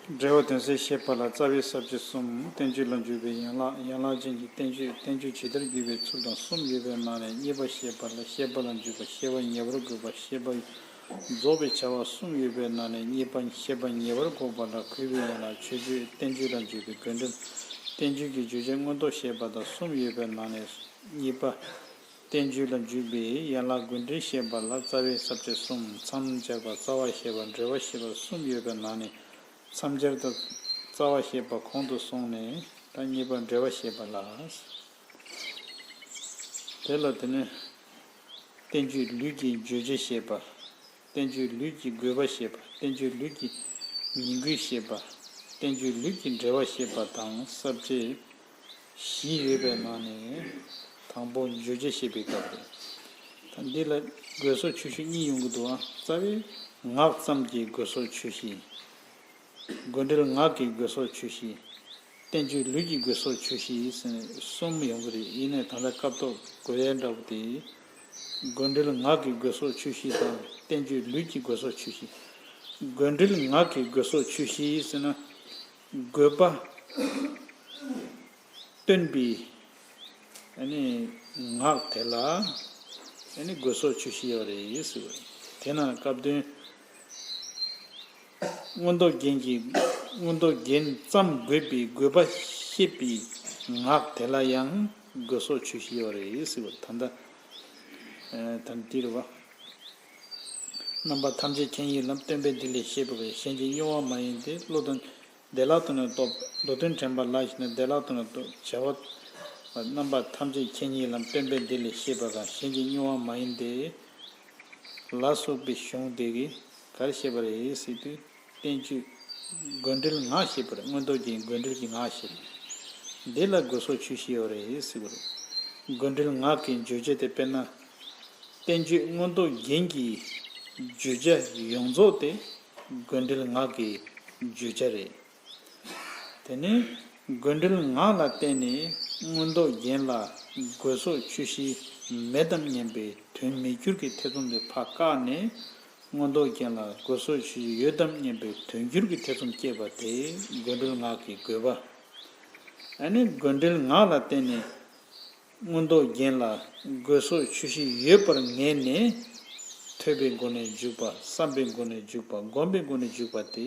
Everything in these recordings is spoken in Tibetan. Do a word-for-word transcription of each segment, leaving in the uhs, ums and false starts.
འབྲེལ་བ་དོན་གསལ་བཤད་པ་ལ་རྩ་བའི་ས་བཅད་གསུམ། བསྟན་བཅོས་ལ་འཇུག་པའི་ཡན་ལག་ཡན་ལག་ཅན་གྱི་བསྟན་བཅོས། བསྟན་བཅོས་ཇི་ལྟར་བརྒྱུད་པའི་ཚུལ་དང་གསུམ་ཡོད་པའི་ནང་ནས་གཉིས་པ་བཤད་པ་ལ་བཤད་པ་ལ་འཇུག་པ། བཤད་པ་ཉེ་བར་དགོད་པ། བཤད་པ་རྫོགས་པའི་བྱ་བ་གསུམ་ཡོད་པའི་ནང་ནས་གཉིས་པ་བཤད་པ་ཉེ་བར་དགོད་པ་ལ་གུས་པའི་ཡན་ལག་མཆོད་བརྗོད། བསྟན་བཅོས་ལ་འཇུག་པའི་དགོས་འགྲེལ། བསྟན་བཅོས་ཀྱི་བརྗོད་བྱ་མངོན་རྟོགས་བཤད་པ་དང་གསུམ་ཡོད་པའི་ནང་ནས་གཉིས་པ། བསྟན་བཅོས་ལ་འཇུག་པའི་ཡན་ལག་དགོས་འགྲེལ་བཤད་པ་ལ་རྩ་བའི་ས་བཅད་གསུམ། མཚམས་སྦྱར་བ། རྩ་བ་བཤད་པ། འགྲེལ་པ་བཤད་པ་གསུམ་ཡོད་པའི་ནང་ནས་མཚམས་སྦྱར་དང་རྩ་བ་བཤད་པ་གོང་དུ་སོང་ནས། ད་གཉིས་པ་འགྲེལ་པ་བཤད་པ་ལ། དེ་ལ་དེ་ནས་བསྟན་བཅོས་ལུས་ཀྱི་བརྗོད་བྱ་བཤད་པ། བསྟན་བཅོས་ལུས་ཀྱི་དགོས་པ་བཤད་པ། བསྟན་བཅོས་ལུས་ཀྱི་ཉིང་དགོས་བཤད་པ། བསྟན་བཅོས་ལུས་ཀྱི་འབྲེལ་བ་བཤད་པ་དང་ས་བཅད་བཞི་ཡོད་པའི་ནང་ནས་དང་པོ་བརྗོད་བྱ་བཤད་པའི་སྐབས་རེད། ད་འདི་ལ་དགོས་སོགས་ཆོས་བཤད་གཉིས་ཡོང་གི་འདུག་ཨ། རྩ་བའི་ངག་ཙམ་གྱི་དགོས་སོགས་ཆོས་བཤད། དགོས་འགྲེལ་ངག་གི་དགོས་སོགས་ཆོས་བཤད། བསྟན་བཅོས་ལུས་ཀྱི་དགོས་སོགས་ཆོས་བཤད་ཟེར་ནས་གསུམ་ཡོང་གི་རེད། ཡིན་ནའི་ད་ལྟ་སྐབས་ཐོག་དགོས་ཡ་འདྲ་པོ་དེ། དགོས་འགྲེལ་ངག་གི་དགོས་སོགས་ཆོས་བཤད་དང་བསྟན་བཅོས་ལུས་ཀྱི་དགོས་སོགས་ཆོས་བཤད། དགོས་འགྲེལ་ངག་གི་དགོས་སོགས་ཆོས་བཤད་ཟེར་ན། དགོས་པ་སྟོན་པའི་ཨ་ནི་ངག་དེ་ལ་ཨ་ནི་དགོས་སོགས་ཆོས་བཤད་ཡོད་རེད་ཟེར་བ་རེད། དེ་ན་སྐབས་དོན། མངོན་རྟོགས་རྒྱན་གྱི། མངོན་རྟོགས་རྒྱན་ཙམ་དགོས་པའི་དགོས་པ་བཤད་པའི་ངག་དེ་ལ་ཡང་དགོས་སོགས་ཆོས་བཤད་ཡོད་རེད་ཟེར་བ། ད་ལྟ་ད་འདི་རེད་བ། རྣམ་པ་ཐམས་ཅད་མཁྱེན་ཡུལ་ལམ། སྟོན་པས་འདི་ལས་བཤད་པ་བས། གཞན་གྱིས་གཡོ་བ་མ་ཡིན་ཏེ། བློ་དང་བདེ་བླག་ཏུ་ནི་རྟོགས། མདོ་དོན་དྲན་པ་ལ་ཞེན་ན། བདེ་བླག་ཏུ་ནི་རྟོགས། བྱ་བ། རྣམ་པ་ཐམས་ཅད་མཁྱེན་ཡུལ་ལམ། སྟོན་པས་འདི་ལས་བཤད་པ་གང་། གཞན་གྱིས་གཡོ་བ་མ་ཡིན་ཏེ། ལ་སོགས་པའི་གཞུང་དེ་གིས་ག་རེ་བཤད་པ་རེད་ཟེར་དུས། བསྟན་བཅོས་དགོས་འགྲེལ་ངག་བཤད་པ་རེད། མངོན་རྟོགས་རྒྱན་དགོས་འགྲེལ་གྱི་ངག་བཤད་པ། འདི་ལ་དགོས་སོགས་ཆོས་བཤད་ཡོད་རེད་ཟེར་བ་རེད། དགོས་འགྲེལ་ངག་གི་བརྗོད་བྱ་དེ་དཔེར་ན། བསྟན་བཅོས་མངོན་རྟོགས་རྒྱན་གྱི་བརྗོད་བྱ་ཡོངས་རྫོགས་དེ་དགོས་འགྲེལ་ངག་གི་བརྗོད་བྱ་རེད། དེ་ནས་དགོས་འགྲེལ་ངག་ལ་བརྟེན་ནས་མངོན་རྟོགས་རྒྱན་ལ་དགོས་སོགས་ཆོས་བཤད་མེད་དམ་སྙམ་པའི་དོན་མེད་འགྱུར་གྱི་ཐེ་ཚོམ་དེ་ཕར་བཀག་ནས། མངོན་རྟོགས་རྒྱན་ལ་དགོས་སོགས་ཆོས་བཤད་ཡོད་དམ་སྙམ་པའི་དོན་འགྱུར་གྱི་ཐེ་ཚོམ་སྐྱེས་པ་དེ་དགོས་འགྲེལ་ངག་གི་དགོས་པ། ཨ་ནི་དགོས་འགྲེལ་ངག་ལ་བརྟེན་ནས། མངོན་རྟོགས་རྒྱན་ལ་དགོས་སོགས་ཆོས་བཤད་ཡོད་པར་ངེས་ནས། ཐོས་པའི་སྒོ་ནས་འཇུག་པ། བསམ་པའི་སྒོ་ནས་འཇུག་པ། སྒོམ་པའི་སྒོ་ནས་འཇུག་པ་དེ་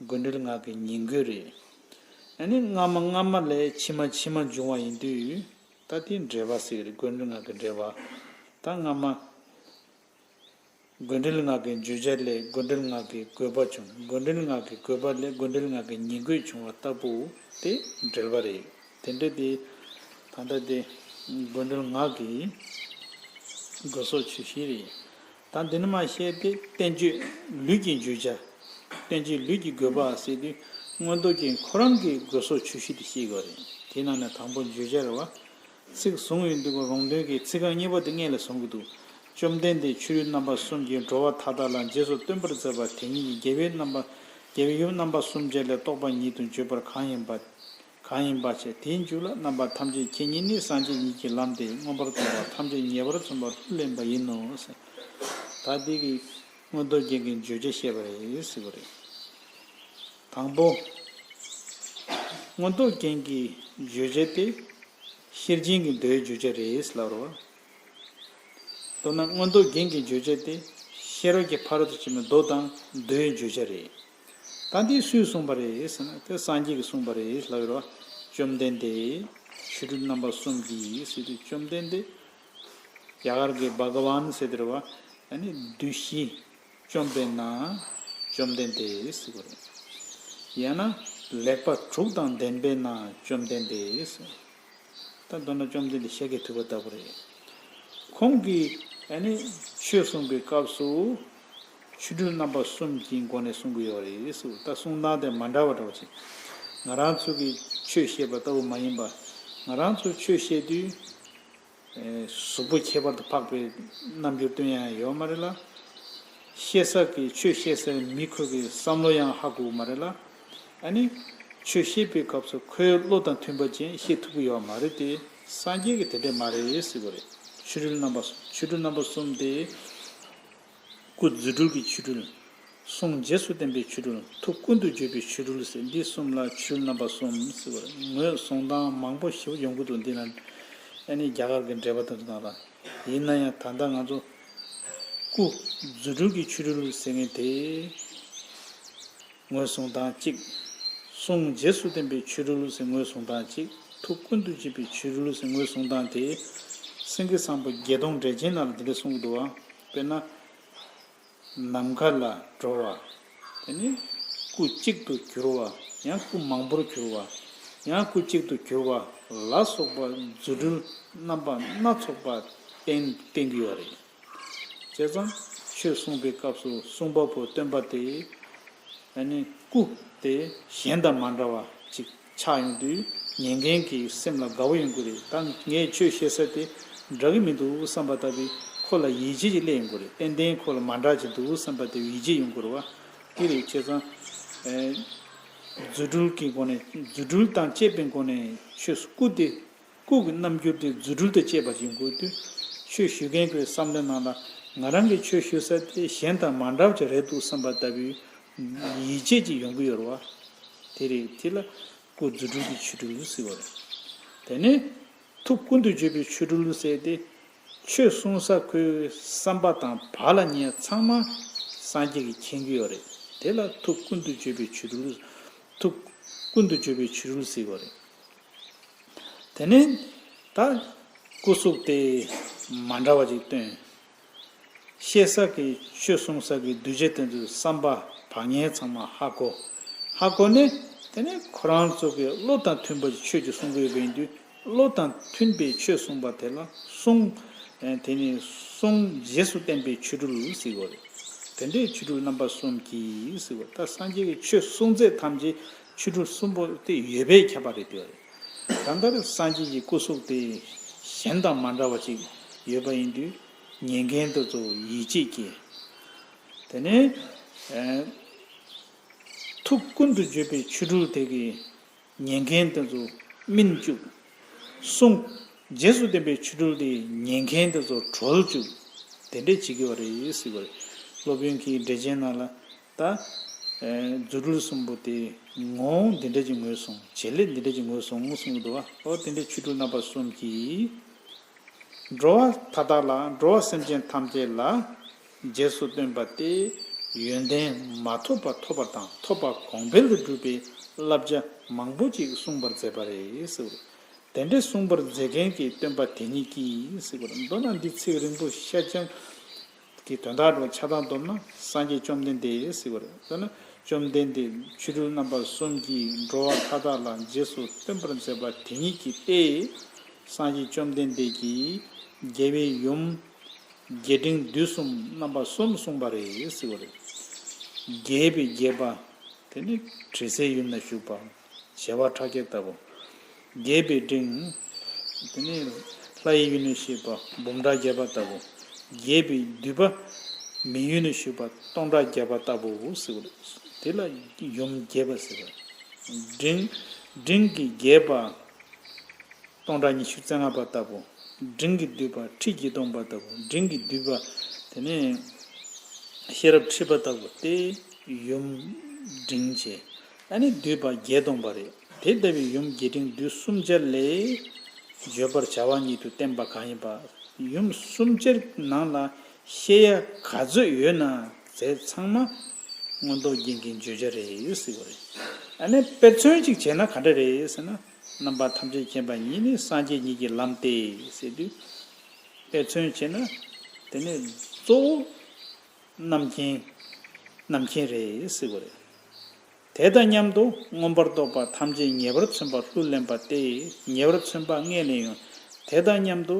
དགོས་འགྲེལ་ངག་གི་ཉིང་དགོས་རེད། ཨ་ནི་སྔ་མ་སྔ་མ་ལས་ཕྱི་མ་ཕྱི་མ་འབྱུང་བ་ཡིན་དུས། ད་དེ་འགྲེལ་པ་ཟེར་གི་རེད། དགོས་འགྲེལ་ངག་གི་འགྲེལ་པ། ད་སྔ་མ། དགོས་འགྲེལ་ངག་གི་བརྗོད་བྱ་ལས་དགོས་འགྲེལ་ངག་གི་དགོས་པ་བྱུང་། དགོས་འགྲེལ་ངག་གི་དགོས་པ་ལས་དགོས་འགྲེལ་ངག་གི་ཉིང་དགོས་བྱུང་བ་ལྟ་བུ་དེ་འགྲེལ་པ་རེད། དེ་འདྲ་དེ་ད་ལྟ་དེ་དགོས་འགྲེལ་ངག་གི་དགོས་སོགས་ཆོས་བཤད་རེད། ད་འདི་ནས་མར་བཤད་དེ་བསྟན་བཅོས་ལུས་ཀྱི་བརྗོད་བྱ། བསྟན་བཅོས་ལུས་ཀྱི་དགོས་པ་ཟེར་དུས་མངོན་རྟོགས་རྒྱན་ཁོ་རང་གི་དགོས་སོགས་ཆོས་བཤད་དེ་བཤད་དགོས་རེད། དེའི་ནང་ནས་དང་པོ་བརྗོད་བྱ་རེད་བ། ཚིག་བཟུང་ཡོང་དུས་ཀྱི་རོང་སྟོན་གྱི་ཚིག་རྐང་གཉིས་པ་དེ་སྔོན་ལ་བཟུང་གི་འདུག་བཅོམ་ལྡན་འདས་ཆོས་དྲུག་རྣམ་པ་གསུམ་གྱིས་འགྲོ་བ་མཐའ་དག་ལ་རྗེས་སུ་སྟོན་པར་མཛད་པ་དེ་ཉིད་ཀྱི་རྒྱལ་བའི་རྣམ་པ། རྒྱལ་བའི་ཡུམ་རྣམ་པ་གསུམ་བརྒྱད་ལས་རྟོགས་པ་ཉིད་དུ་བརྗོད་པ་གང་ཡིན་པ། གང་ཡིན་པ་བྱས། དེའི་མཇུག་ལ། རྣམ་པ་ཐམས་ཅད་མཁྱེན་ཉིད་ནི། སངས་རྒྱས་ཉིད་ཀྱི་ལམ་སྟེ། མངོན་པར་རྫོགས་པ་ཐམས་ཅད་ངེས་པར་མཚོན་པ་ལྷུར་ལེན་པ་ཡིན་ནོ། ད་འདི་གི་མངོན་རྟོགས་རྒྱན་གྱི་བརྗོད་བྱ་བཤད་པ་རེད་ཟེར་བ་རེད། དང་པོ། མངོན་རྟོགས་རྒྱན་གྱི་བརྗོད་བྱ་སྟེ། ཤེར་ཕྱིན་གྱི་མདོའི་བརྗོད་བྱ་རེད་ལབ་རོ། མདོར་ན་མངོན་རྟོགས་རྒྱན་གྱི་བརྗོད་བྱ་སྟེ། ཤེས་རབ་ཀྱི་ཕ་རོལ་ཏུ་ཕྱིན་པའི་མདོ་དང་མདོའི་བརྗོད་བྱ་རེད། ད་འདི་སུས་གསུངས་པ་རེད་ཟེར་ན། དེ་སངས་རྒྱས་ཀྱིས་གསུངས་པ་རེད་ལབ་རོ། བཅོམ་ལྡན་འདས་ཆོས་དྲུག་རྣམ་པ་གསུམ་གྱིས་ཟེར་དུས་བཅོམ་ལྡན་འདས། རྒྱ་གར་གྱི་བྷ་ག་ཝཱན་ཟེར་དེ་རེད་བ། ཨ་ནི་བདུད་བཞི་བཅོམ་པས་ན་བཅོམ་ལྡན་འདས་ཟེར་གོ་རེད། ཡང་ན་ལེགས་པ་དྲུག་དང་ལྡན་པས་ན་བཅོམ་ལྡན་འདས་ཟེར། ད་མདོར་ན་བཅོམ་ལྡན་འདས་ཤཱཀྱ་ཐུབ་པ་ལྟ་བུ་རེད། ཁོང་གིས་ཨ་ནི་ཆོས་གསུང་གི་སྐབས་སུ་ཆོས་དྲུག་རྣམ་པ་གསུམ་གྱི་སྒོ་ནས་གསུང་གི་ཡོད་རེད་ཟེར། ད་གསུང་སྟངས་དེ་མ་འདྲ་བ་འདྲ་བ་ཞིག་ང་རང་ཚོ་གིས་ཆོས་བཤད་པ་ལྟ་བུ་མ་ཡིན་པ། ང་རང་ཚོ་ཆོས་བཤད་དུས། གཟུགས་པོ་ཁྱད་པར་དུ་འཕགས་པའི་རྣམ་འགྱུར་སྟོན་ཡ་ཡོད་མ་རེད་ལ། བཤད་ས་གི་ཆོས་བཤད་སའི་མི་ཁོ་གི་བསམ་བློ་ཡང་ཧ་གོ་གི་མ་རེད་ལ། ཨ་ནི་ཆོས་བཤད་པའི་སྐབས་སུ་ཁོའི་བློ་དང་མཐུན་པ་ཅན་བཤད་ཐུབ་ཀྱི་ཡོད་མ་རེད་དེ། སངས་རྒྱས་ཀྱི་དེ་འདྲས་མ་རེད་ཟེར་གི་རེད། ཆོས་དྲུག་རྣམ་པ་གསུམ། ཆོས་དྲུག་རྣམ་པ་གསུམ་དེ། སྐུ་རྫུ་འཕྲུལ་གྱི་ཆོ་འཕྲུལ། གསུང་རྗེས་སུ་བསྟན་པའི་ཆོ་འཕྲུལ། ཐུགས་ཀུན་ཏུ་བརྗོད་པའི་ཆོ་འཕྲུལ་ཟེར། འདི་གསུམ་ལ་ཆོ་འཕྲུལ་རྣམ་པ་གསུམ་ཟེར་བ་རེད། ངོས་བཟུང་སྟངས་མང་པོ་ཞིག་ཡོང་གི་འདུག་འདི་ལ་ཨ་ནི་རྒྱ་གར་གྱི་འགྲེལ་པ་དང་དུ་ནང་ལ། ཡིན་ན་ཡང་ད་ལྟ་ང་ཚོ་སྐུ་རྫུ་འཕྲུལ་གྱི་ཆོ་འཕྲུལ་ཟེར་མཁན་དེ། ངོས་བཟུང་སྟངས་གཅིག་གསུང་རྗེས་སུ་བསྟན་པའི་ཆོ་འཕྲུལ་ཟེར་ངོས་བཟུང་སྟངས་གཅིག་ཐུགས་ཀུན་ཏུ་བརྗོད་པའི་ཆོ་འཕྲུལ་ཟེར་ངོས་བཟུང་སྟངས་དེ། སེང་གེ་བཟང་པོ་བརྒྱད་སྟོང་འགྲེལ་ཆེན་ནང་ལ་འདི་འདྲ་གསུངས་འདུག་བ། དཔེར་ན། ནམ་མཁའ་ལ་འགྲོ་བ། དེ་ནི་སྐུ་གཅིག་ཏུ་གྱུར་བ། ཡང་སྐུ་མང་པོར་གྱུར་བ། ཡང་སྐུ་གཅིག་ཏུ་གྱུར་བ་ལ་སོགས་པ་རྫུ་འཕྲུལ་རྣམ་པ་སྣ་ཚོགས་པ་བསྟན་བསྟན་གྱི་ཡོད་རེད། བྱས་ཙང་ཆོས་གསུངས་པའི་སྐབས་སུ་གསུང་པ་པོ་སྟོན་པ་དེ། ཨ་ནི་སྐུ་དེ་གཞན་དང་མ་འདྲ་བ་ཅིག་ཆགས་ཡོང་དུས་ཉན་མཁན་གྱི་སེམས་ལ་དགའ་བོ་ཡོང་གི་རེད། ད་ངས་ཆོས་བཤད་ས་དེ་འདྲ་གི་མི་འདུག་བསམ་པ་ལྟ་བུའི་ཁོ་ལ་ཡིད་ཆེས་ཅིག་སླེབས་ཡོང་གི་རེད། ཏན་ཏན་ཁོ་ལ་མ་འདྲ་ཅིག་འདུག་བསམ་པ་དེ་ཡིད་ཆེས་ཡོང་གི་རེད་བ། དེ་རེད། བྱས་ཙང་། ཨེ། རྫུ་འཕྲུལ་གྱི་སྒོ་ནས་རྫུ་འཕྲུལ་དང་བཅས་པའི་སྒོ་ནས་ཆོས་སྐུ་དེ། སྐུ་གི་རྣམ་འགྱུར་དེ་རྫུ་འཕྲུལ་དང་བཅས་པ་ཞིག་དགོས་དུས། ཆོས་ཞུ་མཁན་གྱི་བསམ་བློའི་ནང་ལ་ང་རང་གི་ཆོས་ཞུ་ས་དེ་གཞན་དང་མ་འདྲ་བ་ཅིག་རེད་འདུག་བསམ་པ་ལྟ་བུའི་ཡིད་ཆེས་ཅིག་ཡོང་གི་ཡོད་རེད་བ། དེ་རེད། དེ་ལ་སྐུ་རྫུ་འཕྲུལ་གྱི་ཆོ་འཕྲུལ་ཟེར་བ་རེད། དེ་ནས་ཐུགས་ཀུན་ཏུ་བརྗོད་པའི་ཆོ་འཕྲུལ་ཟེར་ཏེ། ཆོས་གསུང་ས་ཁོའི་བསམ་པ་དང་བག་ལ་ཉལ་ཚང་མ་སངས་རྒྱས་ཀྱིས་མཁྱེན་གྱི་ཡོད་རེད། དེ་ལ་ཐུགས་ཀུན་ཏུ་བརྗོད་པའི་ཆོ་འཕྲུལ། ཐུགས་ཀུན་ཏུ་བརྗོད་པའི་ཆོ་འཕྲུལ་ཟེར་བ་རེད། དེ་ནས་ད་སྐུ་གཟུགས་དེ་མ་འདྲ་བ་ཅིག་སྟོན། བཤད་ས་གི་ཆོས་གསུང་ས་གི་གདུལ་བྱ་དེ་ཚོའི་བསམ་པ་བག་ཉལ་ཚང་མ་ཧ་གོ། ཧ་གོ་ནས་དེ་ནས་ཁོ་རང་ཚོ་གི་བློ་དང་མཐུན་པ་ཆོས་ཅིག་གསུང་གི་ཡོད་པ་ཡིན་དུས། བློ་དང་མཐུན་པའི་ཆོས་གསུངས་པ་དེ་ལ་གསུང་། དེ་ནི་གསུང་རྗེས་སུ་བསྟན་པའི་ཆོ་འཕྲུལ་ཟེར་བ་རེད། དེ་འདྲའི་ཆོ་འཕྲུལ་རྣམ་པ་གསུམ་གྱིས་ཟེར་བ། ད་སངས་རྒྱས་ཀྱི་ཆོས་གསུང་ཚད་ཐམས་ཅད་ཆོ་འཕྲུལ་གསུམ་པོ་དེ་ཡོད་པས་ཁྱབ་པ་རེད་དེ་བ་རེད། གང་ལྟར་སངས་རྒྱས་ཀྱི་སྐུ་གཟུགས་དེ་གཞན་དང་མ་འདྲ་བ་ཅིག་ཡོད་པ་ཡིན་དུས་ཉན་མཁན་དེ་ཚོ་ཡིད་ཆེས་སྐྱེས། དེ་ནས་ཨེ། ཐུགས་ཀུན་ཏུ་བརྗོད་པའི་ཆོ་འཕྲུལ་དེ་གིས་ཉན་མཁན་དེ་ཚོ་སྨིན་བཅུག་གསུང་། རྗེས་སུ་བསྟན་པའི་ཆོ་འཕྲུལ་དེ་ཉན་མཁན་དེ་ཚོ་གྲོལ་བཅུག་དེ་འདྲས་བྱེད་ཀྱི་ཡོད་རེད་ཟེར་བ་རེད། སློབ་དཔོན་གྱི་འགྲེལ་ཆེན་ནང་ལ་ད། ཨེ། རྫུ་འཕྲུལ་གསུམ་པོ་དེ་ངོ་བོ་འདི་འདྲས་ཀྱི་ངོས་བཟུང་། བྱེད་ལས་འདི་འདྲས་ཀྱི་ངོས་བཟུང་གསུངས་འདུག་བ། འོ་དེ་འདྲས་ཆོ་འཕྲུལ་རྣམ་པ་གསུམ་གྱིས། འགྲོ་བ་མཐའ་དག་ལ། འགྲོ་བ་སེམས་ཅན་ཐམས་ཅད་ལ་རྗེས་སུ་སྟོན་པ་སྟེ། ཡོན་ཏན་མ་ཐོབ་པ་ཐོབ་པ་དང་ཐོབ་པ་གོང་འཕེལ་དུ་སྒྲུབ་པའི་བསླབ་བྱ་མང་པོ་ཅིག་གསུངས་པར་མཛད་པ་རེད་ཟེར། དེ་འདྲའི་གསུངས་པར་མཛད་མཁན་གྱི་སྟོན་པ་དེ་ཉིད་ཀྱིས་ཟེར་བར། མདོར་ན་འདི་ཚིག་རིང་པོ་ཤ་ཅང་གི་དོན་དག་འགྲོ་ཆ་ཚང་བསྡོམས་ན། སངས་རྒྱས་བཅོམ་ལྡན་འདས་ཟེར་བར། མདོར་ན་བཅོམ་ལྡན་འདས་ཆོ་འཕྲུལ་རྣམ་པ་གསུམ་གྱིས་འགྲོ་བ་མཐའ་དག་ལ་རྗེས་སུ་སྟོན་པར་མཛད་པ་དེ་ཉིད་ཀྱིས་ཏེ། སངས་རྒྱས་བཅོམ་ལྡན་འདས་ཀྱིས་རྒྱལ་བའི་ཡུམ་རྒྱས་འབྲིང་བསྡུས་གསུམ་རྣམ་པ་གསུམ་གསུངས་པ་རེད་ཟེར་བ་རེད། རྒྱས་པའི་རྒྱས་པ་དེ་ནི་དྲི་ཟའི་ཡུལ་ན་བཞུགས་པ་བྱེ་བ་ཕྲག་བརྒྱ་ལྟ་བུ། རྒྱས་པའི་འབྲིང་དེ་ནི་ལྷ་ཡི་ཡུལ་ན་བཞུགས་པ་འབུམ་ཕྲག་བརྒྱ་པ་ལྟ་བུ། རྒྱས་པའི་བསྡུས་པ་མིའི་ཡུལ་ན་བཞུགས་པ་སྟོང་ཕྲག་བརྒྱ་པ་ལྟ་བུ་ཟེར་བ་རེད། དེ་ལ་ཡུམ་རྒྱས་པ་ཟེར་བ། འབྲིང་། འབྲིང་གི་རྒྱས་པ་སྟོང་ཕྲག་ཉི་ཤུ་རྩ་ལྔ་པ་ལྟ་བུ། འབྲིང་གི་བསྡུས་པ་ཁྲི་བརྒྱད་སྟོང་པ་ལྟ་བུ། འབྲིང་གི་བསྡུས་པ་དེ་ནས་ཤེས་རབ་ཁྲི་པ་ལྟ་བུ་སྟེ། ཡུམ་འབྲིང་བྱས། ཨ་ནི་བསྡུས་པ་བརྒྱད་སྟོང་པ་རེད། དེ་ལྟ་བུའི་ཡུམ་རྒྱས་འབྲིང་བསྡུས་གསུམ་ཆར་ལས་བརྗོད་པར་བྱ་བ་ཉིད་དུ་བསྟན་པ་གང་ཡིན་པ། ཡུམ་གསུམ་ཆར་ནང་ལ་བཤད་ཡ་ག་ཚོད་ཡོད་ན་དེ་ཚང་མ་མངོན་རྟོགས་རྒྱན་གྱི་བརྗོད་བྱ་རེད་ཟེར་བ་རེད། ཨ་ནི་དཔེ་མཚོན་ཅིག་བྱས་ན་ག་འདྲ་རེད་ཟེར་ན། རྣམ་པ་ཐམས་ཅད་མཁྱེན་པ་ཉིད་ནི་སངས་རྒྱས་ཉིད་ཀྱི་ལམ་སྟེ་ཟེར་དུས། དཔེ་མཚོན་བྱས་ན་དེ་ནི་གཙོ་བོ་རྣམ་མཁྱེན། རྣམ་མཁྱེན་རེད་ཟེར་བ་རེད། དེ་དང་མཉམ་དུ་མངོན་པར་རྟོགས་པ་ཐམས་ཅད་ངེས་པར་མཚོན་པ་ལྷུར་ལེན་པ་སྟེ། ངེས་པར་མཚོན་པ་སྔས་ལས་ཡང་། དེ་དང་མཉམ་དུ་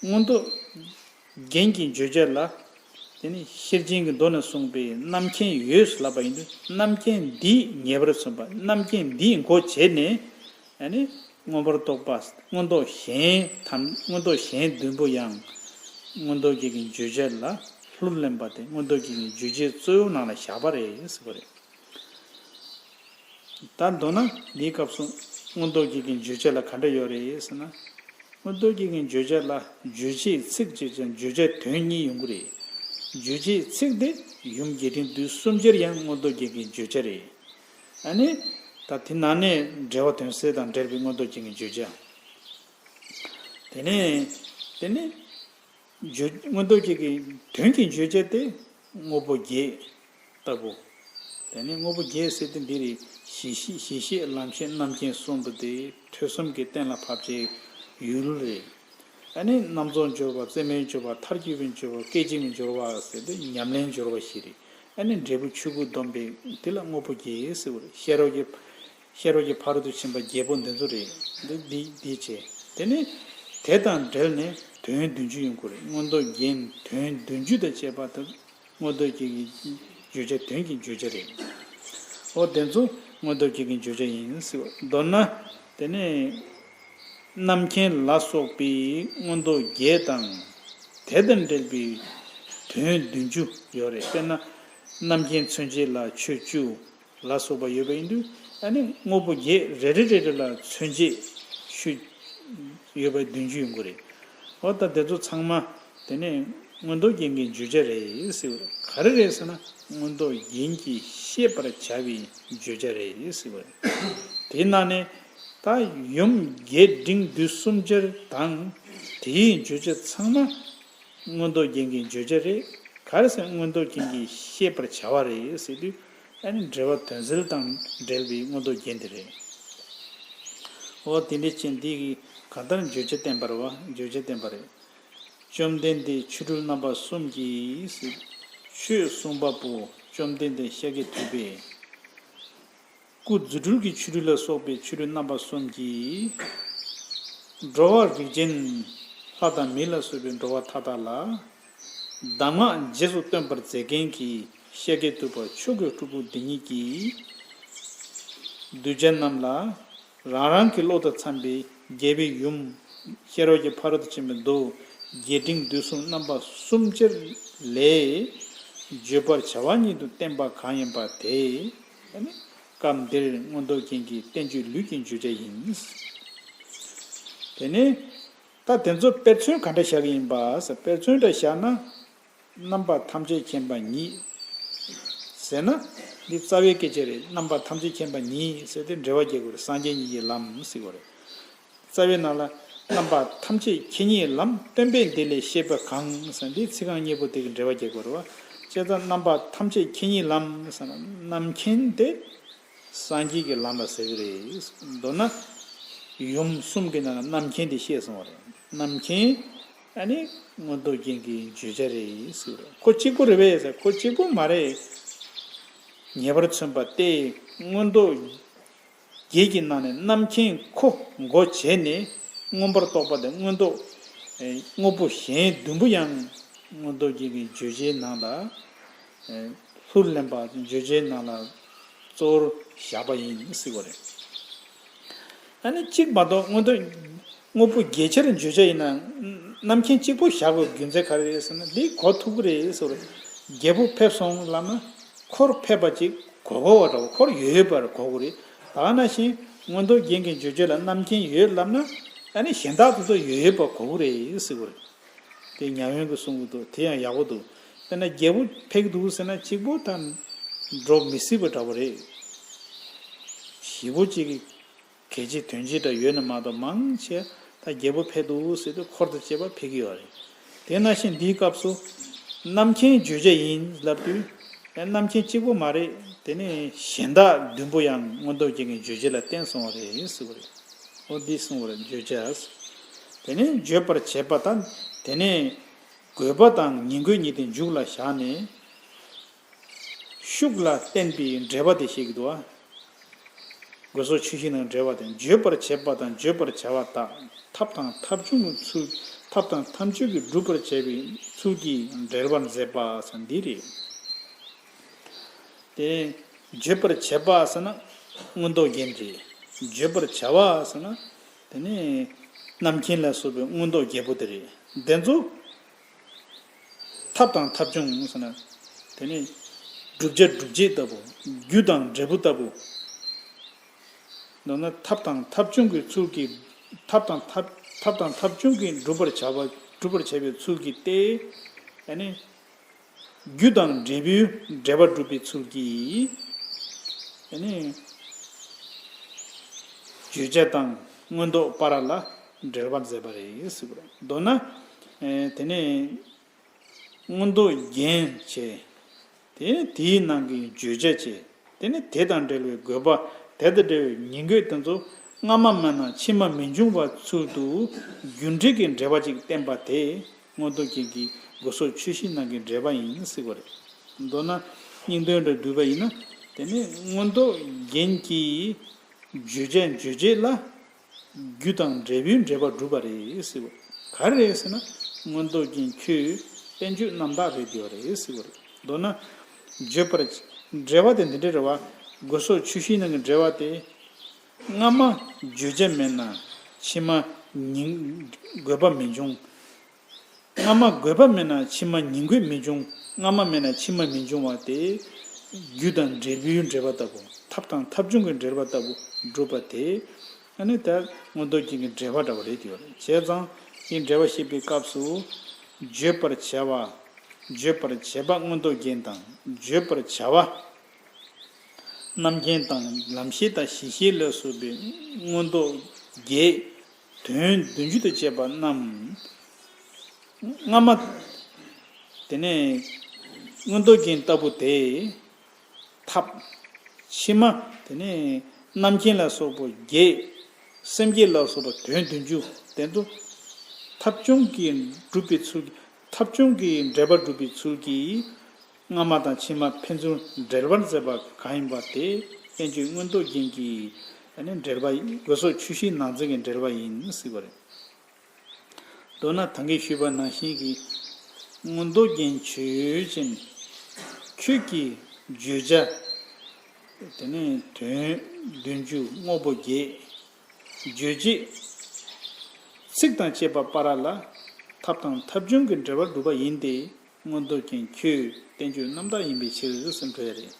མངོན་རྟོགས་རྒྱན་གྱི་བརྗོད་བྱ་ལ། དེ་ནི་ཤེར་ཕྱིན་གྱི་མདོ་ནས་གསུངས་པའི་རྣམ་མཁྱེན་ཡོད་ལབ་པ་ཡིན་དུས། རྣམ་མཁྱེན་འདིས་ངེས་པར་མཚོན་པ། རྣམ་མཁྱེན་འདིས་གོ་བྱས་ནས། ཨ་ནི་མངོན་པར་རྟོགས་པ། མངོན་རྟོགས་གཞན་ཐམས། མངོན་རྟོགས་གཞན་བདུན་པོ་ཡང་མངོན་རྟོགས་རྒྱན་གྱི་བརྗོད་བྱ་ལ་ལྷུར་ལེན་པ་དེ་མངོན་རྟོགས་རྒྱན་གྱི་བརྗོད་བྱའི་གཙོ་བོའི་ནང་ལ་བཞག་པ་རེད་ཟེར་བ་རེད། ད་མདོར་ན་འདིའི་སྐབས་སུ་མངོན་རྟོགས་རྒྱན་གྱི་བརྗོད་བྱ་ལ་ག་འདྲ་ཡོད་རེད་ཟེར་ན། མངོན་རྟོགས་རྒྱན་གྱི་བརྗོད་བྱ་ལ་རྗོད་བྱེད་ཚིག་ཅིག་དང་བརྗོད་བྱ་དོན་གཉིས་ཡོང་གི་རེད། རྗོད་བྱེད་ཚིག་དེ་ ཡུམ་རྒྱས་འབྲིང་བསྡུས་གསུམ་ཆར་ཡང་མངོན་རྟོགས་རྒྱན་གྱི་བརྗོད་བྱ་རེད། ཨ་ནི། ད་དེ་ནང་ནས་འགྲེལ་པ་དོན་གསལ་དང་འགྲེལ་པའི་མངོན་རྟོགས་རྒྱན་གྱི་བརྗོད་བྱ། དེ་ནས། དེ་ནས། བརྗོད་མངོན་རྟོགས་རྒྱན་གྱི་དོན་གྱི་བརྗོད་བྱ་དེ་དངོས་པོ་བརྒྱད་ལྟ་བུ། དེ་ནས་དངོས་པོ་བརྒྱད་ཟེར་དུས་འདི་རེད། གཞི་ཤེས་གཞི་ཤེས་ལམ་ཤེས་རྣམ་མཁྱེན་གསུམ་པོ་དེ་ཐོས་བསམ་གྱིས་གཏན་ལ་ཕབ་བྱའི་ཡུལ་རེད། ཨ་ནི་རྣམ་རྫོགས་སྦྱོར་བ་རྩོད་མེད་སྦྱོར་བ་མཐར་གྱིས་པའི་སྦྱོར་བ་སྐད་ཅིག་མའི་སྦྱོར་བ་ཟེར་ཏེ་ཉམས་ལེན་སྦྱོར་བ་ཞིག་རེད། ཨ་ནི་འབྲས་བུ་ཆོས་སྐུ་སྡོམ་པའི་དེ་ལ་དངོས་པོ་བརྒྱད་ཟེར་བ་རེད། ཤེས་རབ་ཀྱི། ཤེས་རབ་ཀྱི་ཕ་རོལ་ཏུ་ཕྱིན་པ་བརྒྱད་པོ་འདི་ཚོ་རེད། འདི་འདི་འདི་བྱས། དེ་ནས་དེ་དང་འབྲེལ་ནས་དོན་བདུན་ཅུ་ཡོང་གི་རེད། མངོན་རྟོགས་རྒྱན་དོན་བདུན་ཅུ་དང་བཅས་པ་དེ་མངོན་རྟོགས་རྒྱན་གྱི་བརྗོད་བྱ་དོན་གྱི་བརྗོད་བྱ་རེད། འོ་དེ་ཚོ་མངོན་རྟོགས་རྒྱན་གྱི་བརྗོད་བྱ་ཡིན་ཟེར་བ། མདོར་ན་དེ་ནས་རྣམ་མཁྱེན་ལ་སོགས་པའི་མངོན་རྟོགས་བརྒྱད་དང་། དེ་དང་འབྲེལ་བའི་དོན་བདུན་ཅུ་ཡོད་རེད། དཔེར་ན། རྣམ་མཁྱེན་མཚོན་བྱེད་ལ་ཆོས་བཅུ། ལ་སོགས་པ་ཡོད་པ་ཡིན་དུས། ཨ་ནི་དངོས་པོ་བརྒྱད་རེ་རེ་རེ་རེ་ལ་མཚོན་བྱེད་ཤུ་ཡོད་པ་བདུན་ཅུ་ཡོང་གི་རེད། འོ་ད་དེ་ཚོ་ཚང་མ་དེ་ནས་མངོན་རྟོགས་རྒྱན་གྱི་བརྗོད་བྱ་རེད་ཟེར་བ་རེད། ག་རེ་རེད་ཟེར་ན་མངོན་རྟོགས་རྒྱན་གྱིས་ཤེས་པར་བྱ་བའི་བརྗོད་བྱ་རེད་ཟེར་བ་རེད། དེའི་ནང་ནས་ད་ཡུམ་རྒྱས་འབྲིང་བསྡུས་གསུམ་ཆར་དང་དེའི་བརྗོད་བྱ་ཚང་མ། མངོན་རྟོགས་རྒྱན་གྱི་བརྗོད་བྱ་རེད། ག་རེ་ཟེར་མངོན་རྟོགས་རྒྱན་གྱིས་ཤེས་པར་བྱ་བ་རེད་ཟེར་དུས། ཨ་ནི་འགྲེལ་པ་དོན་གསལ་དང་འབྲེལ་བའི་མངོན་རྟོགས་རྒྱན་དེ་རེད། འོ་དེ་འདྲ་བྱས་འདི་གི་གང་ལྟར་བརྗོད་བྱ་བསྟན་པ་རེད་བ། བརྗོད་བྱ་བསྟན་པ་རེད། བཅོམ་ལྡན་འདས་ཆོ་འཕྲུལ་རྣམ་པ་གསུམ་གྱིས་ཟེར། ཆོས་གསུངས་པ་པོ་བཅོམ་ལྡན་འདས་ཤཱཀྱ་ཐུབ་པས། སྐུ་རྫུ་འཕྲུལ་གྱི་ཆོ་འཕྲུལ་ལ་སོགས་པའི་ཆོ་འཕྲུལ་རྣམ་པ་གསུམ་གྱིས། འགྲོ་བ་རིགས་ཅན། ལྷ་དང་མི་ལ་སོགས་པའི་འགྲོ་བ་མཐའ་དག་ལ། གདམས་ངག་རྗེས་སུ་སྟོན་པར་མཛད་མཁན་གྱི་ཤཱཀྱ་ཐུབ་པ་མཆོག་གི་སྤྲུལ་སྐུ་འདི་ཉིད་ཀྱིས། གདུལ་བྱ་རྣམས་ལ། རང་རང་གི་བློ་དང་འཚམ་པའི་རྒྱལ་བའི་ཡུམ། ཤེས་རབ་ཀྱི་ཕ་རོལ་ཏུ་ཕྱིན་པའི་མདོ་རྒྱས་འབྲིང་བསྡུས་གསུམ་རྣམ་པ་གསུམ་ཆར་ལས། བརྗོད་པར་བྱ་བ་ཉིད་དུ་བསྟན་པ་གང་ཡིན་པ་དེ། སྐབས་འདིར་མངོན་རྟོགས་རྒྱན་གྱི་བསྟན་བཅོས་ལུས་ཀྱི་བརྗོད་བྱ་ཡིན། དེ་ནས་ད་དེ་ཚོ་དཔེར་མཚོན་ག་འདྲ་བཞག་གི་ཡིན་པ་ཟེར། དཔེར་མཚོན་འདྲ་བཞག་ན། རྣམ་པ་ཐམས་ཅད་མཁྱེན་པ་ཉིད་ཟེར་ན། འདི་རྩ་བའི་སྐད་ཆ་རེད། རྣམ་པ་ཐམས་ཅད་མཁྱེན་པ་ཉིད་ཟེར་ཏེ་འགྲེལ་བ་རྒྱག་དགོས་རེད། སངས་རྒྱས་ཉིད་ཀྱི་ལམ་ཟེར་དགོས་རེད། རྩ་བའི་ནང་ལ་རྣམ་པ་ཐམས་ཅད་མཁྱེན་ཉིད་ལམ་སྟོན་པས་འདི་ལས་བཤད་པ་གང་ཟེར། འདི་ཚིག་རྐང་གཉིས་པོ་དེ་གི་འགྲེལ་བ་རྒྱག་དགོས་རེད་བ། བྱས་ཙང་རྣམ་པ་ཐམས་ཅད་མཁྱེན་ཉིད་ལམ་ཟེར་ན་རྣམ་མཁྱེན་དེ། སངས་རྒྱས་ཀྱི་ལམ་ལ་ཟེར་གི་རེད། མདོར་ན། ཡུམ་གསུམ་གྱི་ནང་ལ་རྣམ་མཁྱེན་དེ་བཤད་སོང་བ་རེད། རྣམ་མཁྱེན། ཨ་ནི། མངོན་རྟོགས་རྒྱན་གྱི་བརྗོད་བྱ་རེད་ཟེར་གི་རེད། ཁོ་གཅིག་པུ་རེད་པས་ཟེར། ཁོ་གཅིག་པུ་མ་རེད། ངེས་པར་མཚོན་པ་སྟེ། མངོན་རྟོགས་རྒྱན་གྱི་ནང་ནས་རྣམ་མཁྱེན་ཁོ་མགོ་བྱས་ནས་མངོན་པར་རྟོགས་པ་དེ་མངོན་རྟོགས། ཨེ། དངོས་པོ་གཞན་བདུན་པོ་ཡང་མངོན་རྟོགས་རྒྱན་གྱི་བརྗོད་བྱའི་ནང་ལ། ཨེ། ལྷུར་ལེན་པ་བརྗོད་བྱའི་ནང་ལ་གཙོ་བོར་བཞག་པ་ཡིན་ཟེར་བ་རེད། ཨ་ནི་གཅིག་མ་གཏོགས་མངོན་རྟོགས་དངོས་པོ་བརྒྱད་ཆར་བརྗོད་བྱ་ཡིན་ན། རྣམ་མཁྱེན་གཅིག་པོ་བཞག་དགོས་རྒྱུ་མཚན་ག་རེ་རེད་ཟེར་ན། འདི་གོ་ཐུབ་ཀྱི་རེད་ཟེར་བ་རེད། རྒྱལ་པོ་ཕེབས་སོང་ལབ་ན། འཁོར་ཕེབས་པ་ཅིག་གོ་གོ་བ་འདྲ་བོ། འཁོར་ཡོད་ཡོད་པར་གོ་གི་རེད། ད་ག་ནང་བཞིན་མངོན་རྟོགས་རྒྱན་གྱི་བརྗོད་བྱ་ལ་རྣམ་མཁྱེན་ཡོད་ལབ་ན། ཨ་ནི་གཞན་དག་དེ་ཚོ་ཡོད་ཡོད་པར་གོ་གི་རེད་ཟེར་བ་རེད། དེ་ཉ་དབོན་གྱིས་གསུང་གི་འདུག་དེ་ཡང་ཡག་པོ་འདུག་དཔེར་ན་རྒྱལ་པོ་ཕེབས་ཀྱི་འདུག་ཟེར་ན་གཅིག་པོ་ད་འགྲོ་མི་སྲིད་པ་འདྲ་བོ་རེད། བཞི་པོ་གཅིག་གི་གལ་ཆེ་དོན་ཆེ་འདྲ་ཡོད་ན་མ་གཏོགས། མང་ཆེ་ད་རྒྱལ་པོ་ཕེབས་འདུག་ཟེར་དུས་འཁོར་དང་བཅས་པ་ཕེབས་ཀྱི་ཡོད་རེད། དེ་ནང་བཞིན་འདིའི་སྐབས་སུ་རྣམ་མཁྱེན་བརྗོད་བྱ་ཡིན་ལབ་དུས། རྣམ་མཁྱེན་གཅིག་པོ་མ་རེད། དེ་ནས་གཞན་དག་བདུན་པོ་ཡང་མངོན་རྟོགས་རྒྱན་གྱི་བརྗོད་བྱ་ལ་བརྟེན་སོང་བ་རེད་ཟེར་བ་རེད། འོ་འདི་གསུངས་པ་རེད། བརྗོད་བྱ། དེ་ནས་བརྗོད་པར་བྱེད་པ་དང་། དེ་ནས་དགོས་པ་དང་ཉིང་དགོས་གཉིས་དེ་མཇུག་ལ་བཞག་ནས། ཤུགས་ལ་བརྟེན་པའི་འགྲེལ་པ་དེ་བཤད་ཀྱི་འདུག་བ། དགོས་སོགས་ཆོས་བཞི་ནང་འགྲེལ་པ་དེ། བརྗོད་པར་བྱེད་པ་དང་བརྗོད་པར་བྱ་བ་དག་ཐབས་དང་ཐབས་བྱུང་གི་ཚུལ། ཐབས་དང་ཐབས་བྱུང་གིས་སྒྲུབ་པར་བྱེད་པའི་ཚུལ་གྱིས་འགྲེལ་པར་མཛད་པ་ཟེར་འདི་རེད། དེ་བརྗོད་པར་བྱེད་པ་ཟེར་ན་མངོན་རྟོགས་རྒྱན་རེད། བརྗོད་པར་བྱ་བ་ཟེར་ན། དེ་ནས་རྣམ་མཁྱེན་ལ་སོགས་པའི་མངོན་རྟོགས་བརྒྱད་པོ་དེ་རེད། དེ་ཚོ་ཐབས་དང་ཐབས་བྱུང་ཟེར་ན། དེ་ནས་བསྒྲུབ་བྱ་སྒྲུབ་བྱེད་ལྟ་བུ། རྒྱུ་དང་འབྲས་བུ་ལྟ་བུ། མདོར་ན་ཐབས་དང་ཐབས་བྱུང་གི་ཚུལ་གྱིས། ཐབས་དང་ཐབས། ཐབས་དང་ཐབས་བྱུང་གིས་སྒྲུབ་པར་བྱ་བ། སྒྲུབ་པར་བྱ་བའི་ཚུལ་གྱིས་ཏེ། ཨ་ནི། རྒྱུ་དང་འབྲས་བུའི་འབྲེལ་པ་སྒྲུབ་པའི་ཚུལ་གྱིས། དེ་ནས་བརྗོད་བྱ་དང་མངོན་རྟོགས་བར་ལ་འབྲེལ་བ་མཛད་པ་རེད་ཟེར་བ་རེད། མདོར་ན། ཨེ། དེ་ནས་མངོན་རྟོགས་རྒྱན་བྱས། དེ་དེའི་ནང་གི་བརྗོད་བྱ་བྱས། དེ་ནས་དེ་དང་འབྲེལ་བའི་དགོས་པ། དེ་དང་འབྲེལ་བའི་ཉིང་དགོས་དེ་ཚོ་སྔ་མ་མེད་ན་ཕྱི་མ་མི་འབྱུང་བ་ཚུལ་དུ་རྒྱུ་འབྲས་ཀྱི་འབྲེལ་བ་ཅིག་བསྟན་པ་དེ་མངོན་རྟོགས་རྒྱན་གྱི་དགོས་སོགས་ཆོས་བཞི་ནང་གི་འབྲེལ་བ་ཡིན་ཟེར་བ་རེད། མདོར་ན་སྙིང་དོན་འདྲ་བསྡུས་པ་ཡིན་ན། དེ་ནས་མངོན་རྟོགས་རྒྱན་གྱིས་བརྗོད་བྱ་རྗོད་བྱེད་ལ་རྒྱུ་དང་འབྲས་བུའི་འབྲེལ་བ་སྒྲུབ་པ་རེད་ཟེར་བ། ག་རེ་རེད་ཟེར་ན། མངོན་རྟོགས་རྒྱན་ཁྱོད་བསྟན་བཅོས་རྣམ་དག་རེད་ཟེར་བ་རེད་ཟེར་བ་རེད། མདོར་ན། བརྗོད་པར། འབྲེལ་བ་དེ་འདི་འདྲ་རེད་བ། དགོས་སོགས་ཆོས་བཞི་ནང་གི་འབྲེལ་བ་དེ། སྔ་མ་བརྗོད་བྱ་མེད་ན་ཕྱི་མ་ཉིང་དགོས་པ་མི་འབྱུང་། སྔ་མ་དགོས་པ་མེད་ན་ཕྱི་མ་ཉིང་དགོས་མི་འབྱུང་། སྔ་མ་མེད་ན་ཕྱི་མ་མི་འབྱུང་བ་དེ། རྒྱུ་དང་འབྲས་བུའི་འབྲེལ་བ་ལྟ་བུ། ཐབས་དང་ཐབས་བྱུང་གི་འབྲེལ་བ་ལྟ་བུ་སྒྲུབ་པ་དེ། ཨ་ནི་ད་མངོན་རྟོགས་རྒྱན་གྱི་འབྲེལ་བ་འདྲ་བ་རེད་ཡོད་རེད། བྱས་ཙང་དེའི་འབྲེལ་བ་བཤད་པའི་སྐབས་སུ། བརྗོད་པར་བྱ་བ། བརྗོད་པར་བྱེད་པ་མངོན་རྟོགས་རྒྱན་དང་། བརྗོད་པར་བྱ་བ། རྣམ་མཁྱེན་དང་ལམ་ཤེས་དང་གཞི་ཤེས་ལ་སོགས་པའི་མངོན་རྟོགས་བརྒྱད། དོན་བདུན་ཅུ་དང་བཅས་པ་རྣམས། སྔ་མ། དེ་ནས་མངོན་རྟོགས་རྒྱན་ལྟ་བུ་དེ། ཐབས། ཕྱི་མ། དེ་ནས་རྣམ་མཁྱེན་ལ་སོགས་པ་བརྒྱད། སེམས་བསྐྱེད་ལ་སོགས་པ་དོན་བདུན་ཅུ་དེ་ཚོ། ཐབས་བྱུང་གིས་སྒྲུབ་པའི་ཚུལ། ཐབས་བྱུང་གིས་འབྲེལ་པ་སྒྲུབ་པའི་ཚུལ་གྱིས། སྔ་མ་དང་ཕྱི་མ་ཕན་ཚུན་འབྲེལ་བར་མཛད་པ་གང་ཡིན་པ་དེ་བསྟན་བཅོས་མངོན་རྟོགས་རྒྱན་གྱི། ཨ་ནི་འབྲེལ་བ་ཡིན། དགོས་སོགས་ཆོས་བཞིའི་ནང་ཚན་གྱི་འབྲེལ་བ་ཡིན་ཟེར་བ་རེད། མདོར་ན་ད་གིན་ཞུས་པ་ནང་བཞིན་གྱི། མངོན་རྟོགས་རྒྱན་ཆོས་ཅན། ཁྱོད་ཀྱི་བརྗོད་བྱ། དེ་ནས་དོན་བདུན་ཅུ་དངོས་པོ་བརྒྱད། རྗོད་བྱེད། ཚིག་དང་བཅས་པ་བར་ལ་ཐབས་དང་ཐབས་བྱུང་གི་འབྲེལ་བར་སྒྲུབ་པ་ཡིན་ཏེ། མངོན་རྟོགས་རྒྱན་ཁྱོད་བསྟན་བཅོས་རྣམ་དག་ཡིན་པའི་ཕྱིར་ཟེར་འགྲོ་ཡ་རེད།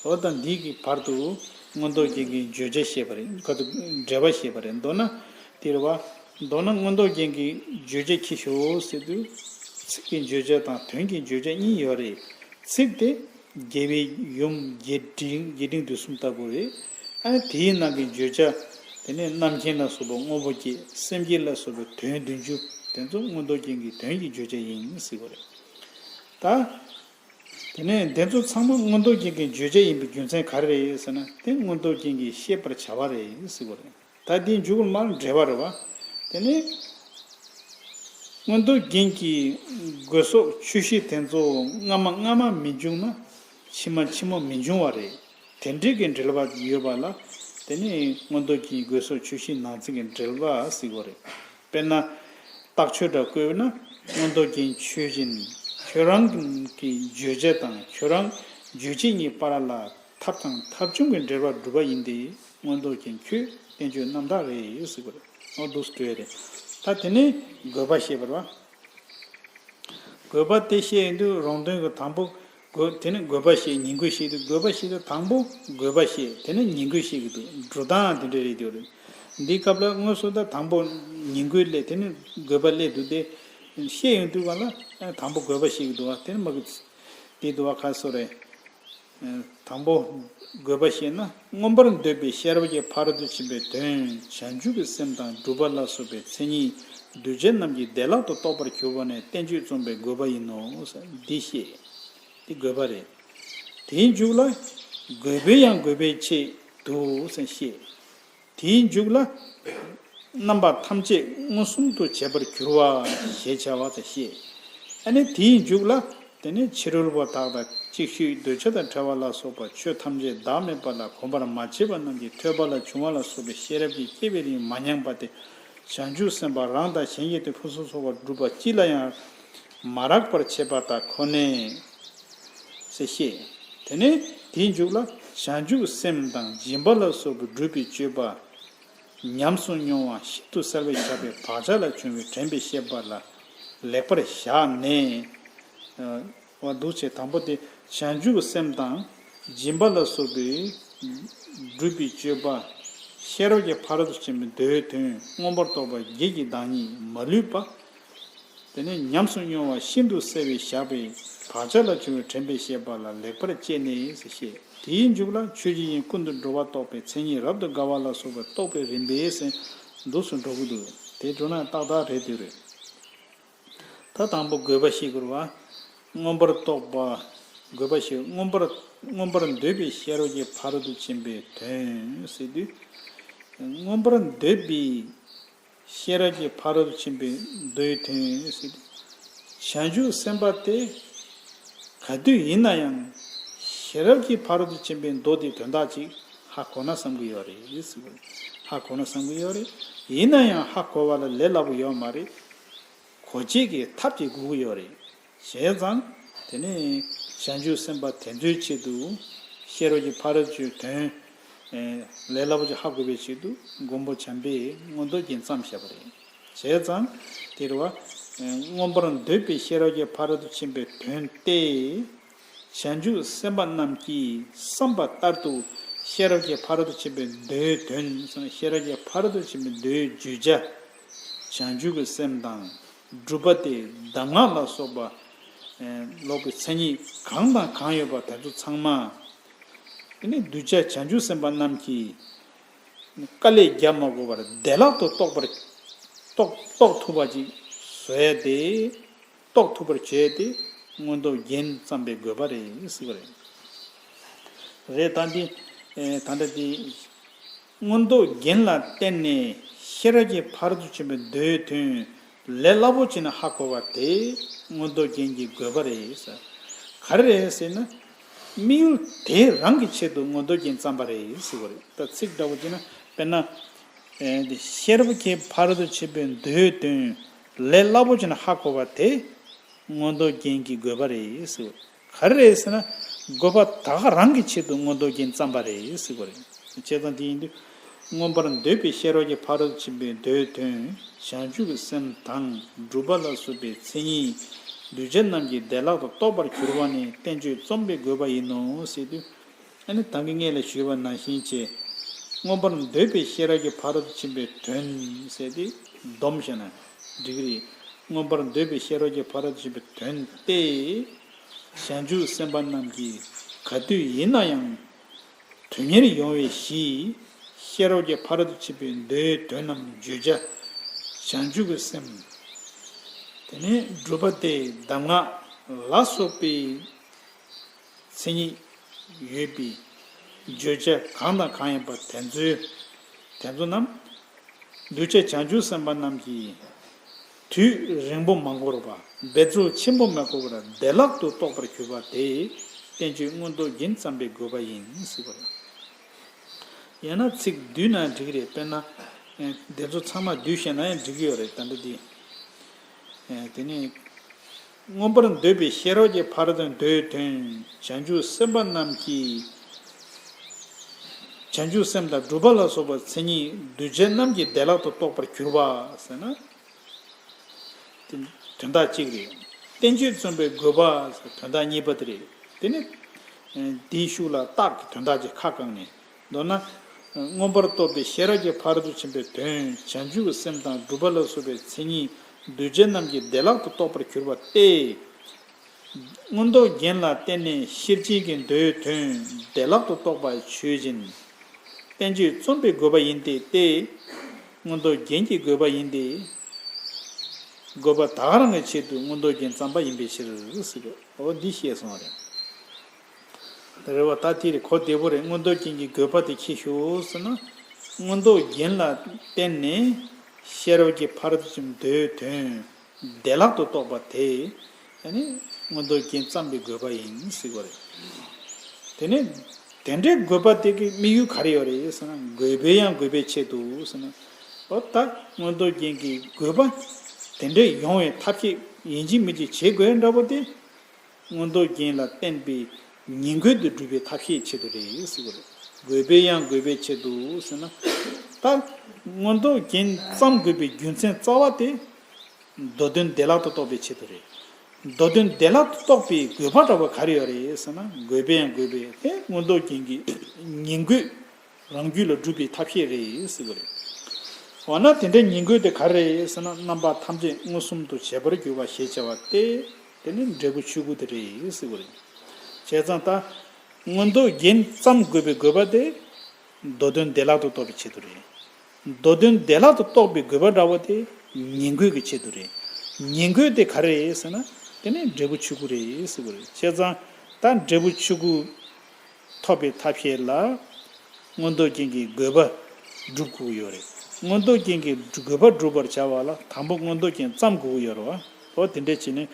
འོ་ད་འདི་གི་བར་དུ་མངོན་རྟོགས་རྒྱན་གྱི་བརྗོད་བྱ་བཤད་པ་རེད། ཁ་ཐུག་འབྲེལ་བ་བཤད་པ་རེད། མདོར་ན་དེ་རེད་བ། མདོར་ན་མངོན་རྟོགས་རྒྱན་གྱི་བརྗོད་བྱ་ཁྱི་ཤོག་ཟེར་དུས། ཚིག་གི་བརྗོད་བྱ་དང་དོན་གྱི་བརྗོད་བྱ་གཉིས་ཡོད་རེད། ཚིག་དེ་རྒྱལ་བའི་ཡུམ། རྒྱས་འབྲིང་། རྒྱས་འབྲིང་བསྡུས་གསུམ་ལྟ་བུ་རེད། ཨ་ནི་དེའི་ནང་གི་བརྗོད་བྱ། དེ་ནས་རྣམ་མཁྱེན་ལ་སོགས་པ་དངོས་པོ་བརྒྱད། སེམས་བསྐྱེད་ལ་སོགས་པའི་དོན་བདུན་ཅུ་དེ་ཚོ་མངོན་རྟོགས་རྒྱན་གྱི་དོན་གྱི་བརྗོད་བྱ་ཡིན་ཟེར་བ་རེད། ད། དེ་ནས་དེ་ཚོ་ཚང་མ་མངོན་རྟོགས་རྒྱན་གྱི་བརྗོད་བྱ་ཡིན་པའི་རྒྱུ་མཚན་ག་རེ་རེད་ཟེར་ན། དེ་མངོན་རྟོགས་རྒྱན་གྱིས་ཤེས་པར་བྱ་བ་རེད་ཟེར་བ་རེད། ད་དེའི་མཇུག་ལ་མར་འགྲེལ་བ་རེད་བ། དེ་ནས་མངོན་རྟོགས་རྒྱན་གྱི་དགོས་སོགས་ཆོས་བཞི་དེ་ཚོ་སྔ་མ་སྔ་མ་མི་འབྱུང་ན་ཕྱི་མ་ཕྱི་མ་མི་འབྱུང་བ་རེད། དེ་འདྲའི་གི་འབྲེལ་བ་ཡོད་པ་ལ། དེ་ནས་མངོན་རྟོགས་རྒྱན་གྱི་དགོས་སོགས་ཆོས་བཞིའི་ནང་ཚན་གྱི་འབྲེལ་བ་ཟེར་བ་རེད། དཔེར་ན། རྟགས་ཆོས་འདྲ་བཀོད་ན། མངོན་རྟོགས་རྒྱན་ཆོས་ཅན། ཁྱོད་རང་གི་བརྗོད་བྱ་དང་ཁྱོད་རང་རྗོད་བྱེད་གཉིས་བར་ལ་ཐབས་དང་ཐབས་བྱུང་གི་འབྲེལ་བ་སྒྲུབ་པ་ཡིན་ཏེ། མངོན་རྟོགས་རྒྱན་ཁྱོད་བསྟན་བཅོས་རྣམ་དག་རེད་ཟེར་བ་རེད། འོ་འདུག་སེ་འགྲོ་ཡ་རེད། ད་དེ་ནས་དགོས་པ་བཤད་པ་རེད་བ། དགོས་པ་དེ་བཤད་ཡོང་དུས་རང་དོན་གྱི་དང་པོ། དགོས། དེ་ནས་དགོས་པ་བཤད། ཉིང་དགོས་བཤད་དུས། དགོས་པ་བཤད་དུས་དང་པོ་དགོས་པ་བཤད། དེ་ནས་ཉིང་དགོས་བཤད་ཀྱི་འདུག་འགྲོ་སྟངས་དེ་འདྲ་རེད་དེ་རེད། འདིའི་སྐབས་ལ་དངོས་སུ་ད་དང་པོ་ཉིང་དགོས་སླེབས། དེ་ནས་དགོས་པ་སླེབས་འདུག་སྟེ། བཤད་ཡོང་དུས་ག་ལ་དང་པོ་དགོས་པ་བཤད་ཀྱི་འདུག་བ། དེ་ནས་མ་གི་དེ་འདུག་བ། ག་སོ་རེད། དང་པོ་དགོས་པ་བཤད་ན། མངོན་པར་འདོད་པའི་ཤེས་རབ་ཀྱི་ཕ་རོལ་ཏུ་ཕྱིན་པའི་དོན་བྱང་ཆུབ་ཀྱི་སེམས་དང་སྒྲུབ་པ་ལ་སོགས་པའི་མཚན་ཉིད་གདུལ་བྱ་རྣམས་ཀྱི་བདེ་བླག་ཏུ་རྟོགས་པར་གྱུར་པ་ནི་བསྟན་བཅོས་རྩོམ་པའི་དགོས་པ་ཡིན་ནོ། འདི་བཤད། འདི་དགོས་པ་རེད། དེའི་མཇུག་ལ། དགོས་པའི་ཡང་དགོས་པའི་ཆེད་དུ་ཟེར་བཤད། དེའི་མཇུག་ལ། རྣམ་པ་ཐམས་ཅད་མངོན་སུམ་དུ་བྱེད་པར་གྱུར་པ་ཞེས་བྱ་བ་དང་བཤད། ཨ་ནི་དེའི་མཇུག་ལ། དེ་ནས་ཕྱི་རོལ་པ་དག་དང་ཅིག་ཤོས་འདོད་ཆགས་དང་བྲལ་བ་ལ་སོགས་པ་ཆོས་ཐམས་ཅད་བདག་མེད་པ་ལ་གོམས་པར་མ་བྱས་པ་རྣམས་ཀྱི་ཐོས་པ་ལ་བྱུང་བ་ལ་སོགས་པའི་ཤེས་རབ་ཀྱིས་བསྐྱེད་པའི་རིགས་མ་ཉམས་པ་དེ། བྱང་ཆུབ་སེམས་དཔའ་རང་དང་གཞན་གྱི་དོན་ཕུན་སུམ་ཚོགས་པར་སྒྲུབ་པ་ཅི་ལ་ཡང་མ་རག་པར་བྱེད་པ་དག་ཁོ་ནས། ཟེར་བཤད། དེ་ནས་དེའི་མཇུག་ལ། བྱང་ཆུབ་སེམས་དང་སྦྱིན་པ་ལ་སོགས་པའི་སྒྲུབ་པའི་སྤྱོད་པ། ཉམས་སུ་མྱོང་བ་ཤིན་ཏུ་གསལ་བར་བྱ་བའི་བག་ཆགས་ལ་བྱུང་བའི་དྲན་པའི་ཤེས་པ་ལ་ལེགས་པར་བཞག་ནས། འོ་འདུག་བྱས། དང་པོ་དེ་བྱང་ཆུབ་སེམས་དང་སྦྱིན་པ་ལ་སོགས་པའི་སྒྲུབ་པའི་སྤྱོད་པ། ཤེས་རབ་ཀྱི་ཕ་རོལ་ཏུ་ཕྱིན་པའི་མདོའི་དོན་མངོན་པར་རྟོགས་པ་བརྒྱད་ཀྱི་བདག་ཉིད་མ་ལུས་པ། དེ་ནས་ཉམས་སུ་མྱོང་བ་ཤིན་ཏུ་གསལ་བར་བཞག་པའི་ བག་ཆགས་ལ་བྱུང་བའི་དྲན་པའི་ཤེས་པ་ལ་ལེགས་པར་དཔྱད་ནས་ཟེར་བཤད། དེའི་མཇུག་ལ་ཆོས་ཅན་ཡིན་ཀུན་ཏུ་འགྲོ་བ་རྟོགས་པའི་མཚན་ཉིད་རབ་ཏུ་དགའ་བ་ལ་སོགས་པ་རྟོགས་པའི་རིམ་པས་ཟེར་འདུག་སུ་འགྲོ་གི་འདུག་དེ་འགྲོ་ན་ཏག་ཏག་རེད་དེ་རེད། ད་དང་པོ་དགོས་པ་ཤེས་དགོས་པ། མངོན་པར་རྟོགས་པ། དགོས་པ་ཤེས། མངོན་པར་མངོན་པར་འདོད་པའི་ཤེས་རབ་ཀྱི་ཕ་རོལ་ཏུ་ཕྱིན་པའི་དོན་ཟེར་དུས། མངོན་པར་འདོད་པའི་ཤེས་རབ་ཀྱི་ཕ་རོལ་ཏུ་ཕྱིན་པའི་མདོའི་དོན་ཟེར་དུས། བྱང་ཆུབ་སེམས་དཔའ་དེ་ག་དུས་ཡིན་ན་ཡང་ཤེས་རབ་ཀྱི་ཕ་རོལ་ཏུ་ཕྱིན་པའི་མདོ་དེའི་དོན་དག་ཅིག་ཧ་གོ་ན་བསམ་གྱི་ཡོད་རེད་ཟེར་གྱི་ཧ་གོ་ན་བསམ་གྱི་ཡོད་རེད། ཡིན་ན་ཡང་ཧ་གོ་བ་ལ་ལས་སླ་པོ་ཡོད་མ་རེད། གོ་བྱེད་ཀྱི་ཐབས་ཅིག་དགོས་ཀྱི་ཡོད་རེད། བྱས་ཙང་དེ་ནས་བྱང་ཆུབ་སེམས་དཔའ་དེ་ཚོའི་ཆེད་དུ་ཤེས་རབ་ཀྱི་ཕ་རོལ་ཏུ་དོན་ལས་སླ་པོ་ཅིག་ཧ་གོ་བའི་ཆེད་དུ་མགོན་པོ་བྱམས་པས་མངོན་རྟོགས་རྒྱན་བརྩམས་བཞག་པ་རེད། བྱས་ཙང་དེ་རེད་བ། མངོན་པར་འདོད་པའི་ཤེས་རབ་ཀྱི་ཕ་རོལ་ཏུ་ཕྱིན་པའི་དོན་ཏེ། བྱང་ཆུབ་སེམས་དཔའ་རྣམས་ཀྱིས་བསམ་པ་ལྟར་དུ་ཤེས་རབ་ཀྱི་ཕ་རོལ་ཏུ་ཕྱིན་པའི་མདོའི་དོན། ཤེས་རབ་ཀྱི་ཕ་རོལ་ཏུ་ཕྱིན་པའི་མདོའི་བརྗོད་བྱ། བྱང་ཆུབ་ཀྱི་སེམས་དང་། སྒྲུབ་པ་སྟེ་གདམས་ངག་ལ་སོགས་པ། ལོག་པའི་མཚན་ཉིད་གང་དང་གང་ཡོད་པ་དེ་ཚོ་ཚང་མ། དེ་ནི་གདུལ་བྱ་བྱང་ཆུབ་སེམས་དཔའ་རྣམས་ཀྱིས། དཀའ་ལས་རྒྱག་མ་དགོས་པར་བདེ་བླག་ཏུ་རྟོགས་པར། རྟོགས་རྟོགས་ཐུབ་པ་ཅིག་བཟོ་ཡ་དེ། རྟོགས་ཐུབ་པར་བྱས་ཏེ་མངོན་རྟོགས་རྒྱན་བརྩམས་པའི་དགོས་པ་རེད་ཟེར་བ་རེད། རེད་ད་འདི། ད་ལྟ་འདི། མངོན་རྟོགས་རྒྱན་ལ་བརྟེན་ནས་ཤེས་རབ་ཀྱི་ཕ་རོལ་ཏུ་ཕྱིན་པའི་མདོའི་དོན་ལས་སླ་པོ་བྱས་ནས་ཧ་གོ་བ་དེ་མངོན་རྟོགས་རྒྱན་གྱི་དགོས་པ་རེད་ཟེར། ག་རེ་རེད་ཟེར་ན། དམིགས་ཡུལ་དེ་རང་གི་ཆེད་དུ་མངོན་རྟོགས་རྒྱན་བརྩམས་པ་རེད་ཟེར་བ་རེད། ད་ཚིག་འདྲ་བོ་བྱས་ན་དཔེར་ན། ཤེས་རབ་ཀྱི་ཕ་རོལ་ཏུ་ཕྱིན་པའི་མདོའི་དོན་ལས་སླ་པོ་བྱས་ནས་ཧ་གོ་བ་དེ། མངོན་རྟོགས་རྒྱན་གྱི་དགོས་པ་རེད་ཟེར། ག་རེ་རེད་ཟེར་ན། དགོས་པ་ད་ག་རང་གི་ཆེད་དུ་མངོན་རྟོགས་རྒྱན་བརྩམས་པ་རེད་ཟེར་བ་རེད། བྱས་ཙང་དེ་ཡིན་དུས། མངོན་པར་འདོད་པའི་ཤེས་རབ་ཀྱི་ཕ་རོལ་ཏུ་ཕྱིན་པའི་མདོའི་དོན། བྱང་ཆུབ་ཀྱི་སེམས་དང་སྒྲུབ་པ་ལ་སོགས་པའི་མཚན་ཉིད་གདུལ་བྱ་རྣམས་ཀྱིས་བདེ་བླག་ཏུ་རྟོགས་པར་གྱུར་པ་ནི་བསྟན་བཅོས་རྩོམ་པའི་དགོས་པ་ཡིན་ནོ་ཟེར་དུས། ཨ་ནི་ད་གིན་སྔོན་ལ་ཞུས་པ་ནང་བཞིན་བྱས། མངོན་པར་འདོད་པའི་ཤེས་རབ་ཀྱི་ཕ་རོལ་ཏུ་ཕྱིན་པའི་དོན་ཟེར་ཏེ་སྡོམ་བྱས་ན་འགྲིག་གི་རེད། མངོན་པར་འདོད་པའི་ཤེས་རབ་ཀྱི་ཕ་རོལ་ཏུ་ཕྱིན་པའི་དོན་ཏེ། བྱང་ཆུབ་སེམས་དཔའ་རྣམས་ཀྱིས་ག་དུས་ཡིན་ན་ཡང་དོན་གཉེར་ཡོང་བའི་གཞི། ཤེས་རབ་ཀྱི་ཕ་རོལ་ཏུ་ཕྱིན་པའི་མདོའི་དོན་རྣམས་བརྗོད་བྱ། བྱང་ཆུབ་ཀྱི་སེམས། དེ་ནས་སྒྲུབ་པ་སྟེ་གདམས་ངག་ལ་སོགས་པའི་མཚན་ཉིད་ཡོད་པའི་བརྗོད་བྱ་གང་དང་གང་ཡིན་པ་དེ་ཚོའི་དེ་ཚོ་རྣམས་གདུལ་བྱ་བྱང་ཆུབ་སེམས་དཔའ་རྣམས་ཀྱིས་དུས་རིང་པོ་མ་འགོར་བར་འབད་རྩོལ་ཆེན་པོ་མ་དགོས་པར་བདེ་བླག་ཏུ་རྟོགས་པར་གྱུར་པ་དེ་བསྟན་བཅོས་མངོན་རྟོགས་རྒྱན་བརྩམས་པའི་དགོས་པ་ཡིན་ཟེར་བ་རེད། ཡང་ན་ཚིག་བསྡུས་ན་འགྲིག་གི་རེད། དཔེར་ན། དེ་ཚོ་ཚང་མ་བསྡུས་བཤད་ན་ཡང་འགྲིག་གི་ཡོད་རེད་ད་ལྟ་འདི། དེ་ནས། མངོན་པར་འདོད་པའི་ཤེས་རབ་ཀྱི་ཕ་རོལ་ཏུ་མདོའི་དོན། བྱང་ཆུབ་སེམས་དཔའ་རྣམས་ཀྱིས། བྱང་ཆུབ་སེམས་དང་སྒྲུབ་པ་ལ་སོགས་པ་མཚན་ཉིད་གདུལ་བྱ་རྣམས་ཀྱིས་བདེ་བླག་ཏུ་རྟོགས་པར་གྱུར་པ་ཟེར་ན། དེ་དོན་དག་གཅིག་རེད། བསྟན་བཅོས་རྩོམ་པའི་དགོས་པ་ཟེར་དོན་དག་གཉིས་པ་དེ་རེད། དེ་ནི། དེའི་ཤུགས་ལ་རྟགས་ཀྱི་དོན་དག་ཅིག་ཁ་བཀང་ནས། མདོར་ན། མངོན་པར་རྟོགས་པའི་ཤེས་རབ་ཀྱི་ཕ་རོལ་ཏུ་ཕྱིན་པའི་དོན་བྱང་ཆུབ་ཀྱི་སེམས་དང་སྒྲུབ་པ་ལ་སོགས་པའི་མཚན་ཉིད་གདུལ་བྱ་རྣམས་ཀྱིས་བདེ་བླག་ཏུ་རྟོགས་པར་གྱུར་པ་སྟེ། མངོན་རྟོགས་རྒྱན་ལ་བརྟེན་ནས་ཤེར་ཕྱིན་གྱི་མདོའི་དོན་བདེ་བླག་ཏུ་རྟོགས་པ་ཆོས་ཅན། བསྟན་བཅོས་རྩོམ་པའི་དགོས་པ་ཡིན་ཏེ་སྟེ། མངོན་རྟོགས་རྒྱན་གྱི་དགོས་པ་ཡིན་ཏེ། དགོས་པ་ད་ག་རང་གི་ཆེད་དུ་མངོན་རྟོགས་རྒྱན་བརྩམས་པ་ཡིན་པའི་ཕྱིར་ཟེར་གྱི་འོ་འདི་བཤད་སོང་བ་རེད། རེད་བ། ད་དེ་རེད། གོ་བདེ་པོ་རེད། མངོན་རྟོགས་རྒྱན་གྱི་དགོས་པ་དེ་ཁྱེད་ཤོག་ཟེར་ན། མངོན་རྟོགས་རྒྱན་ལ་བརྟེན་ནས་ཤེས་རབ་ཀྱི་ཕ་རོལ་ཏུ་ཕྱིན་མདོའི་དོན་བདེ་བླག་ཏུ་རྟོགས་པ་དེ་ཨ་ནི་མངོན་རྟོགས་རྒྱན་བརྩམས་པའི་དགོས་པ་ཡིན་ཟེར་བ་རེད། དེ་ནས་དེ་འདྲའི་དགོས་པ་དེ་གི་དམིགས་ཡུལ་ག་རེ་ཡོད་རེད་ཟེར་ན། དགོས་པའི་ཡང་དགོས་པའི་ཆེད་དུ་ཟེར་ན། འོ་ད་མངོན་རྟོགས་རྒྱན་གྱི་དགོས་པ་དེ་འདྲ་ཡོང་བའི་ཐབས་ཤེས་ཡིན་གཅིག་མིན་གཅིག་བྱེད་དགོས་འདྲ་པོ་དེ། མངོན་རྟོགས་རྒྱན་ལ་བརྟེན་པའི་ཉིང་དགོས་དེ་སྒྲུབ་པའི་ཐབས་ཤེས་ཆེད་དུ་རེད་ཟེར་གྱི་རེད། དགོས་པའི་ཡང་དགོས་པའི་ཆེད་དུ་ཟེར་ན། ད་མངོན་རྟོགས་རྒྱན་བརྩམས་དགོས་པའི་རྒྱུ་མཚན་རྩ་བ་དེ་མདོ་དོན་བདེ་བླག་ཏུ་རྟོགས་པའི་ཆེད་དུ་རེད། མདོ་དོན་བདེ་བླག་ཏུ་རྟོགས་པའི་དགོས་པ་འདྲ་བ་ག་རེ་ཡོད་རེད་ཟེར་ན། དགོས་པའི་ཡང་དགོས་པའི་དེ་མངོན་རྟོགས་རྒྱན་གྱི་ཉིང་དགོས་རང་རྒྱུད་ལ་སྒྲུབ་པའི་ཐབས་ཤེས་རེད་ཟེར་གྱི་རེད། འོ་ན་དེ་འདྲའི་ཉིང་དགོས་དེ་ག་རེ་རེད་ཟེར་ན། རྣམ་པ་ཐམས་ཅད་མངོན་སུམ་དུ་བྱེད་པར་འགྱུར་བ་ཞེས་བྱ་བ་སྟེ། དེ་ནི་འབྲས་བུ་ཆོས་སྐུ་དེ་རེད་ཟེར་བ་རེད། བྱས་ཙང་ད་མངོན་རྟོགས་རྒྱན་ཙམ་དགོས་པའི་དགོས་པ་དེ། མདོ་དོན་བདེ་བླག་ཏུ་རྟོགས་པའི་ཆེད་དུ་རེད། མདོ་དོན་བདེ་བླག་ཏུ་རྟོགས་པའི་དགོས་པ་འདྲ་བོ་དེ་ཉན་དགོས་ཀྱི་ཆེད་དུ་རེད། ཉན་དགོས་དེ་ག་རེ་རེད་ཟེར་ན། དེ་ནི་འབྲས་བུ་ཆོས་སྐུ་རེད་ཟེར་བ་རེད། བྱས་ཙང་ད་འབྲས་བུ་ཆོས་སྐུ་ཐོབ་པའི་ཐབས་ཤེས་ལ་མངོན་རྟོགས་རྒྱན་གྱི་དགོས་པ་སྒྲུབ་དགོས་ཀྱི་ཡོད་རེད། མངོན་རྟོགས་རྒྱན་གྱི་དགོས་པ་སྒྲུབ་པར་བྱ་བ་ལ་དང་པོ་མངོན་རྟོགས་རྒྱན་ཙམ་དགོས་ཀྱི་ཡོད་རེད་བ། འོ་དེ་འདྲ་བྱས་ནས།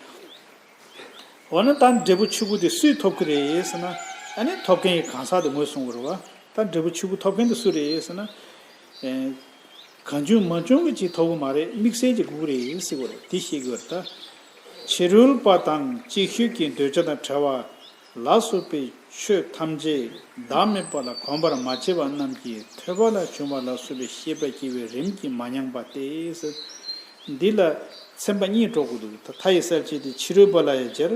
འོ་ན་ད་འབྲས་བུ་ཆོས་སྐུ་དེ་སུས་ཐོབ་ཀྱི་རེད་ཟེར་ན། ཨ་ནི་ཐོབ་མཁན་གྱི་གང་ཟག་དེ་ངོས་བཟུང་དགོས་རེད་བ། ད་འབྲས་བུ་ཆོས་སྐུ་ཐོབ་མཁན་དེ་སུ་རེད་ཟེར་ན། ཨེ། གང་བྱུང་མང་བྱུང་གི་ཅིག་ཐོབ་ཀྱི་མ་རེད། དམིགས་བསལ་གྱི་དགོས་ཀྱི་རེད་ཟེར་དགོས་རེད། དེ་ཤེས་དགོས་རེད་ད། ཕྱི་རོལ་པ་དང་ཅིག་ཤོས་ཀྱི་འདོད་ཆགས་དང་བྲལ་བ་ལ་སོགས་པའི་ཆོས་ཐམས་ཅད་བདག་མེད་པ་ལ་གོམས་པར་མ་བྱས་པ་རྣམས་ཀྱི་ཐོས་པ་ལ་བྱུང་བ་ལ་སོགས་པའི་ཤེས་པ་སྐྱེ་བའི་རིམ་གྱིས་མ་ཉམས་པ་སྟེ་ཟེར། འདི་ལ་ཚན་པ་གཉིས་འགྲོ་དགོས་འདུག་ད་མཐའ་ཡི་གསལ་བྱེད་དེ་ཕྱི་རོལ་པ་ལ་ཡང་སྦྱར།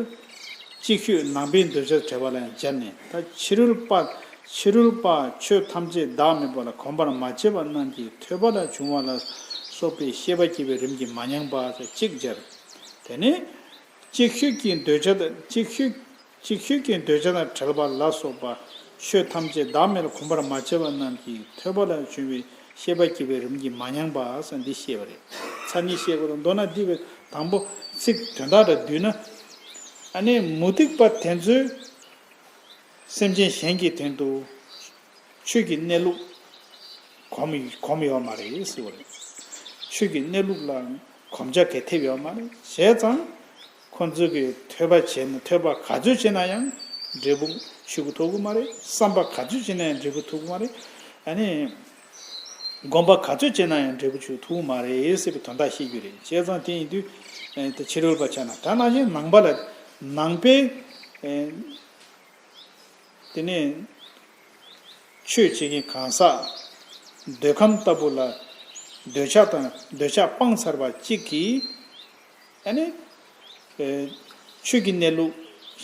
ཅིག་ཤོས་ནང་པའི་འདོད་ཆགས་བྲལ་བ་ལ་ཡང་སྦྱར་ནས། ད་ཕྱི་རོལ་པ། ཕྱི་རོལ་པ་ཆོས་ཐམས་ཅད་བདག་མེད་པ་ལ་གོམས་པར་མ་བྱས་པ་རྣམས་ཀྱི་ཐོས་པ་ལ་བྱུང་བ་ལ་སོགས་པའི་ཤེས་པ་སྐྱེ་བའི་རིམ་གྱིས་མ་ཉམས་པ་ཟེར་གཅིག་སྦྱར། དེ་ནས་ཅིག་ཤོས་ཀྱི་འདོད་ཆགས་དང་ཅིག་ཤོས། ཅིག་ཤོས་ཀྱི་འདོད་ཆགས་དང་བྲལ་བ་ལ་སོགས་པ་ཆོས་ཐམས་ཅད་བདག་མེད་ལ་གོམས་པར་མ་བྱས་པ་རྣམས་ཀྱི་ཐོས་པ་ལ་བྱུང་བའི་ཤེས་པ་སྐྱེ་བའི་རིམ་གྱིས་མ་ཉམས་པ་ཟེར་འདི་བཤད་པ་རེད། མཚན་ཉིད་བཤད་དགོས་དང་། མདོར་ན་འདི་བའི་དང་པོ་ཚིག་དོན་དག་འདྲ་བསྡུས་ན། ཨ་ནི་མུ་སྟེགས་པ་དེ་ཚོས་སེམས་ཅན་གཞན་གྱི་དོན་དུ་ཆོས་ཀྱི་གནས་ལུགས་གོམས་གོམས་ཡོད་མ་རེད་ཟེར་བ་རེད། ཆོས་ཀྱི་གནས་ལུགས་ལ་གོམས་ཆ་གས་ཐེབས་ཡོད་མ་རེད། བྱས་ཙང་ཁོང་ཚོས་ཀྱི་ཐོས་པ་བྱས་ན། ཐོས་པ་ག་ཚོད་བྱས་ན་ཡང་འབྲས་བུ་ཆོས་སྐུ་ཐོབ་ཀྱི་མ་རེད། བསམ་པ་ག་ཚོད་བྱས་ན་ཡང་འབྲས་བུ་ཐོབ་ཀྱི་མ་རེད། ཨ་ནི་སྒོམ་པ་ག་ཚོད་བྱས་ན་ཡང་འབྲས་བུ་ཆོས་སྐུ་ཐོབ་ཀྱི་མ་རེད་ཟེར་བའི་དོན་དག་བཤད་རྒྱུ་རེད། བྱས་ཙང་དེ་ཡིན་དུས་ཨེ་དེ་ཕྱི་རོལ་པ་ཆགས་ན། ད་ནང་བཞིན་ནང་པ་ལ། ནང་པའི་ཨེ་དེ་ནས་ཆོས་བྱེད་མཁན་གང་ཟག་འདོད་ཁམས་ལྟ་བུ་ལ་འདོད་ཆགས་དང་། འདོད་ཆགས་སྤངས་ཚར་བ་གཅིག་གིས། ཨ་ནི་ཨེ་ཆོས་ཀྱི་གནས་ལུགས་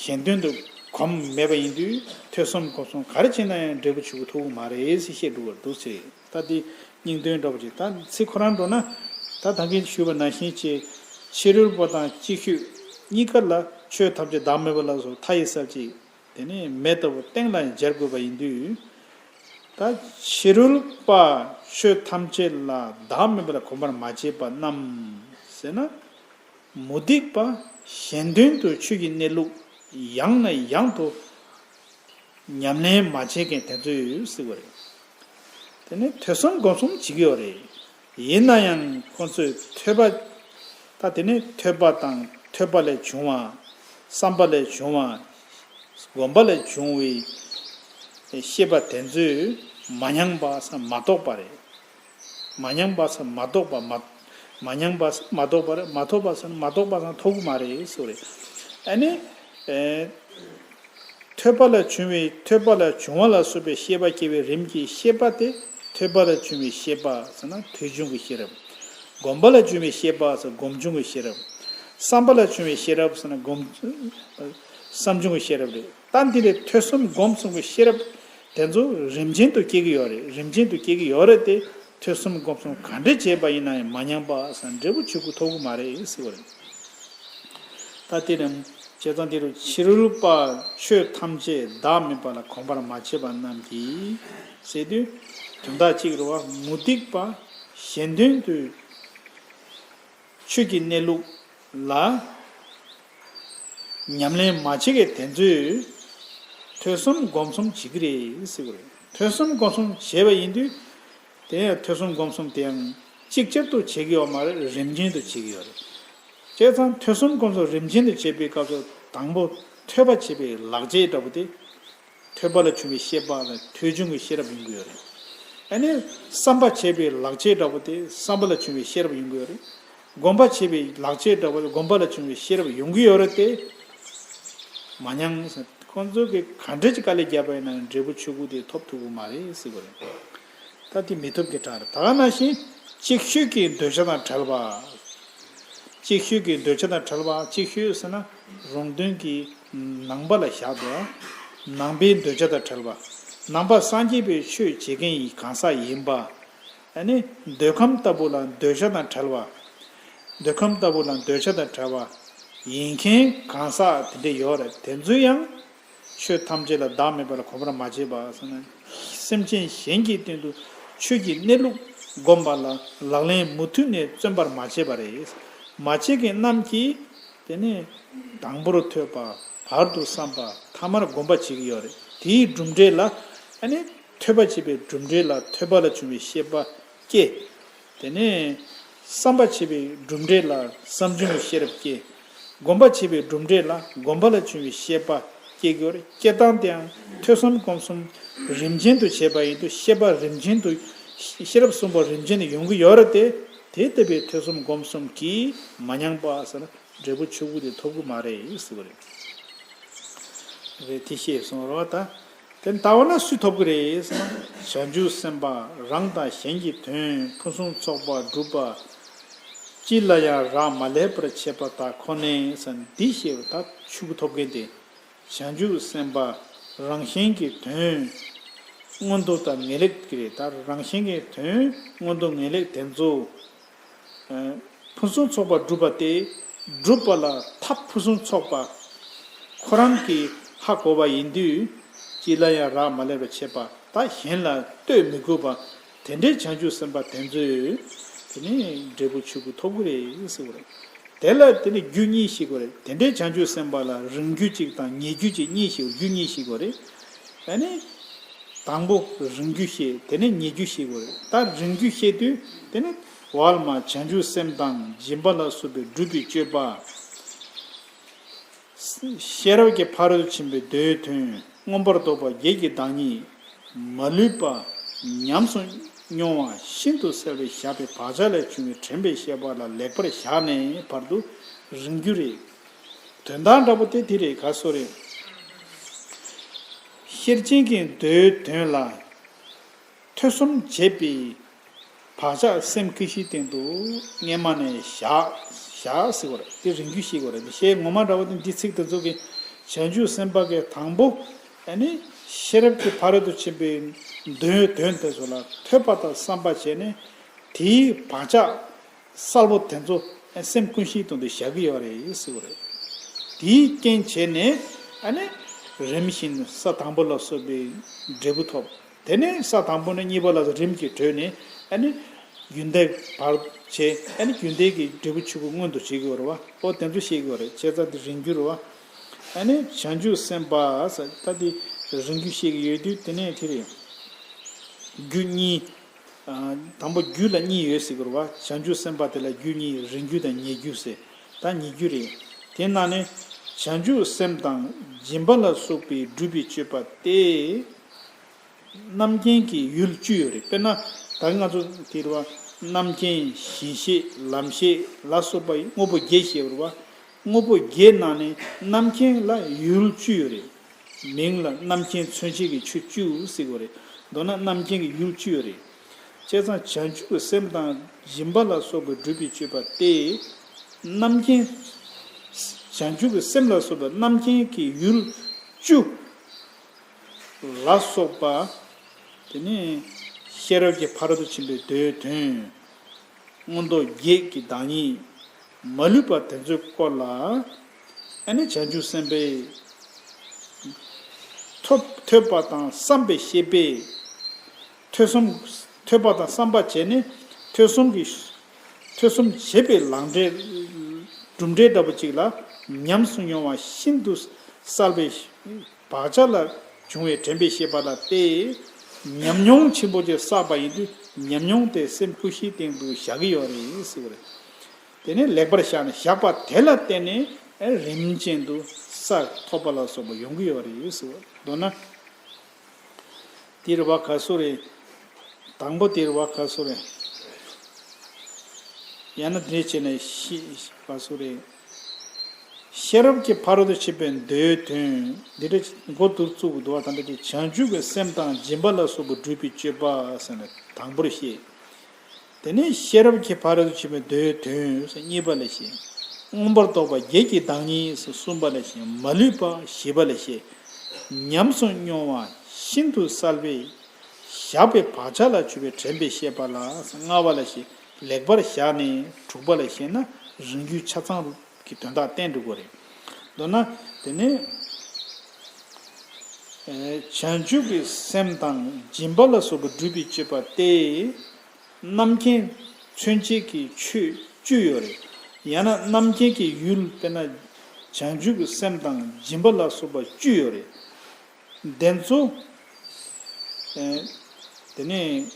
གཞན་དོན་དུ་གོམས་མེད་པ་ཡིན་དུས། ཐོས་བསམ་སྒོམ་གསུམ་ག་རེ་བྱས་ན་ཡང་འབྲས་བུ་ཆོས་སྐུ་ཐོབ་ཀྱི་མ་རེད་ཟེར་བཤད་འགྲོ་བར་འདུག་ཟེར། ད་འདི་སྙིང་དོན་འདྲ་པོ་ཅིག་ད་ཚིག་ཁོ་རང་འགྲོ་ན། ད་ད་གིན་ཞུས་པ་ནང་བཞིན་བྱས། ཕྱི་རོལ་པ་དང་ཅིག་ཤོས་གཉིས་ཀ་ལ་ཆོས་ཐམས་ཅད་བདག་མེད་པ་ལ་སོགས་མཐའ་ཡི་གསལ་བྱེད། དེ་ནས་མེ་ལྟ་བུ་སྟེང་ལ་ཡང་སྦྱར་དགོས་པ་ཡིན་དུས། ད་ཕྱི་རོལ་པ་ཆོས་ཐམས་ཅད་ལ་བདག་མེད་པ་ལ་གོམས་པར་མ་བྱས་པ་རྣམས་ཟེར་ན། མུ་སྟེགས་པ་གཞན་དོན་དུ་ཆོས་ཀྱི་གནས་ལུགས་ཡང་ནས་ཡང་དུ་ཉམས་ལེན་མ་བྱས་མཁན་དེ་ཚོས་ཟེར་བ་རེད། དེ་ནས་ཐོས་བསམ་སྒོམ་གསུམ་བྱེད་ཀྱི་ཡོད་རེད། ཡིན་ན་ཡང་ཁོང་ཚོས་ཐོས་པ། ད་དེ་ནས་ཐོས་པ་དང་། ཐོས་པ་ལས་བྱུང་བ། བསམ་པ་ལས་བྱུང་བ། སྒོམ་པ་ལས་བྱུང་བའི་ཤེས་པ་དེ་ཚོས་མ་ཉམས་པ་སམ་མ་རྟོགས་པ་རེད། མ་ཉམས་པ་སམ་མ་རྟོགས་པ། མ་མ་ཉམས་པ་སམ་མ་རྟོགས་པ་རེད། མ་ཐོབ་པ་སམ་མ་རྟོགས་པ་སམ་ཐོབ་ཀྱི་མ་རེད་ཟེར་བ་རེད། ཨ་ནི་ཨེ། ཐོས་པ་ལ་བྱུང་བའི། ཐོས་པ་ལ་བྱུང་བ་ལ་སོགས་པའི་ཤེས་པ་སྐྱེ་བའི་རིམ་གྱིས། ཤེས་པ་དེ་ཐོས་པ་ལ་བྱུང་བའི་ཤེས་པ་ཟེར་ན་ཐོས་བྱུང་གི་ཤེས་རབ། སྒོམ་པ་ལ་བྱུང་བའི་ཤེས་པ་ཟེར་ན་སྒོམ་བྱུང་གི་ཤེས་རབ། བསམ་པ་ལ་བྱུང་བའི་ཤེས་རབ་ཟེར་ན་སྒོམ་བསམ་བྱུང་གི་ཤེས་རབ་རེད། ད་འདི་ལས་ཐོས་བསམ་སྒོམ་གསུམ་གྱི་ཤེས་རབ་དེ་ཚོ་རིམ་ཅན་དུ་སྐྱེ་གི་ཡོད་རེད། རིམ་ཅན་དུ་སྐྱེ་གི་ཡོད་རེད་དེ། ཐོས་བསམ་སྒོམ་གསུམ་ག་འདྲས་བྱས་པ་ཡིན་ན་ཡང་མ་ཉམས་པ་སམ་འབྲས་བུ་ཆོས་སྐུ་ཐོབ་ཀྱི་མ་རེད་ཟེར་བ་རེད། ད་དེ་རིང་བྱས་ཙང་དེ་རུ་ཕྱི་རོལ་པ་ཆོས་ཐམས་ཅད་བདག་མེད་པ་ལ་གོམས་པར་མ་བྱས་པ་རྣམས་ཀྱིས་ཟེར་དུས། དོན་དག་གཅིག་རེད་བ། མུ་སྟེགས་པ་གཞན་དོན་དུ་ཆོས་ཀྱི་གནས་ལུགས་ལ་ཉམས་ལེན་མ་བྱེད་མཁན་དེ་ཚོས་ཐོས་བསམ་སྒོམ་གསུམ་བྱེད་ཀྱི་རེད་ཟེར་བ་རེད། ཐོས་བསམ་སྒོམ་གསུམ་བྱས་པ་ཡིན་དུས། དེ་ཡང་ཐོས་བསམ་སྒོམ་གསུམ་དེ་ཡང་ཅིག་ཅར་དུ་བྱེད་ཀྱི་ཡོད་མ་རེད། རིམ་ཅན་དུ་བྱེད་ཀྱི་ཡོད་རེད། བྱས་ཙང་ཐོས་བསམ་སྒོམ་གསུམ་རིམ་ཅན་དུ་བྱེད་པའི་སྐབས་སུ་དང་པོ་ཐོས་པ་བྱེད་པའི་ལག་རྗེས་འདྲ་པོ་དེ། ཐོས་པ་ལ་བྱུང་བའི་ཤེས་པ་དང་ཐོས་བྱུང་གི་ཤེས་རབ་ཡོང་གི་ཡོད་རེད། ཨ་ནི་བསམ་པ་བྱེད་པའི་ལག་རྗེས་འདྲ་པོ་དེ་བསམ་པ་ལ་བྱུང་བའི་ཤེས་རབ་ཡོང་གི་ཡོད་རེད། སྒོམ་པ་བྱེད་པའི་ལག་རྗེས་འདྲ་པོ་དེ་སྒོམ་པ་ལ་བྱུང་བའི་ཤེས་རབ་ཡོང་གི་ཡོད་རེད་དེ། མ་ཉམས། ཁོང་ཚོ་གིས་ག་འདྲ་ཅིག་དཀའ་ལས་བརྒྱབ་པ་ཡིན་ན་ཡང་འབྲས་བུ་ཆོས་སྐུ་དེ་ཐོབ་ཐུབ་ཀྱི་མ་རེད་ཟེར་བ་རེད། ད་དེ་མི་ཐོབ་ཀྱི་གྲས་རེད། ད་ག་ནང་བཞིན་ཅིག་ཤོས་ཀྱི་འདོད་ཆགས་དང་བྲལ་བ། ཅིག་ཤོས་ཀྱི་འདོད་ཆགས་དང་བྲལ་བ། ཅིག་ཤོས་ཟེར་ན་རང་དོན་གྱི་ནང་པ་ལ་བཞག་འདུག་ནང་པའི་འདོད་ཆགས་དང་བྲལ་བ། ནང་པ་སངས་རྒྱས་པའི་ཆོས་བྱེད་མཁན་ཡི་གང་ཟག་ཡིན་པ། ཨ་ནི་འདོད་ཁམས་ལྟ་བུ་ལ་འདོད་ཆགས་དང་བྲལ་བ། འདོད་ཁམས་ལྟ་བུ་ལ་འདོད་ཆགས་དང་བྲལ་བ། ཡིན་མཁན་གང་ཟག་དེ་འདྲ་ཡོད་རེད། དེ་ཚོས་ཡང་ཆོས་ཐམས་ཅད་ལ་བདག་མེད་པ་ལ་གོམས་པར་མ་བྱས་པ་ཟེར་ན། སེམས་ཅན་གཞན་གྱི་སྟེང་དུ་ཆོས་ཀྱི་གནས་ལུགས་བསྒོམ་པ་ལ་ལག་ལེན་མུ་མཐུད་ནས་བརྩོན་པར་མ་བྱས་པ་རེད། མ་བྱས་མཁན་རྣམས་ཀྱིས་དེ་ནས་དང་པོར་ཐོས་པ། བར་དུ་བསམ་པ། ཐ་མར་སྒོམ་པ་བྱེད་ཀྱི་ཡོད་རེད། དེའི་གྲུབ་འབྲས་ལ་ཨ་ནི་ཐོས་པ་བྱས་པའི་གྲུབ་འབྲས་ལ་ཐོས་པ་ལ་བྱུང་བའི་ཤེས་པ་སྐྱེ། དེ་ནས་བསམ་པ་བྱས་པའི་གྲུབ་འབྲས་ལ་བསམ་བྱུང་གི་ཤེས་རབ་སྐྱེ། སྒོམ་པ་བྱས་པའི་གྲུབ་འབྲས་ལ་སྒོམ་པ་ལ་བྱུང་བའི་ཤེས་པ་སྐྱེ་དགོས་རེད། སྐྱེ་སྟངས་དེའང་ཐོས་བསམ་སྒོམ་གསུམ་རིམ་ཅན་དུ་བྱས་པ་ཡིན་དུས། ཤེས་པ་རིམ་ཅན་དུ། ཤེས་རབ་གསུམ་པོ་རིམ་ཅན་དུ་ཡོང་གི་ཡོད་རེད་དེ། དེ་ལྟ་བུའི་ཐོས་བསམ་སྒོམ་གསུམ་གྱིས་མ་ཉམས་པ་ཟེར་ན། འབྲས་བུ་ཆོས་སྐུ་དེ་ཐོབ་གི་མ་རེད་ཟེར་བ་རེད། རེད། དེ་ཤེས་སོང་རོགས་ད། དེ་ལྟ་བ་ན་སུས་ཐོབ་ཀྱི་རེད་ཟེར་ན། བྱང་ཆུབ་སེམས་དཔའ་རང་དང་གཞན་གྱི་དོན་ཕུན་སུམ་ཚོགས་པ་སྒྲུབ་པ། ཅི་ལ་ཡང་རག་མ་ལས་པར་བྱེད་པ་དག་ཁོ་ནས་ཟེར་ན། འདི་ཤེས་པ་ད་ཆོས་སྐུ་ཐོབ་མཁན་དེ། བྱང་ཆུབ་སེམས་དཔའ་རང་གཞན་གྱི་དོན་མངོན་མཐོ་དང་ངེས་ལེགས་ཀྱི་རེད། ད་རང་གཞན་གྱི་དོན་མངོན་མཐོ་ངེས་ལེགས་དེ་ཚོ། ཕུན་སུམ་ཚོགས་པ་སྒྲུབ་པ་སྟེ། སྒྲུབ་པ་ལ་ཐབས་ཕུན་སུམ་ཚོགས་པ་ཁོ་རང་གིས་ཧ་གོ་བ་ཡིན་དུས། ཅི་ལ་ཡང་རག་མ་ལས་པར་བྱེད་པ། ད་གཞན་ལ་ལྟོས་མི་དགོས་པ། དེ་འདྲའི་བྱང་ཆུབ་སེམས་དཔའ་དེ་ཚོས་དེ་ནི་འབྲས་བུ་ཆོས་སྐུ་ཐོབ་ཀྱི་རེད་ཟེར་བ་རེད། དེ་ལ་དེ་ནི་རྒྱུ་གཉིས་ཤེས་དགོས་རེད། དེ་འདྲའི་བྱང་ཆུབ་སེམས་དཔའ་ལ་རིང་རྒྱུ་གཅིག་དང་ཉེ་རྒྱུ་གཅིག་གཉིས་ཤེས། རྒྱུ་གཉིས་ཤེས་དགོས་རེད། ཨ་ནི། དང་པོ་རིང་རྒྱུ་ཤེས། དེ་ནས་ཉེ་རྒྱུ་ཤེས་དགོས་རེད། ད་རིང་རྒྱུ་ཤེས་དུས་དེ་ནི་ཝལ་མ་བྱང་ཆུབ་སེམས་དང་སྦྱིན་པ་ལ་སོགས་པའི་སྒྲུབ་པའི་སྤྱོད་པ། ཤེས་རབ་ཀྱི་ཕ་རོལ་ཏུ་ཕྱིན་པའི་མདོའི་དོན་མངོན་པར་རྟོགས་པ་བརྒྱད་ཀྱི་བདག་ཉིད་མ་ལུས་པ། ཉམས་སུ་མྱོང་བ་ཤིན་ཏུ་གསལ་བའི་ཞགས་པའི་བག་ཆགས་ལས་བྱུང་བའི་དྲན་པའི་ཤེས་པ་ལ་ལེགས་པར་བཞག་ནས་བར་དུ་རིང་རྒྱུ་རེད། དོན་དག་འདྲ་པོ་དེ་དེ་རེད། ག་སོ་རེད། ཤེར་ཕྱིན་གྱི་མདོའི་དོན་ལ་ཐོས་བསམ་བྱེད་པའི་བག་ཆགས་སེམས་ཀུན་གཞིའི་སྟེང་དུ་སྔས་མ་ནས་བཞག་བཞག་ཟེར་བ་རེད། དེ་རིང་རྒྱུ་ཤེས་དགོས་རེད། དེ་ཤེས་ངོ་མ་འདྲ་བོ་དེ་འདི་ཚིག་དེ་ཚོ་གི་བྱང་ཆུབ་སེམས་དཔའ་གི་དང་པོ་ཨ་ནི་ཤེས་རབ་ཀྱི་ཕ་རོལ་ཏུ་ཕྱིན་པའི་མདོའི་དོན་དེ་ཚོ་ལ་ཐོས་པ་དང་བསམ་པ་བྱས་ནས། དེའི་བག་ཆགས་གསལ་པོ་དེ་ཚོ་སེམས་ཀུན་གཞིའི་དོན་དུ་བཞག་གི་ཡོད་རེད་ཟེར་བ་རེད། དེའི་རྐྱེན་བྱས་ནས་ཨ་ནི་རིམ་བཞིན་ས་དང་པོ་ལ་སོགས་པའི་འབྲས་བུ་ཐོབ། དེ་ནས་ས་དང་པོ་ནས་གཉིས་པ་ལ་རིམ་གྱིས་བགྲོད་ནས་ཨ་ནི་རྒྱུན་མཐའི་བར་བྱས། ཨ་ནི་རྒྱུན་མཐའི་གི་འབྲས་བུ་ཆོས་སྐུ་མངོན་དུ་བྱེད་དགོས་རེད་བ། ཨོ་དེ་ཚོ་ཤེས་དགོས་རེད། བྱས་ཙང་དེ་རིང་རྒྱུ་རེད་བ། ཨ་ནི་བྱང་ཆུབ་སེམས་དཔའ་ཟེར་ད་དེ་རིང་རྒྱུ་ཤེས་ཀྱི་ཡོད་དུས་དེ་ནས་དེ་རེད། རྒྱུ་གཉིས། དང་པོ་རྒྱུ་ལ་གཉིས་ཡོད་ཟེར་གི་རེད་བ། བྱང་ཆུབ་སེམས་དཔའ་དེ་ལ་རྒྱུ་གཉིས། རིང་རྒྱུ་དང་ཉེ་རྒྱུ་ཟེར། ད་ཉེ་རྒྱུ་རེད། དེ་ནང་ནས་བྱང་ཆུབ་སེམས་དང་སྦྱིན་པ་ལ་སོགས་པའི་སྒྲུབ་པའི་སྤྱོད་པ་སྟེ། རྣམ་མཁྱེན་གྱི་ཡུལ་བཅུ་ཡོད་རེད། དཔེར་ན་ད་ང་ཚོ་དེ་རེད་བ། རྣམ་མཁྱེན། གཞི་ཤེས། ལམ་ཤེས་ལ་སོགས་པ་དངོས་པོ་བརྒྱད་ཞེས་པ་རེད་བ། དངོས་པོ་བརྒྱད་ནང་ནས་རྣམ་མཁྱེན་ལ་ཡུལ་བཅུ་ཡོད་རེད། མིང་ལ་རྣམ་མཁྱེན་མཚོན་བྱེད་ཀྱི་ཆོས་བཅུ་ཟེར་དགོས་རེད། མདོར་ན་རྣམ་མཁྱེན་གྱི་ཡུལ་བཅུ་ཡོད་རེད། བྱས་ཙང་བྱང་ཆུབ་ཀྱི་སེམས་དང་སྦྱིན་པ་ལ་སོགས་པའི་སྒྲུབ་པའི་སྤྱོད་པ་སྟེ། རྣམ་མཁྱེན། བྱང་ཆུབ་ཀྱི་སེམས་ལ་སོགས་པའི་རྣམ་མཁྱེན་གྱི་ཡུལ་བཅུ་ལ་སོགས་པ། དེ་ནས་ཤེས་རབ་ཀྱི་ཕ་རོལ་ཏུ་ཕྱིན་པའི་མདོའི་དོན། མངོན་རྟོགས་བརྒྱད་ཀྱི་བདག་ཉིད་མ་ལུས་པ་དེ་ཚོའི་སྐོར་ལ། ཨ་ནི་བྱང་ཆུབ་སེམས་དཔའི་ཐོབ་ཐོས་པ་དང་བསམ་པའི་ཤེས་པས་ཐོས་བསམ། ཐོས་པ་དང་བསམ་པ་བྱས་ནས་ཐོས་བསམ་གྱི། ཐོས་བསམ་བྱེད་པའི་ལག་འབྲས། གྲུབ་འབྲས་འདྲ་པོ་ཅིག་ལ་ཉམས་སུ་མྱོང་བ་ཤིན་ཏུ་གསལ་བའི་བག་ཆགས་ལ་བྱུང་བའི་དྲན་པའི་ཤེས་པ་ལ་བརྟེན། ཉམས་མྱོང་ཆེན་པོ་ཅིག་བསགས་པ་ཡིན་དུས་ཉམས་མྱོང་དེ་སེམས་ཀུན་གཞིའི་སྟེང་དུ་བཞག་གི་ཡོད་རེད་ཟེར་བ་རེད། དེ་ནས་ལེགས་པར་བཞག་ནས་བཞག་པ་དེ་ལ་བརྟེན་ནས་ཨེ་རིམ་ཅན་དུ་ས་ཐོབ་པ་ལ་སོགས་པ་ཡོང་གི་ཡོད་རེད་ཟེར་བ། མདོར་ན། དེ་རེད་བ། ག་སོ་རེད། དང་པོ་དེ་རེད་བ། ག་སོ་རེད། ཡང་ན་དེ་འདྲ་བྱས་ནས་ཤི་ག་སོ་རེད། ཤེས་རབ་ཀྱི་ཕ་རོལ་ཏུ་ཕྱིན་པའི་མདོའི་དོན་འདི་འདྲ་མགོ་བསྡུར་བཅུག་གི་འདུག་བ། ད་འདི་འདྲ་བྱང་ཆུབ་ཀྱི་སེམས་དང་སྦྱིན་པ་ལ་སོགས་པ་སྒྲུབ་པའི་སྤྱོད་པ་ཟེར་ནས་དང་པོར་བཤད། དེ་ནས་ཤེས་རབ་ཀྱི་ཕ་རོལ་ཏུ་ཕྱིན་པའི་མདོའི་དོན་ཟེར་གཉིས་པ་ལ་བཤད། མངོན་པར་རྟོགས་པ་བརྒྱད་ཀྱི་བདག་ཉིད་ཟེར་གསུམ་པ་ལ་བཤད། མ་ལུས་པ་བཞི་པ་ལ་བཤད། ཉམས་སུ་མྱོང་བ་ཤིན་ཏུ་གསལ་བའི་བཞག་པའི་བག་ཆགས་ལ་བྱུང་བའི་དྲན་པའི་ཤེས་པ་ལ་ཟེར་ལྔ་པ་ལ་བཤད། ལེགས་པར་བཞག་ནས་དྲུག་པ་ལ་བཤད་ན་རིང་རྒྱུ་ཆ་ཚང་ གི་དོན་དག་བསྟན་འགྲོ་གི་རེད། མདོར་ན་དེ་ནི་ཨེ་བྱང་ཆུབ་ཀྱི་སེམས་དང་སྦྱིན་པ་ལ་སོགས་པ་སྒྲུབ་པའི་སྤྱོད་པ་སྟེ། རྣམ་མཁྱེན་མཚོན་བྱེད་ཀྱི་ཆོས་བཅུ་ཡོད་རེད། ཡང་ན་རྣམ་མཁྱེན་གྱི་ཡུལ་དཔེར་ན་བྱང་ཆུབ་ཀྱི་སེམས་དང་སྦྱིན་པ་ལ་སོགས་པ་བཅུ་ཡོད་རེད། དེ་ཚོ་ཨེ་དེ་ནས་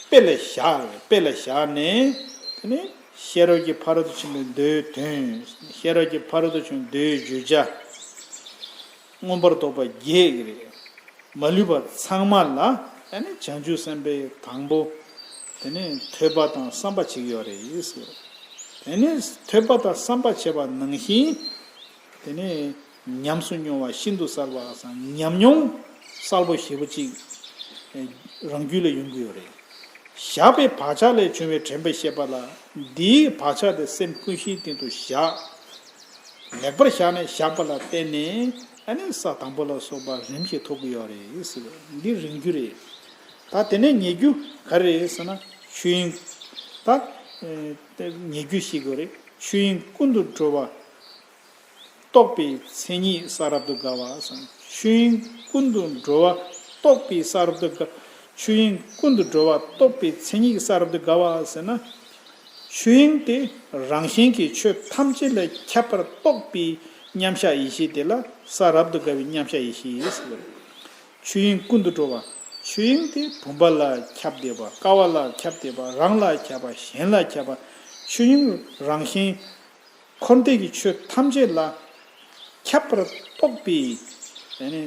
དཔེ་ལ་བཞག་དཔེ་ལ་བཞག་ནས་དེ་ནས་ཤེས་རབ་ཀྱི་ཕ་རོལ་ཏུ་ཕྱིན་པའི་མདོའི་དོན། ཤེས་རབ་ཀྱི་ཕ་རོལ་ཏུ་ཕྱིན་པའི་མདོའི་བརྗོད་བྱ། མངོན་པར་རྫོགས་པ་བརྒྱད་ཀྱི་རེད། མ་ལུས་པ་ཚང་མ་ལ་ཨ་ནི་བྱང་ཆུབ་སེམས་དཔའི་དང་པོ། དེ་ནས་ཐོས་པ་དང་བསམ་པ་བྱེད་ཀྱི་ཡོད་རེད་ཟེར། དེ་ནས་ཐོས་པ་དང་བསམ་པ་བྱེད་པ་ནང་བཞིན། དེ་ནས་ཉམས་སུ་མྱོང་བ་ཤིན་ཏུ་གསལ་བ་དང་ཉམས་མྱོང་གསལ་པོ་ཞེ་པོ་ཅིག་རང་རྒྱུད་ལ་ཡོང་གི་ཡོད་རེད། བཞག་པའི་བག་ཆགས་ལས་བྱུང་བའི་དྲན་པའི་ཤེས་པ་ལ། འདིའི་བག་ཆགས་དེ་སེམས་ཀུན་གཞིའི་སྟེང་དུ་བཞག་ལེགས་པར་བཞག་ནས་བཞག་པ་ལ་བརྟེན་ནས་ཨ་ནི་ས་དང་པོ་ལ་སོགས་པ་རིམ་བཞིན་ཐོབ་ཀྱི་ཡོད་རེད་ཟེར་བ་འདི་རིམ་རྒྱུ་རེད། ད་དེ་ནས་ཉེ་རྒྱུ་ག་རེ་རེད་ཟེར་ན་ཆོས་དབྱིངས། ད་ཨེ་ཉེ་རྒྱུ་ཞིག་དགོས་རེད། ཆོས་དབྱིངས་ཀུན་ཏུ་འགྲོ་བ་རྟོགས་པའི་མཚན་ཉིད་ས་རབ་ཏུ་དགའ་བ་ཟེར། ཆོས་དབྱིངས་ཀུན་ཏུ་འགྲོ་བ་རྟོགས་པའི་ས་རབ་ཏུ་དགའ། ཆོས་དབྱིངས་ཀུན་ཏུ་འགྲོ་བ་རྟོགས་པའི་མཚན་ཉིད་ཀྱི་ས་རབ་ཏུ་དགའ་བ་ཟེར་ན། ཆོས་དབྱིངས་དེ་རང་བཞིན་གྱིས་ཆོས་ཐམས་ཅད་ལས་ཁྱབ་པར་རྟོགས་པའི་མཉམ་གཞག་ཡེ་ཤེས་དེ་ལ་ས་རབ་ཏུ་དགའ་བའི་མཉམ་གཞག་ཡེ་ཤེས་ཟེར་བ་རེད། ཆོས་དབྱིངས་ཀུན་ཏུ་འགྲོ་བ། ཆོས་དབྱིངས་དེ་བུམ་པ་ལ་ཁྱབ་བསྡད་པ། ཀ་བ་ལ་ཁྱབ་བསྡད་པ། རང་ལ་ཁྱབ་པ། གཞན་ལ་ཁྱབ་པ། ཆོས་དབྱིངས་རང་བཞིན་འཁོར་འདས་ཀྱི་ཆོས་ཐམས་ཅད་ལ་ཁྱབ་པར་རྟོགས་པའི་ཨ་ནི་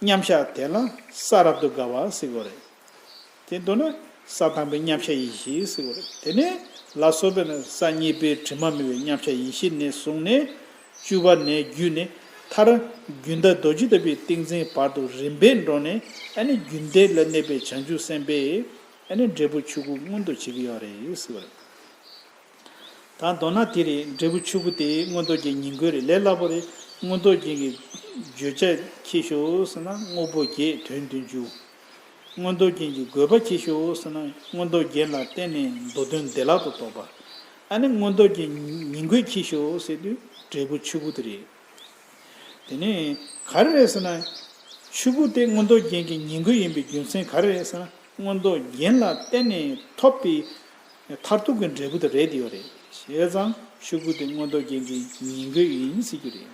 མཉམ་གཞག་དེ་ལ་ས་རབ་ཏུ་དགའ་བ་ཟེར་གྱི་ཡོད་རེད། དེ་མདོར་ན་ས་དང་པོའི་མཉམ་གཞག་ཡེ་ཤེས་ཟེར་གྱི་ཡོད་རེད། དེ་ནས་ལ་སོགས་པས་ན་ས་གཉིས་པའི་དྲི་མ་མེད་པའི་མཉམ་གཞག་ཡེ་ཤེས་ནས་བཟུང་ནས་བཅུ་པ་ནས་བརྒྱུད་ནས་མཐར་རྒྱུན་མཐའ་རྡོ་རྗེ་ལྟ་བུའི་ཏིང་འཛིན་བར་དུ་རིམ་པས་འགྲོ་ནས་ཨ་ནི་རྒྱུན་མཐའ་ལ་གནས་པའི་བྱང་ཆུབ་སེམས་དཔའི་ཨ་ནི་འབྲས་བུ་ཆོས་སྐུ་མངོན་དུ་བྱེད་ཀྱི་ཡོད་རེད་ཟེར་བ་རེད། ད་མདོར་ན་དེ་རེད། འབྲས་བུ་ཆོས་སྐུ་དེ་མངོན་རྟོགས་རྒྱན་ཉིང་དགོས་རེད། ལས་སླ་པོ་རེད། མངོན་རྟོགས་རྒྱན་གྱི་བརྗོད་བྱ་ཁྱེར་ཤོག་ཟེར་ན་དངོས་པོ་བརྒྱད་དོན་བདུན་ཅུ། མངོན་རྟོགས་རྒྱན་གྱི་དགོས་པ་ཁྱེར་ཤོག་ཟེར་ན་མངོན་རྟོགས་རྒྱན་ལ་བརྟེན་ནས་མདོ་དོན་བདེ་བླག་ཏུ་རྟོགས་པ། ཨ་ནི་མངོན་རྟོགས་རྒྱན་ཉིང་དགོས་ཁྱེར་ཤོག་ཟེར་དུས་འབྲས་བུ་ཆོས་སྐུ་དེ་རེད། དེ་ནས་ག་རེ་རེད་ཟེར་ན། ཆོས་སྐུ་དེ་མངོན་རྟོགས་རྒྱན་གྱི་ཉིང་དགོས་ཡིན་པའི་རྒྱུ་མཚན་ག་རེ་རེད་ཟེར་ན། མངོན་རྟོགས་རྒྱན་ལ་བརྟེན་ནས་ཐོབ་པའི་མཐར་ཐུག་གི་འབྲས་བུ་དེ་རེད་དེ་ཡོད་རེད། བྱས་ཙང་ཆོས་སྐུ་དེ་མངོན་རྟོགས་རྒྱན་གྱི་ཉིང་དགོས་ཡིན་ཟེར་རྒྱུ་རེད།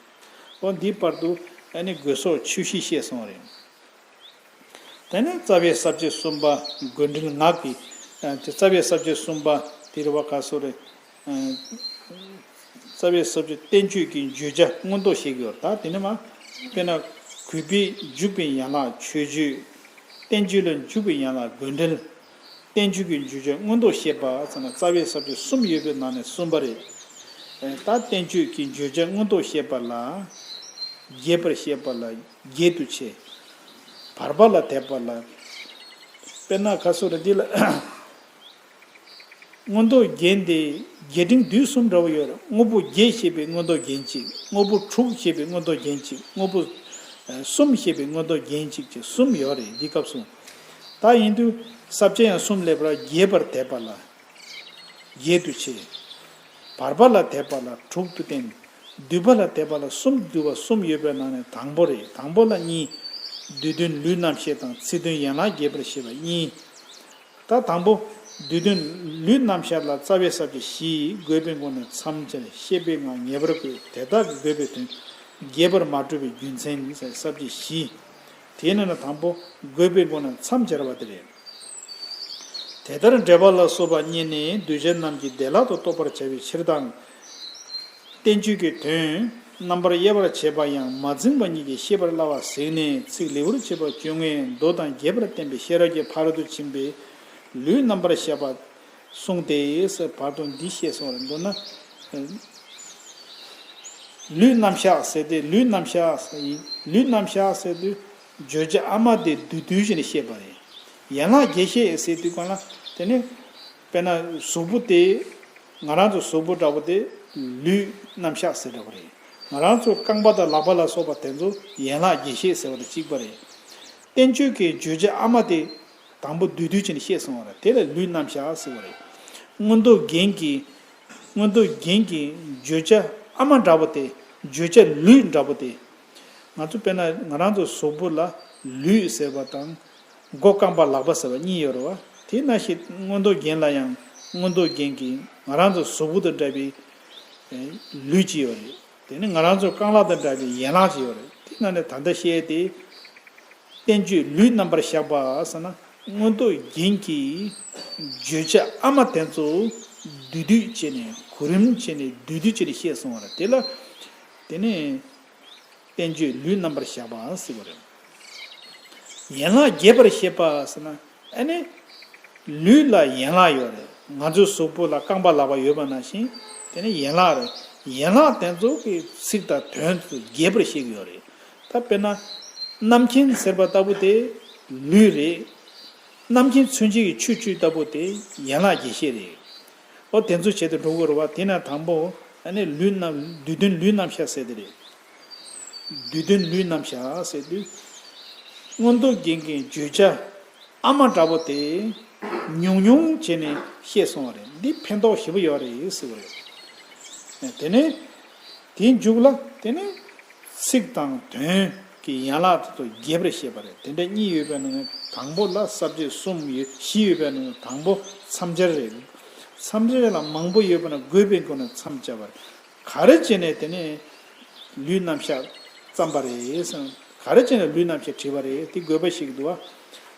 འོ་འདིའི་བར་དུ་ཨ་ནི་དགོས་སོགས་ཆོས་བཞི་བཤད་སོང་བ་རེད། དེ་ནས་རྩ་བའི་ས་བཅད་གསུམ་པ་དགོས་འབྲེལ་ངག་གི། ཨ་རྩ་བའི་ས་བཅད་གསུམ་པ་དེ་རེད་བ། ག་སོ་རེད། ཨ་རྩ་བའི་ས་བཅད་བསྟན་བཅོས་ཀྱི་བརྗོད་བྱ་མངོན་རྟོགས་བཤད་ཀྱི་ཡོད་རེད། ད་དེ་ནས་མ་དཔེར་ན་གུས་པས་འཇུག་པའི་ཡན་ལག་མཆོད་བརྗོད། བསྟན་བཅོས་ལ་འཇུག་པའི་ཡན་ལག་དགོས་འབྲེལ། བསྟན་བཅོས་ཀྱི་བརྗོད་བྱ་མངོན་རྟོགས་བཤད་པ་ཟེར་ན་རྩ་བའི་ས་བཅད་གསུམ་ཡོད་པའི་ནང་ནས་གསུམ་པ་རེད། ཨ་ད་བསྟན་བཅོས་ཀྱི་བརྗོད་བྱ་མངོན་རྟོགས་བཤད་པ་ལ། རྒྱས་པར་བཤད་པ་ལ་བརྒྱད་དུ་ཕྱེ། བར་པ་ལ་དད་པ་ལ། དཔེར་ན་ག་སོ་རེད་འདི་ལ། མངོན་རྟོགས་རྒྱན་དེ་རྒྱས་འབྲིང་བསྡུས་གསུམ་འདྲ་བོ་ཡོད་རེད། དངོས་པོ་བརྒྱད་བཤད་པའི་མངོན་རྟོགས་རྒྱན་གཅིག། དངོས་པོ་དྲུག་བཤད་པའི་མངོན་རྟོགས་རྒྱན་གཅིག། དངོས་པོ་ཨ་གསུམ་བཤད་པའི་མངོན་རྟོགས་རྒྱན་གཅིག་བཅས་གསུམ་ཡོད་རེད། འདི་སྐབས་སུ། ད་ཡིན་དུས་ས་བཅད་ཡང་གསུམ་སླེབས་པར་རྒྱས་པར་དད་པ་ལ་བརྒྱད་དུ་ཕྱེ། བར་པ་ལ་དད་པ་ལ་དྲུག་ཏུ་བསྟན། བསྡུས་པ་ལ་དད་པ་ལ་གསུམ། བསྡུས་པ་གསུམ་ཡོད་པའི་ནང་ནས་དང་པོ་རེད། དང་པོ་ལ་གཉིས། བསྡུས་དོན་ལུས་རྣམ་བཤད་དང་ཚིག་དོན་ཡན་ལག་རྒྱས་པར་བཤད་པ་གཉིས། ད་དང་པོ། བསྡུས་དོན་ལུས་རྣམ་གཞག་ལ་རྩ་བའི་ས་བཅད་བཞི། དགོས་པའི་སྒོ་ནས་མཚམས་སྦྱར། བཤད་པའི་ངག་ངེས་པར་དགོས། དེ་དག་གི་དགོས་པའི་དོན། རྒྱས་པར་མ་སྤྲོས་པའི་རྒྱུ་མཚན་ཟེར་ས་བཅད་བཞི། དེའི་ནང་ནས་དང་པོ་དགོས་པའི་སྒོ་ནས་མཚམས་སྦྱར་བ་དེ་རེད། དེ་ལྟར་འགྲེལ་པ་ལ་སོགས་པ་གཉིས་ནི་གདུལ་བྱ་རྣམས་ཀྱིས་བདེ་བླག་ཏུ་རྟོགས་པར་བྱ་བའི་ཕྱིར་དང་། བསྟན་བཅོས་ཀྱི་དོན་རྣམ་པར་དབྱེ་བར་བྱེད་པ་ཡང་མ་འཛིངས་པ་ཉིད་ཀྱིས་ཤེས་པར་སླ་བ་གཟིགས་ནས་ཚིག་ལེའུར་བྱས་པ་བཅོ་ལྔའི་མདོ་དང་རྒྱས་པར་བསྟན་པའི་ཤེས་རབ་ཀྱི་ཕ་རོལ་ཏུ་ཕྱིན་པའི་ལུས་རྣམ་པར་གཞག་པ་གསུངས་ཏེ་ཟེར་བར་དུ་འདི་བཤད་སོང་བར་འདོད་ན། ལུས་རྣམ་གཞག་ཟེར་ཏེ་ལུས་རྣམ་གཞག་ཟེར་ཡིན། ལུས་རྣམ་གཞག་ཟེར་དུས་བརྗོད་བྱ་ཨ་མ་དེ་བསྡུས་བསྡུས་བྱས་ནས་བཤད་པ་རེད། ཡན་ལག་རྒྱས་བཤད་ཟེར་དུས་གང་ལ་དེ་ནི་དཔེར་ན་གཟུགས་པོ་དེ་ང་རང་ཚོ་གཟུགས་པོ་འདྲ་པོ་དེ་ལུས་རྣམ་གཞག་ཟེར་འདྲ་པོ་རེད། ང་རང་ཚོ་རྐང་པ་དང་ལག་པ་ལ་སོགས་པ་དེ་ཚོ་ཡན་ལག་རྒྱས་བཤད་ཟེར་བ་དང་གཅིག་པ་རེད། བསྟན་བཅོས་ཀྱི་བརྗོད་བྱ་ཨ་མ་དེ་དང་པོ་བསྡུས་བསྡུས་བྱས་ནས་བཤད་སོང་བ་རེད། དེ་ལ་ལུས་རྣམ་གཞག་ཟེར་བ་རེད། མངོན་རྟོགས་རྒྱན་གྱི་ མངོན་རྟོགས་རྒྱན་གྱི་བརྗོད་བྱ་ཨ་མ་འདྲ་པོ་དེ། བརྗོད་བྱ་ལུས་འདྲ་པོ་དེ། ང་ཚོ་དཔེར་ན་ང་རང་ཚོ་གཟུགས་པོ་ལ་ལུས་ཟེར་བ་དང་། མགོ་རྐང་པ་ལག་པ་ཟེར་བ་གཉིས་ཡོད་རེད་བ། དེ་ནང་བཞིན་མངོན་རྟོགས་རྒྱན་ལ་ཡང་མངོན་རྟོགས་རྒྱན་གྱི་ང་རང་ཚོ་གཟུགས་པོ་དང་འདྲ་བའི་ལུས་གཅིག་ཡོད་རེད། དེ་ནི་ང་རང་ཚོ་རྐང་ལག་དང་འདྲ་བའི་ཡན་ལག་ཅིག་ཡོད་རེད། དེ་ནང་ནས་ད་ལྟ་བཤད་དེ། བསྟན་བཅོས་ལུས་རྣམ་པར་གཞག་པ་ཟེར་ན། མངོན་རྟོགས་རྒྱན་གྱི་བརྗོད་བྱ་ཨ་མ་དེ་ཚོ་བསྡུས་བསྡུས་བྱས་ནས། གོ་རིམ་བྱས་ནས། བསྡུས་བསྡུས་བྱས་ནས་བཤད་སོང་བ་རེད། དེ་ལ་དེ་ནས་བསྟན་བཅོས་ལུས་རྣམ་པར་གཞག་པ་ཟེར་བ་རེད། ཡན་ལག་རྒྱས་པར་བཤད་པ་ཟེར་ན། ཨ་ནི་ལུས་ལ་ཡན་ལག་ཡོད་རེད། ང་ཚོའི་གཟུགས་པོ་ལ་རྐང་པ་ལག་པ་ཡོད་པ་ནང་བཞིན། དེ་ནི་ཡན་ལག་རེད། ཡན་ལག་དེ་ཚོ་གི་ཚིག་དང་དོན་དུ་རྒྱས་པར་བཤད་ཀྱི་ཡོད་རེད། ད་དཔེར་ན། རྣམ་མཁྱེན་ཟེར་བ་ལྟ་བུ་དེ་ལུས་རེད། རྣམ་མཁྱེན་མཚོན་བྱེད་ཀྱི་ཆོས་བཅུ་ལྟ་བུ་དེ་ཡན་ལག་རྒྱས་བཤད་རེད། འོ་དེ་ཚོ་བྱེད་དུ་འགྲོ་དགོས་རེད་བ། དེ་ན་དང་པོ་ཨ་ནི་ལུས་རྣམ། བསྡུས་དོན་ལུས་རྣམ་གཞག་ཟེར་དེ་རེད། བསྡུས་དོན་ལུས་རྣམ་གཞག་ཟེར་དུས། མངོན་རྟོགས་རྒྱན་གྱི་བརྗོད་བྱ་ཨ་མ་འདྲ་པོ་དེ་ཉུང་ཉུང་བྱས་ནས་བཤད་སོང་བ་རེད། འདི་ཕན་ཐོགས་ཞེ་པོ་ཡོད་རེད་ཟེར་བ་རེད། དེ་ནས་དེའི་མཇུག་ལ་དེ་ནས་ཚིག་དང་དོན་གྱི་ཡན་ལག་དེ་ཚོ་རྒྱས་པར་བཤད་པ་རེད། དེ་འདྲ་གཉིས་ཡོད་པའི་ནང་ནས་དང་པོ་ལ་ས་བཅད་གསུམ་ཡོད། བཞི་ཡོད་པའི་ནང་ནས་དང་པོ་མཚམས་སྦྱར་རེད། མཚམས་སྦྱར་ལ་མང་པོ་ཡོད་པ་ན་དགོས་པའི་སྒོ་ནས་མཚམས་སྦྱར་བ་རེད། ག་རེ་བྱས་ནས་དེ་ནས་ལུས་རྣམ་གཞག་བརྩམས་པ་རེད་ཟེར། ག་རེ་བྱས་ནས་ལུས་རྣམ་གཞག་བྲིས་པ་རེད། དེ་དགོས་པ་ཞིག་འདུག་བ།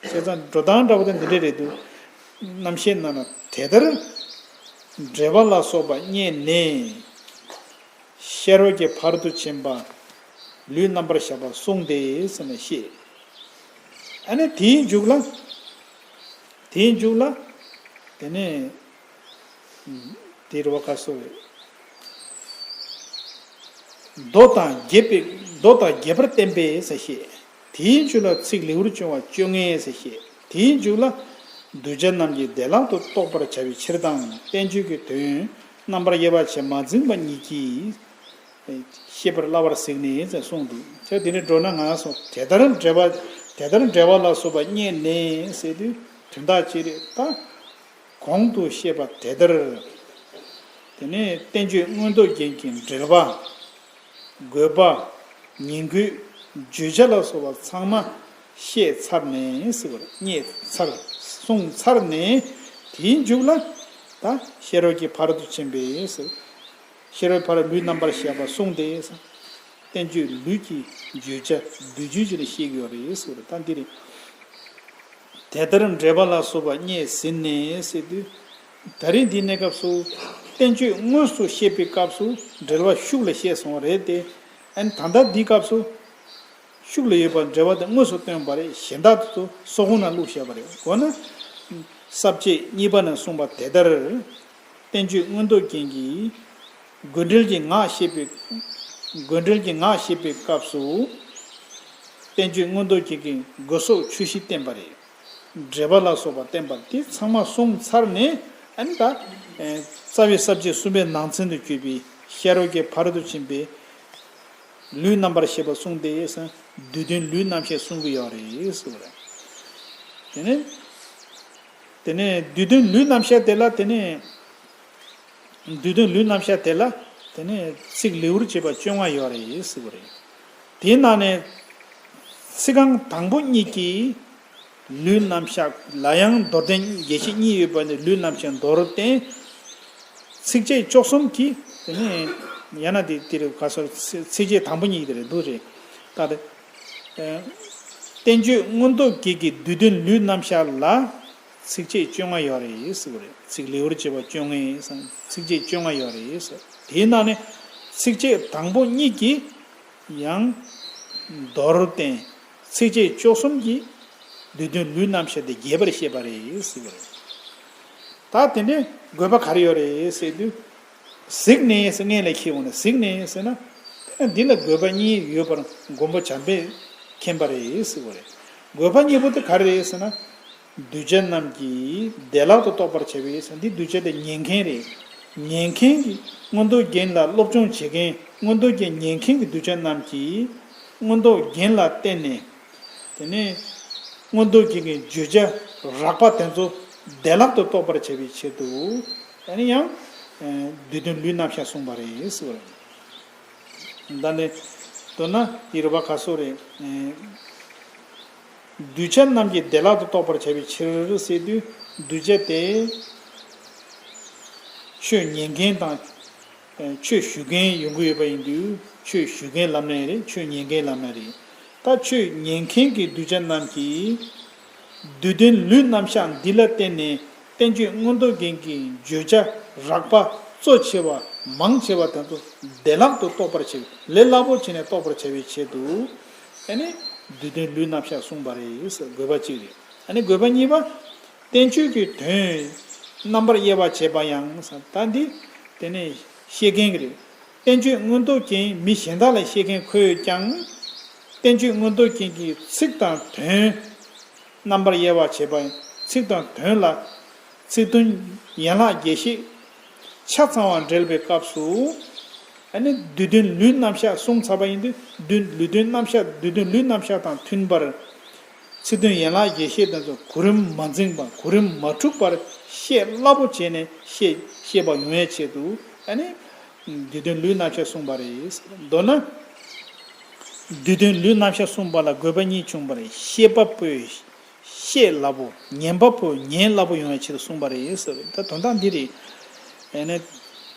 བྱས་ཙང་འགྲོ་སྟངས་འདྲ་པོ་དེ་འདི་འདྲ་རེད་འདུག། རྣམ་བཤད་ནང་ན་དེ་ལྟར་འགྲེལ་པ་ལ་སོགས་པ་རྙེད་ནས། ཤེས་རབ་ཀྱི་ཕ་རོལ་ཏུ་ཕྱིན་པ་ལུས་རྣམ་པར་གཞག་པ་གསུངས་ཏེ་ཟེར་ནས་བཤད། ཨ་ནི་དེའི་མཇུག་ལ། དེའི་མཇུག་ལ། དེ་ནས། དེ་རུ་བ་ཁ་སོ་རེད། མདོ་དང་རྒྱས་པའི། མདོ་དང་རྒྱས་པར་བསྟན་པའི་ཟེར་བཤད། དེའི་མཇུག་ལ་ཚིག་ལེའུར་བྱུང་བ་བཅོ་ལྔའི་ཟེར་བཤད། དེའི་མཇུག་ལ། གདུལ་བྱ་རྣམས་ཀྱིས་བདེ་བླག་ཏུ་རྟོགས་པར་བྱ་བའི་ཕྱིར་དང་། བསྟན་བཅོས་ཀྱི་དོན་རྣམ་པར་དབྱེ་བ་ཕྱེ་མ་འཛིན་པ་ཉིད་ཀྱིས་ཤེས་པར་སླ་བར་གཟིགས་ནས་ཟེར་གསུངས་འདུག། ད་དེ་ནས་འགྲོ་ན་ང་སོང་དེ་ལྟར་འགྲེལ་པ། དེ་ལྟར་འགྲེལ་པ་ལ་སོགས་པ་རྙེད་ནས་ཟེར་དུས་དོན་དག་ཅི་རེད་ད། གོང་དུ་བཤད་པ་དེ་ལྟར། དེ་ནས་བསྟན་བཅོས་མངོན་རྟོགས་རྒྱན་གྱི་འགྲེལ་པ། དགོས་པ། ཉིང་དགོས། བརྗོད་བྱ་ལ་སོགས་པ་ཚང་མ་བཤད་ཚར་ནས་ཟེར་བར། རྙེད་ཚར། གསུངས་ཚར་ནས་དེའི་མཇུག་ལ། ད་ཤེས་རབ་ཀྱི་ཕ་རོལ་ཏུ་ཕྱིན་པའི་ཟེར། ཤེས་རབ་ཕ་རོལ་ལུས་རྣམ་པར་གཞག་པ་གསུངས་ཏེ། བསྟན་བཅོས་ལུས་ཀྱི་བརྗོད་བྱ་བསྡུས་བརྗོད་ཀྱི་ནས་བཤད་ཀྱི་ཡོད་རེད་ཟེར་བ་རེད། ད་འདི་རེད། དེ་ལྟར་འགྲེལ་པ་ལ་སོགས་པ་རྙེད་ཟིན་ནས་ཟེར་དུས། ད་རེས་འདིའི་གནས་སྐབས་སུ་བསྟན་བཅོས་དངོས་སུ་བཤད་པའི་སྐབས་སུ་འགྲེལ་པ་ཤུགས་ལ་བཤད་སོང་བ་རེད་དེ། ཨ་ནི་ད་ལྟ་འདིའི་སྐབས་སུ། ཤུགས་ལ་ཡོད་པ་འགྲེལ་པ་དེ་དངོས་སུ་སྟོན་པ་རེད། གཞན་དག་དེ་ཚོ་སོ་ཁོང་ན་བླུགས་བཞག་པ་རེད། འོ་ན། ས་བཅད་གཉིས་པ་ན་གསུངས་པ་དེ་ལྟར། བསྟན་བཅོས་མངོན་རྟོགས་རྒྱན་གྱིས་དགོས་འབྲེལ་གྱི་ངག་བཤད་པའི། དགོས་འབྲེལ་གྱི་ངག་བཤད་པའི་སྐབས་སུ། བསྟན་བཅོས་མངོན་རྟོགས་རྒྱན་གྱིས་དགོས་སོགས་ཆོས་བཞི་བསྟན་པ་རེད། འགྲེལ་པ་ལ་སོགས་པ་བསྟན་པ་དེ་ཚང་མ་གསུངས་ཚར་ནས། ཨ་ནི་ད། རྩ་བའི་ས་བཅད་གསུམ་པའི་ནང་ཚན་དུ་གྱུར་པའི་ཤེས་རབ་ཀྱི་ཕ་རོལ་ཏུ་ཕྱིན་པའི། ལུས་རྣམ་པར་ཤེས་པ་གསུངས་ཏེ་ཟེར། བསྡུས་དོན་ལུས་རྣམ་གཞག་གསུང་གི་ཡོད་རེད་ཟེར་བ་རེད། དེ་ནས། དེ་ནས་བསྡུས་དོན་ལུས་རྣམ་གཞག་དེ་ལ། དེ་ནས། བསྡུས་དོན་ལུས་རྣམ་གཞག་དེ་ལ། དེ་ནས་ཚིག་ལེའུར་བྱས་པ་བཅོ་ལྔ་ཡོད་རེད་ཟེར་བ་རེད། དེའི་ནང་ནས་ཚིག་རྐང་དང་པོ་གཉིས་ཀྱིས། ལུས་རྣམ་གཞག་ལ་ཡང་མདོར་བསྟན་རྒྱས་བཤད་གཉིས་ཡོད་པ་ནི། ལུས་རྣམ་གཞག་མདོར་བསྟན། ཚིགས་བཅད་བཅུ་གསུམ་གྱིས། དེ་ནས་ཡང་ན་དེ་དེ་རེད། ག་སོར་ཚིགས་བཅད་དང་པོ་གཉིས་དེ་རེད་འདུག་རེད། ད་དེ། ཨ། བསྟན་བཅོས་མངོན་རྟོགས་རྒྱན་གྱི་བསྡུས་དོན་ལུས་རྣམ་གཞག་ལ་ཚིགས་བཅད་བཅོ་ལྔ་ཡོད་རེད་ཟེར་བ་རེད། ཚིག་ལེའུར་བྱས་པ་བཅོ་ལྔ་ཡིན་ཙང་ཚིགས་བཅད་བཅོ་ལྔ་ཡོད་རེད་ཟེར། དེའི་ནང་ནས་ཚིགས་བཅད་དང་པོ་གཉིས་ཀྱིས། ཡང་མདོར་བསྟན། ཚིགས་བཅད་བཅུ་གསུམ་གྱིས་བསྡུས་དོན་ལུས་རྣམ་གཞག་དེ་རྒྱས་པར་བཤད་པ་རེད་ཟེར་བ་རེད། ད་དེ་འདྲའི་དགོས་པ་ག་རེ་ཡོད་རེད་ཟེར་དུས། གཟིགས་ནས་ཟེར། སྔོན་ལ་ཁྱེད་འོང་ནས་གཟིགས་ནས་ཟེར་ན། དེ་ན་འདི་ལ་དགོས་པ་གཉིས་ཡོད་པར་མགོན་པོ་བྱམས་པས་མཁྱེན་པ་རེད་ཟེར་བ་རེད། དགོས་པ་གཉིས་པོ་དེ་ག་རེ་རེད་ཟེར་ན། གདུལ་བྱ་རྣམས་ཀྱིས་བདེ་བླག་ཏུ་རྟོགས་པར་བྱ་བའི་ཟེར། འདི་གདུལ་བྱ་དེ་ཉན་མཁན་རེད། ཉན་མཁན་གྱི་མངོན་རྟོགས་རྒྱན་ལ་སློབ་སྦྱོང་བྱེད་མཁན། མངོན་རྟོགས་རྒྱན་ཉན་མཁན་གྱི་གདུལ་བྱ་རྣམས་ཀྱིས་མངོན་རྟོགས་རྒྱན་ལ་བརྟེན་ནས། དེ་ནས་མངོན་རྟོགས་རྒྱན་གྱི་བརྗོད་བྱ་རགས་པ་དེ་ཚོ་བདེ་བླག་ཏུ་རྟོགས་པར་བྱ་བའི་ཆེད་དུ། ཨ་ནི་ཡང་ བསྡུས་དོན་ལུས་རྣམ་གཞག་གསུངས་པ་རེད་ཟེར་བ་རེད། ད་ནི་མདོར་ན་དེ་རུ་བ་ག་སོགས་རེད། གདུལ་བྱ་རྣམས་ཀྱི་བདེ་བླག་ཏུ་རྟོགས་པར་བྱ་བའི་ཕྱིར་ཟེར་དུས། གདུལ་བྱ་དེ་ཆོས་ཉན་མཁན་དང་། ཆོས་ཞུ་མཁན་ཡོང་གི་ཡོད་པ་ཡིན་དུས། ཆོས་ཞུ་མཁན་ལབ་ན་ཡང་རེད། ཆོས་ཉན་མཁན་ལབ་ན་རེད། ད་ཆོས་ཉན་མཁན་གྱི་གདུལ་བྱ་རྣམས་ཀྱིས། བསྡུས་དོན་ལུས་རྣམ་གཞག་འདི་ལ་བརྟེན་ནས་བསྟན་བཅོས་མངོན་རྟོགས་རྒྱན་གྱི་བརྗོད་བྱ་རགས་པ་གཙོ་ཆེ་བ་མང་ཆེ་བ་དེ་ཚོ་བདེ་བླག་ཏུ་རྟོགས་པར་བྱེད། ལས་སླ་པོ་བྱས་ནས་རྟོགས་པར་བྱ་བའི་ཆེད་དུ། ཨ་ནི་བསྡུས་དོན་ལུས་རྣམ་གཞག་གསུངས་པ་རེད་ཟེར། དགོས་པ་གཅིག་རེད། ཨ་ནི་དགོས་པ་གཉིས་པ། བསྟན་བཅོས་ཀྱི་དོན་རྣམ་པར་དབྱེ་བ་བྱེད་པ་ཡང་ཟེར། ད་འདི་དེ་ནས་བཤད་མཁན་གྱི་རེད། བསྟན་བཅོས་མངོན་རྟོགས་རྒྱན་མི་གཞན་དག་ལ་བཤད་མཁན་ཁོས་ཀྱང་། བསྟན་བཅོས་མངོན་རྟོགས་རྒྱན་གྱི་ཚིག་དང་དོན་རྣམ་པར་དབྱེ་བ་བྱེད་པ། ཚིག་དང་དོན་ལ་ཚིག་དོན་ཡན་ལག་རྒྱས་བཤད་ཆ་ཚང་བ་འགྲེལ་བའི་སྐབས་སུ། ཨ་ནི་བསྡུས་དོན་ལུས་རྣམ་གཞག་གསུངས་ཚར་བ་ཡིན་དུས། བསྡུས་ལུས་དོན་རྣམ་གཞག་བསྡུས་དོན་ལུས་རྣམ་གཞག་དང་མཐུན་པར། ཚིག་དོན་ཡན་ལག་རྒྱས་བཤད་དེ་ཚོ་གོ་རིམ་མ་འཛིངས་པ། གོ་རིམ་མ་འཁྲུགས་པར་བཤད་སླ་པོ་བྱས་ནས་བཤད་བཤད་པ་ཡོང་བའི་ཆེད་དུ། ཨ་ནི་བསྡུས་དོན་ལུས་རྣམ་གཞག་གསུངས་པ་རེད། མདོར་ན། བསྡུས་དོན་ལུས་རྣམ་གཞག་གསུངས་པ་ལ་དགོས་པ་གཉིས་བྱུང་བ་རེད། བཤད་པ་པོས་བཤད་སླ་པོ། ཉན་པ་པོས་ཉན་སླ་པོ་ཡོང་བའི་ཕྱིར་གསུངས་པ་རེད་ཟེར་བ་རེད། ད་དོན་དག་འདི་རེད། ཨ་ནི།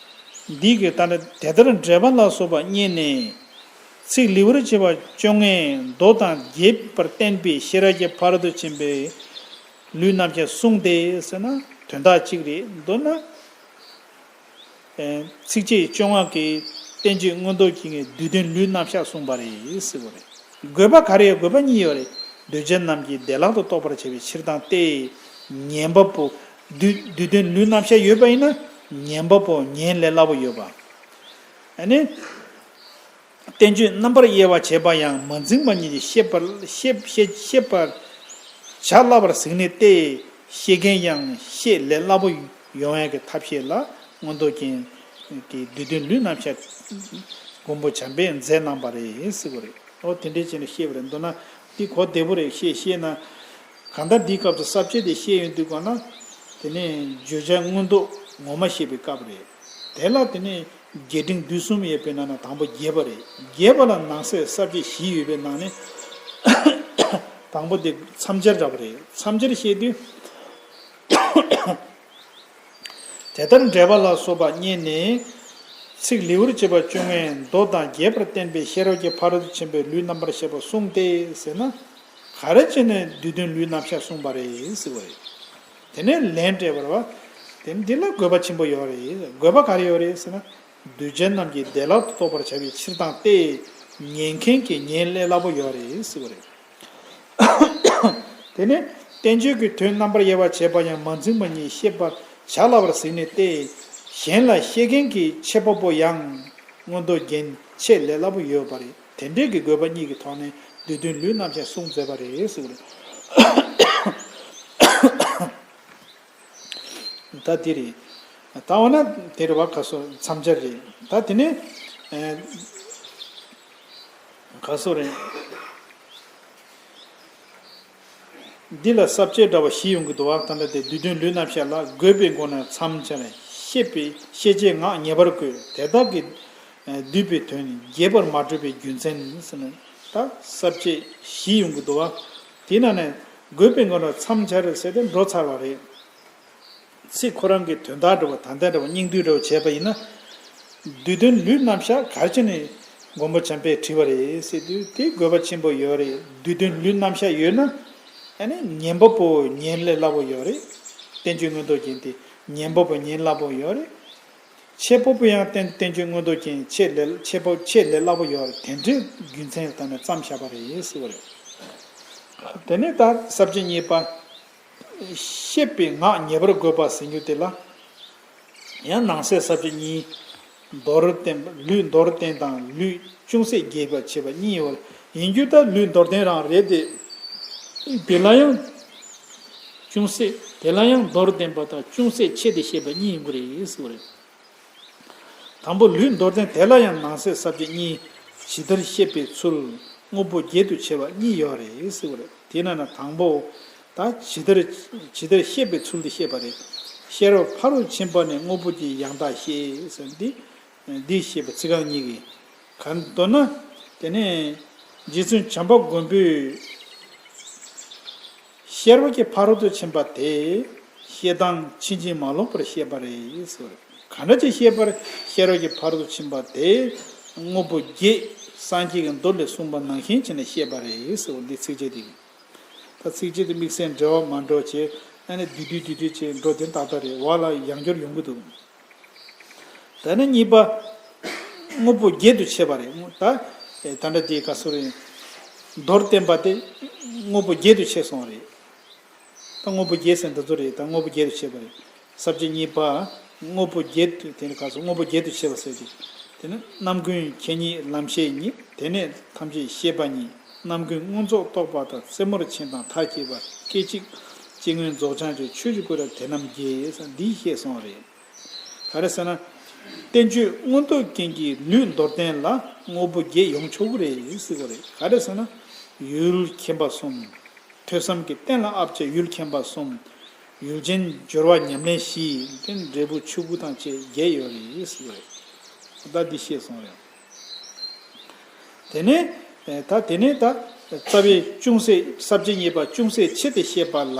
འདི་གི་ད་ནི་དེ་ལྟར་འགྲེལ་པ་ལ་སོགས་པ་རྙེད་ནས། ཚིག་ལེའུར་བྱས་པ་བཅོ་ལྔས་མདོ་དང་རྒྱས་པར་བསྟན་པའི་ཤེས་རབ་ཀྱི་ཕ་རོལ་ཏུ་ཕྱིན་པའི་ལུས་རྣམ་གཞག་གསུངས་ཏེ་ཟེར་ན་དོན་དག་གཅིག་རེད། མདོར་ན། ཚིགས་བཅད་བཅོ་ལྔ་གིས་བསྟན་བཅོས་མངོན་རྟོགས་རྒྱན་གྱི་བསྡུས་དོན་ལུས་རྣམ་གཞག་གསུངས་པ་རེད་ཟེར་བ་རེད། དགོས་པ་ག་རེ་ཡོད། དགོས་པ་གཉིས་ཡོད་རེད། གདུལ་བྱ་རྣམས་ཀྱི་བདེ་བླག་ཏུ་རྟོགས་པར་བྱ་བའི་ཕྱིར་དང་སྟེ། ཉན་པ་པོ། བསྡུས་བསྡུས་དོན་ལུས་རྣམ་གཞག་ཡོད་པ་ཡིན་ན། ཉན་པ་པོ་ཉན་ལས་སླ་པོ་ཡོད་པ། ཨ་ནི། བསྟན་བཅོས་རྣམ་པར་དབྱེ་བ་བྱེད་པ་ཡང་མ་འཛིངས་པ་ཉིད་ཀྱིས་ཤེས་པར་ཤེས་ཤེས་ཤེས་པར་བྱ་སླ་བར་གཟིགས་ནས་ཏེ། ཤེས་མཁན་ཡང་ཤེས་ལས་སླ་པོ་ཡོང་ཡག་གི་ཐབས་ཤེས་ལ་མངོན་རྟོགས་རྒྱན་གྱི་བསྡུས་དོན་ལུས་རྣམ་གཞག་མགོན་པོ་བྱམས་པས་མཛད་གནང་བ་རེད་ཟེར་བ་རེད། ཨོ་དེ་འདྲའི་བྱས་ནས་བཤད་པ་རེད། མདོར་ན་འདི་གོ་བདེ་པོ་རེད། ཤེས་ཤེས་ན། གང་ལྟར་འདིའི་སྐབས་སུ་ས་བཅད་དེ་བཤད་ཡོང་དུས་གོ་ན། དེ་ནས་བརྗོད་བྱ་མངོན་རྟོགས་ངོ་མ་བཤད་པའི་སྐབས་རེད། དེ་ལ་དེ་ནས་རྒྱས་འབྲིང་བསྡུས་གསུམ་ཡོད་པའི་ནང་ན་དང་པོ་རྒྱས་པ་རེད། རྒྱས་པ་ལ་ནང་གསེས་ས་བཅད་བཞི་ཡོད་པའི་ནང་ནས་དང་པོ་དེ་མཚམས་སྦྱར་འདྲ་པོ་རེད། མཚམས་སྦྱར་བཤད་དུས། དེ་ལྟར་འགྲེལ་པ་ལ་སོགས་པ་རྙེད་ནས། ཚིག་ལེའུར་བྱས་པ་བཅོ་ལྔས་མདོ་དང་རྒྱས་པར་བསྟན་པའི་ཤེས་རབ་ཀྱི་ཕ་རོལ་ཏུ་ཕྱིན་པའི་ལུས་རྣམ་པར་བཤད་པ་གསུངས་ཏེ་ཟེར་ན། ག་རེ་བྱས་ནས་བསྡུས་དོན་ལུས་རྣམ་གཞག་གསུངས་པ་རེད་ཟེར་བ་རེད། དེ་ནས་ལན་སྤྲད་པར་བ། དེ་འདི་ལ་དགོས་པ་ཆེན་པོ་ཡོད་རེད། དགོས་པ་ག་རེ་ཡོད་རེད་ཟེར་ན། གདུལ་བྱ་རྣམས་ཀྱི་བདེ་བླག་ཏུ་རྟོགས་པར་བྱ་བའི་ཕྱིར་དང་སྟེ། ཉན་མཁན་གྱིས་ཉན་སླ་པོ་ཡོད་རེད་ཟེར་བ་རེད། དེ་ནས་བསྟན་བཅོས་ཀྱི་དོན་རྣམ་པར་དབྱེ་བ་བྱེད་པ་ཡང་མ་འཛིངས་པ་ཉིད་ཤེས་པར་བྱ་སླ་བར་གཟིགས་ནས་ཏེ། གཞན་ལ་བཤད་མཁན་གྱི་འཆད་པ་པོ་ཡང་མངོན་རྟོགས་རྒྱན་འཆད་ལས་སླ་པོ་ཡོད་པ་རེད། དེ་འདྲའི་གི་དགོས་པ་གཉིས་ཀྱི་ཐོག་ནས་བསྡུས་དོན་ལུས་རྣམ་གཞག་གསུངས་མཛད་པ་རེད་ཟེར་བ་རེད། ད་དེ་རེད། ད་འོ་ན་དེ་རེད་བ། ག་སོ་མཚམས་སྦྱར་རེད། ད་དེ་ནས་ཨེ། ག་སོ་རེད། འདི་ལ་ས་བཅད་འདྲ་བ་བཞི་ཡོང་གི་འདུག་བ། ད་ལྟ་དེ་བསྡུས་དོན་ལུས་རྣམ་གཞག་ལ་དགོས་པའི་སྒོ་ནས་མཚམས་སྦྱར། ཤེས་པའི་ཤེས་བྱའི་ངག་ཉེ་བར་བཀོད། དེ་དག་གིས་བསྡུས་པའི་དོན་རྒྱས་པར་མ་གྲུབ་པའི་རྒྱུ་མཚན་ཟེར་ནས་ད་ས་བཅད་བཞི་ཡོང་གི་འདུག་བ། དེ་ནང་ནས་དགོས་པའི་སྒོ་ནས་མཚམས་སྦྱར་ཟེར་ཏེ་འགྲོ་ཚར་བ་རེད། ཚིག་ཁོ་རང་གི་དོན་དག་འདྲ་བ། ད་ལྟ་འདྲ་བ་སྙིང་བསྡུས་འདྲ་བ་བྱས་པ་ཡིན་ན། བསྡུས་དོན་ལུས་རྣམ་གཞག་ག་རེ་བྱས་ནས་མགོན་པོ་བྱམས་པས་བྲིས་པ་རེད་ཟེར་དུས་དེ་དགོས་པ་ཆེན་པོ་ཡོད་རེད། བསྡུས་དོན་ལུས་རྣམ་གཞག་ཡོད་ན། ཨ་ནི་ཉན་པ་པོ་ཉན་ལས་སླ་པོ་ཡོད་རེད། བསྟན་བཅོས་མངོན་རྟོགས་རྒྱན་དེ་ཉན་པ་པོ་ཉན་སླ་པོ་ཡོད་རེད། འཆད་པ་པོ་ཡང་བསྟན་བསྟན་བཅོས་མངོན་རྟོགས་རྒྱན་འཆད་ལས་འཆད་པ་འཆད་ལས་སླ་པོ་ཡོད་རེད། དེ་འདྲའི་རྒྱུ་མཚན་ལ་བརྟེན་ནས་མཚམས་བཞག་པ་རེད་ཟེར་བ་རེད། དེ་ནས་ད་ས་བཅད་གཉིས་པ། ཤེས་པའི་ངག་ཉེ་བར་བཀོད་པ་ཟེར་རྒྱུ་དེ་ལ། ཡང་ནང་གསེས་ས་བཅད་གཉིས། མདོར་བསྟན་པ། ལུས་མདོར་བསྟན་དང་ལུས་ཅུང་ཟད་རྒྱས་པར་བྱེད་པ་གཉིས་ཡོད་པ་ཡིན་རྒྱུ། ད་ལུས་མདོར་བསྟན་རང་རེད་དེ། དེ་ལ་ཡང་ཅུང་ཟད། དེ་ལ་ཡང་མདོར་བསྟན་པ་དང་ཅུང་ཟད་ཕྱེ་སྟེ་བཤད་པ་གཉིས་ཡོང་གི་རེད་ཟེར་བ་རེད། དང་པོ་ལུས་མདོར་བསྟན་དེ་ལ་ཡང་ནང་གསེས་ས་བཅད་གཉིས། ཇི་ལྟར་བཤད་པའི་ཚུལ། དངོས་པོ་བརྒྱད་དུ་ཕྱེ་བ་གཉིས་ཡོད་རེད་ཟེར་བ་རེད། དེ་ན་ན་དང་པོ། ད་ཇི་ལྟར་ཇི་ལྟར་བཤད་པའི་ཚུལ་དེ་བཤད་པ་རེད། ཤེས་རབ་ཕ་རོལ་ཕྱིན་པ་ནི། དངོས་པོ་བརྒྱད་ཡང་དག་ཤེས་ཟེར་འདི། འདི་ཤེས་པ་ཚིག་རྐང་གཉིས་ཀྱི། ག་མདོར་ན། དེ་ནས་རྗེ་བཙུན་བྱམས་པ་མགོན་པོས། ཤེས་རབ་ཀྱི་ཕ་རོལ་ཏུ་ཕྱིན་པ་དེ། བཤད་སྟངས་ཕྱིན་ཅི་མ་ལོག་པར་བཤད་པ་རེད་ཟེར། ག་འདྲ་ཅིག་བཤད་པར། ཤེས་རབ་ཀྱི་ཕ་རོལ་ཏུ་ཕྱིན་པ་དེ། དངོས་པོ་བརྒྱད་སངས་རྒྱས་ཀྱི་མདོ་ལས་གསུངས་པ་ནང་བཞིན་བྱས་ནས་བཤད་པ་རེད་ཟེར་བ་འདི་ཚིགས་བཅད་འདི། ད་ཚིགས་བཅད་དེ་དམིགས་བསལ་འབྲེལ་བ་མ་འགྲོ་བྱས། ཨ་ནི་བསྡུས་བསྡུས་བསྡུས་བསྡུས་བྱས་འགྲོ་དེ་ཏག་ཏག་རེད། བ་ལ་ཡང་བསྐྱར་ཡོང་གི་འདུག་ད་ནི་གཉིས་པ། དངོས་པོ་བརྒྱད་དུ་ཕྱེ་བ་རེད། ད། ད་ལྟ་དེའི་སྐབས་སུ་རེད། མདོར་བསྟན་པ་དེ། དངོས་པོ་བརྒྱད་དུ་ཕྱེ་སོང་བ་རེད། ད་དངོས་པོ་བརྒྱད་ཟེར་འདི་ཚོ་རེད། ད་དངོས་པོ་བརྒྱད་དུ་ཕྱེ་བ་རེད། ས་བཅད་གཉིས་པ། དངོས་པོ་བརྒྱད་དུ་དེ་ནི་སྐབས་སུ་དངོས་པོ་བརྒྱད་དུ་ཕྱེ་བ་ཟེར་ཏེ། དེ་ནི་རྣམ་ཀུན་མཁྱེན་ཉིད་ལམ་ཤེས་ཉིད། དེ་ནས་ཐམས་ཅད་ཤེས་པ་ཉིད། རྣམ་ཀུན་མངོན་རྫོགས་རྟོགས་པ་དང་། རྩེ་མོར་ཕྱིན་དང་མཐར་གྱིས་པ། སྐད་ཅིག་ཅིག་སྔོན་རྫོགས་བྱང་ཆུབ་ཆོས་ཀྱི་སྐུ་རབ་དེ་རྣམས་བརྒྱད་ཟེར་འདི་བཤད་སོང་བ་རེད། ག་རེ་ཟེར་ན། བསྟན་བཅོས་མངོན་རྟོགས་རྒྱན་གྱི་ལུས་མདོར་བསྟན་ལ་དངོས་པོ་བརྒྱད་ཡོང་ཆོག་གི་རེད་ཟེར་གི་རེད། ག་རེ་ཟེར་ན། ཡུལ་མཁྱེན་པ་གསུམ། ཐོས་བསམ་གྱི་རྟེན་ལ་ཨ་བྱས་ཡུལ་མཁྱེན་པ་གསུམ། ཡུལ་ཅན་སྦྱོར་བ་ཉམས་ལེན་བཞི། དེ་འབྲས་བུ་ཆོས་སྐུ་དང་བཅས་བརྒྱད་ཡོད་རེད་ཟེར་གི་རེད། ད་འདི་བཤད་སོང་རེད། དེ་ནས། ད་དེ་ནས་ད། རྩ་བའི་ཅུང་ཟད་ས་བཅད་གཉིས་པ་ཅུང་ཟད་ཕྱེ་སྟེ་བཤད་པ་ལ།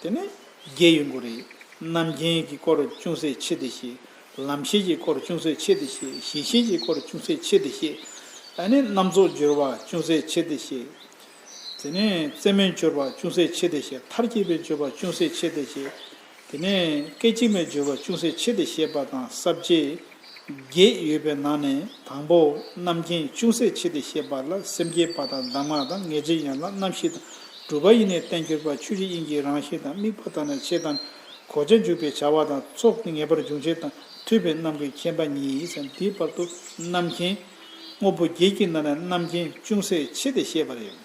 དེ་ནས་བརྒྱད་ཡོང་གི་རེད། རྣམ་མཁྱེན་གྱི་སྐོར་ཅུང་ཟད་ཕྱེ་སྟེ་བཤད། ལམ་ཤེས་ཀྱི་སྐོར་ཅུང་ཟད་ཕྱེ་སྟེ་བཤད། གཞི་ཤེས་ཀྱི་སྐོར་ཅུང་ཟད་ཕྱེ་སྟེ་བཤད། ཨ་ནི་རྣམ་རྫོགས་སྦྱོར་བ་ཅུང་ཟད་ཕྱེ་སྟེ་བཤད། དེ་ནས་རྩེ་མོའི་སྦྱོར་བ་ཅུང་ཟད་ཕྱེ་སྟེ་བཤད། མཐར་གྱིས་པའི་སྦྱོར་བ་ཅུང་ཟད་ཕྱེ་སྟེ་བཤད། དེ་ནས་སྐད་ཅིག་མའི་སྦྱོར་བ་ཅུང་ཟད་ཕྱེ་སྟེ་བཤད་པ་དང་། ས་བཅད་བརྒྱད་ཡོད་པའི་ནང་ནས་དང་པོ་རྣམ་མཁྱེན་ཅུང་ཟད་ཕྱེ་སྟེ་བཤད་པ་ལ། སེམས་བསྐྱེད་པ་དང་གདམས་ངག་དང་། ངེས་འབྱིན་ཡན་ལག་རྣམ་བཞི་དང་། གྲུབ་པ་ཡེ་ནས་གཏན་གྱུར་པ། ཆོས་ཀྱི་དབྱིངས་ཀྱི་རང་བཞིན་དང་། དམིགས་པ་དང་ནི་ཆོས་དང་གོ་ཆ་འཇུག་པའི་བྱ་བ་དང་། ཚོགས་ངེས་པར་འབྱུང་བྱེད་དང་། ཐུབ་པའི་རྣམ་ཀུན་མཁྱེན་པ་ཉིད་ཟེར། འདིའི་བར་དུ་རྣམ་མཁྱེན། དངོས་པོ་བརྒྱད་ཀྱི་ནང་ནས་རྣམ་མཁྱེན་ཅུང་ཟད་ཕྱེ་སྟེ་བཤད་པ་རེད།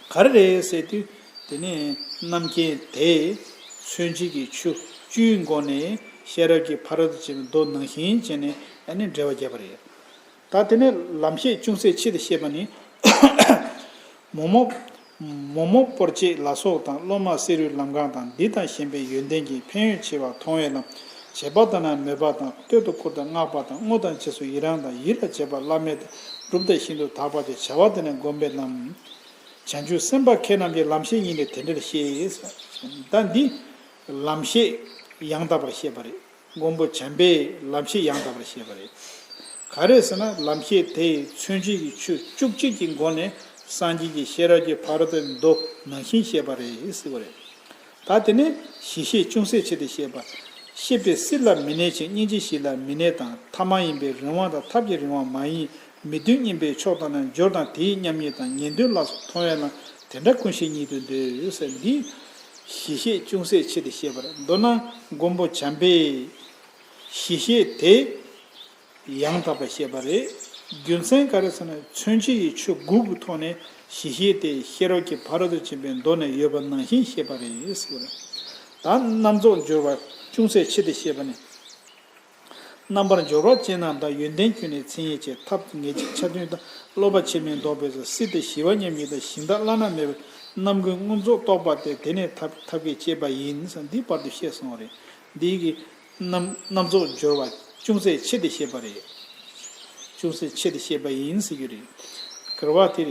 ག་རེ་རེད་ཟེར་དུས། དེ་ནས་རྣམ་མཁྱེན་དེ་མཚོན་བྱེད་ཀྱི་ཆོས་བཅུའི་སྒོ་ནས་ཤེས་རབ་ཀྱི་ཕ་རོལ་ཏུ་ཕྱིན་པའི་མདོ་ནང་བཞིན་བྱས་ནས་ཨ་ནི་འགྲེལ་བ་བརྒྱབ་པ་རེད། ད་དེ་ནས་ལམ་ཤེས་ཅུང་ཟད་ཕྱེ་སྟེ་བཤད་པ་ནི། མོག་མོག་མོག་མོག་སྤོར་བྱེད་ལ་སོགས་དང་། སློབ་མ་བསེ་རུའི་ལམ་སྒང་དང་། འདི་དང་གཞན་པའི་ཡོན་ཏན་གྱི་ཕན་ཡོན་ཆེ་བ་མཐོང་བའི་ལམ། བྱེད་པ་དང་ནི་མོས་པ་དང་། བསྟོད་དང་བཀུར་དང་བསྔགས་པ་དང་། བསྔོ་དང་རྗེས་སུ་ཡི་རང་དང་། ཡིད་ལ་བྱེད་པ་བླ་མེད་དང་། སྒྲུབ་དང་ཤིན་ཏུ་དག་པ་སྟེ། བྱ་བ་དང་ནི་བསྒོམ་པའི་ལམ། བྱང་ཆུབ་སེམས་དཔའ་ཁྱེད་རྣམས་ཀྱི། ལམ་ཤེས་ཉིད་ནི་དེ་འདྲར་ཤེས། ད་འདི་ལམ་ཤེས་ཡང་དག་པར་བཤད་པ་རེད། མགོན་པོ་བྱམས་པས་ལམ་ཤེས་ཡང་དག་པར་བཤད་པ་རེད། ག་རེ་ཟེར་ན། ལམ་ཤེས་དེས་མཚོན་བྱེད་ཀྱི་ཆོས་བཅུ་གཅིག་གི་སྒོ་ནས་སངས་རྒྱས་ཀྱི་ཤེས་རབ་ཀྱི་ཕ་རོལ་ཏུ་མདོ་ནང་བཞིན་བཤད་པ་རེད་ཟེར་བ་རེད། ད་དེ་ནས་གཞི་ཤེས་ཅུང་ཟད་ཕྱེ་སྟེ་བཤད་པ། ཤེས་པས་སྲིད་ལ་མི་གནས་ཤིང་། སྙིང་རྗེ་ཞི་ལ་མི་གནས་དང་། ཐ་མ་ཡིན་པས་རིང་བ་དང་། ཐབས་ཀྱིས་རིང་བ་མ་ཡིན། མི་མཐུན་གཉིས་པོའི་ཕྱོགས་དང་ནི། སྦྱོར་དང་དེའི་མཉམ་ཉིད་དང་། ངེས་དོན་ལ་སོགས་མཐོང་བའི་ལམ། དེ་འདྲ་ཀུན་ཤེས་ཉིད་དུ་འདོད་ཟེར། འདི་གཞི་ཤེས་ཅུང་ཟད་ཕྱེ་སྟེ་བཤད་པ་རེད། མདོར་ན་མགོན་པོ་བྱམས་པས་གཞི་ཤེས་དེ་ཡང་དག་པར་བཤད་པ་རེད། རྒྱུ་མཚན་ག་རེ་ཟེར་ན། མཚོན་བྱེད་ཀྱི་ཆོས་དགུ་གི་ཐོག་ནས་གཞི་ཤེས་དེ་ཤེས་རབ་ཀྱི་ཕ་རོལ་ཏུ་ཕྱིན་པའི་མདོ་ནས་ཡོད་པ་ནང་བཞིན་བཤད་པ་རེད་ཟེར་བ་རེད། ད་རྣམ་རྫོགས་སྦྱོར་བ་ཅུང་ཟད་ཕྱེ་སྟེ་བཤད་པ་ནི། རྣམ་པར་སྦྱོར་བ་ཅན་རྣམས་དང་། ཡོན་ཏན་ཀུན་ནས་མཚན་ཉིད་ཅན། ཐབས་ངེས་འབྱིན་ཆ་མཐུན་དང་། སློབ་པ་ཆེ་མིན་ལྡོག་པའི་ཚུལ། སྲིད་དེ་ཞི་བ་མཉམ་ཉིད་དང་། གཞན་དག་བླ་ན་མེད་པའི། རྣམ་ཀུན་མངོན་རྫོགས་རྟོགས་པ་སྟེ། དེ་ནི་ཐབས་ཐབས་ཀྱིས་བསྐྱེད་པ་ཡིན་ཟེར། འདིའི་བར་དུ་བཤད་སོང་བ་རེད། འདི་གི་རྣམ་རྣམ་རྫོགས་སྦྱོར་བ་ཅུང་ཟད་ཕྱེ་སྟེ་བཤད་པ་རེད། ཅུང་ཟད་ཕྱེ་སྟེ་བཤད་པ་ཡིན་ཟེར་རྒྱུ་རེད། ག་རེ་བ་དེ་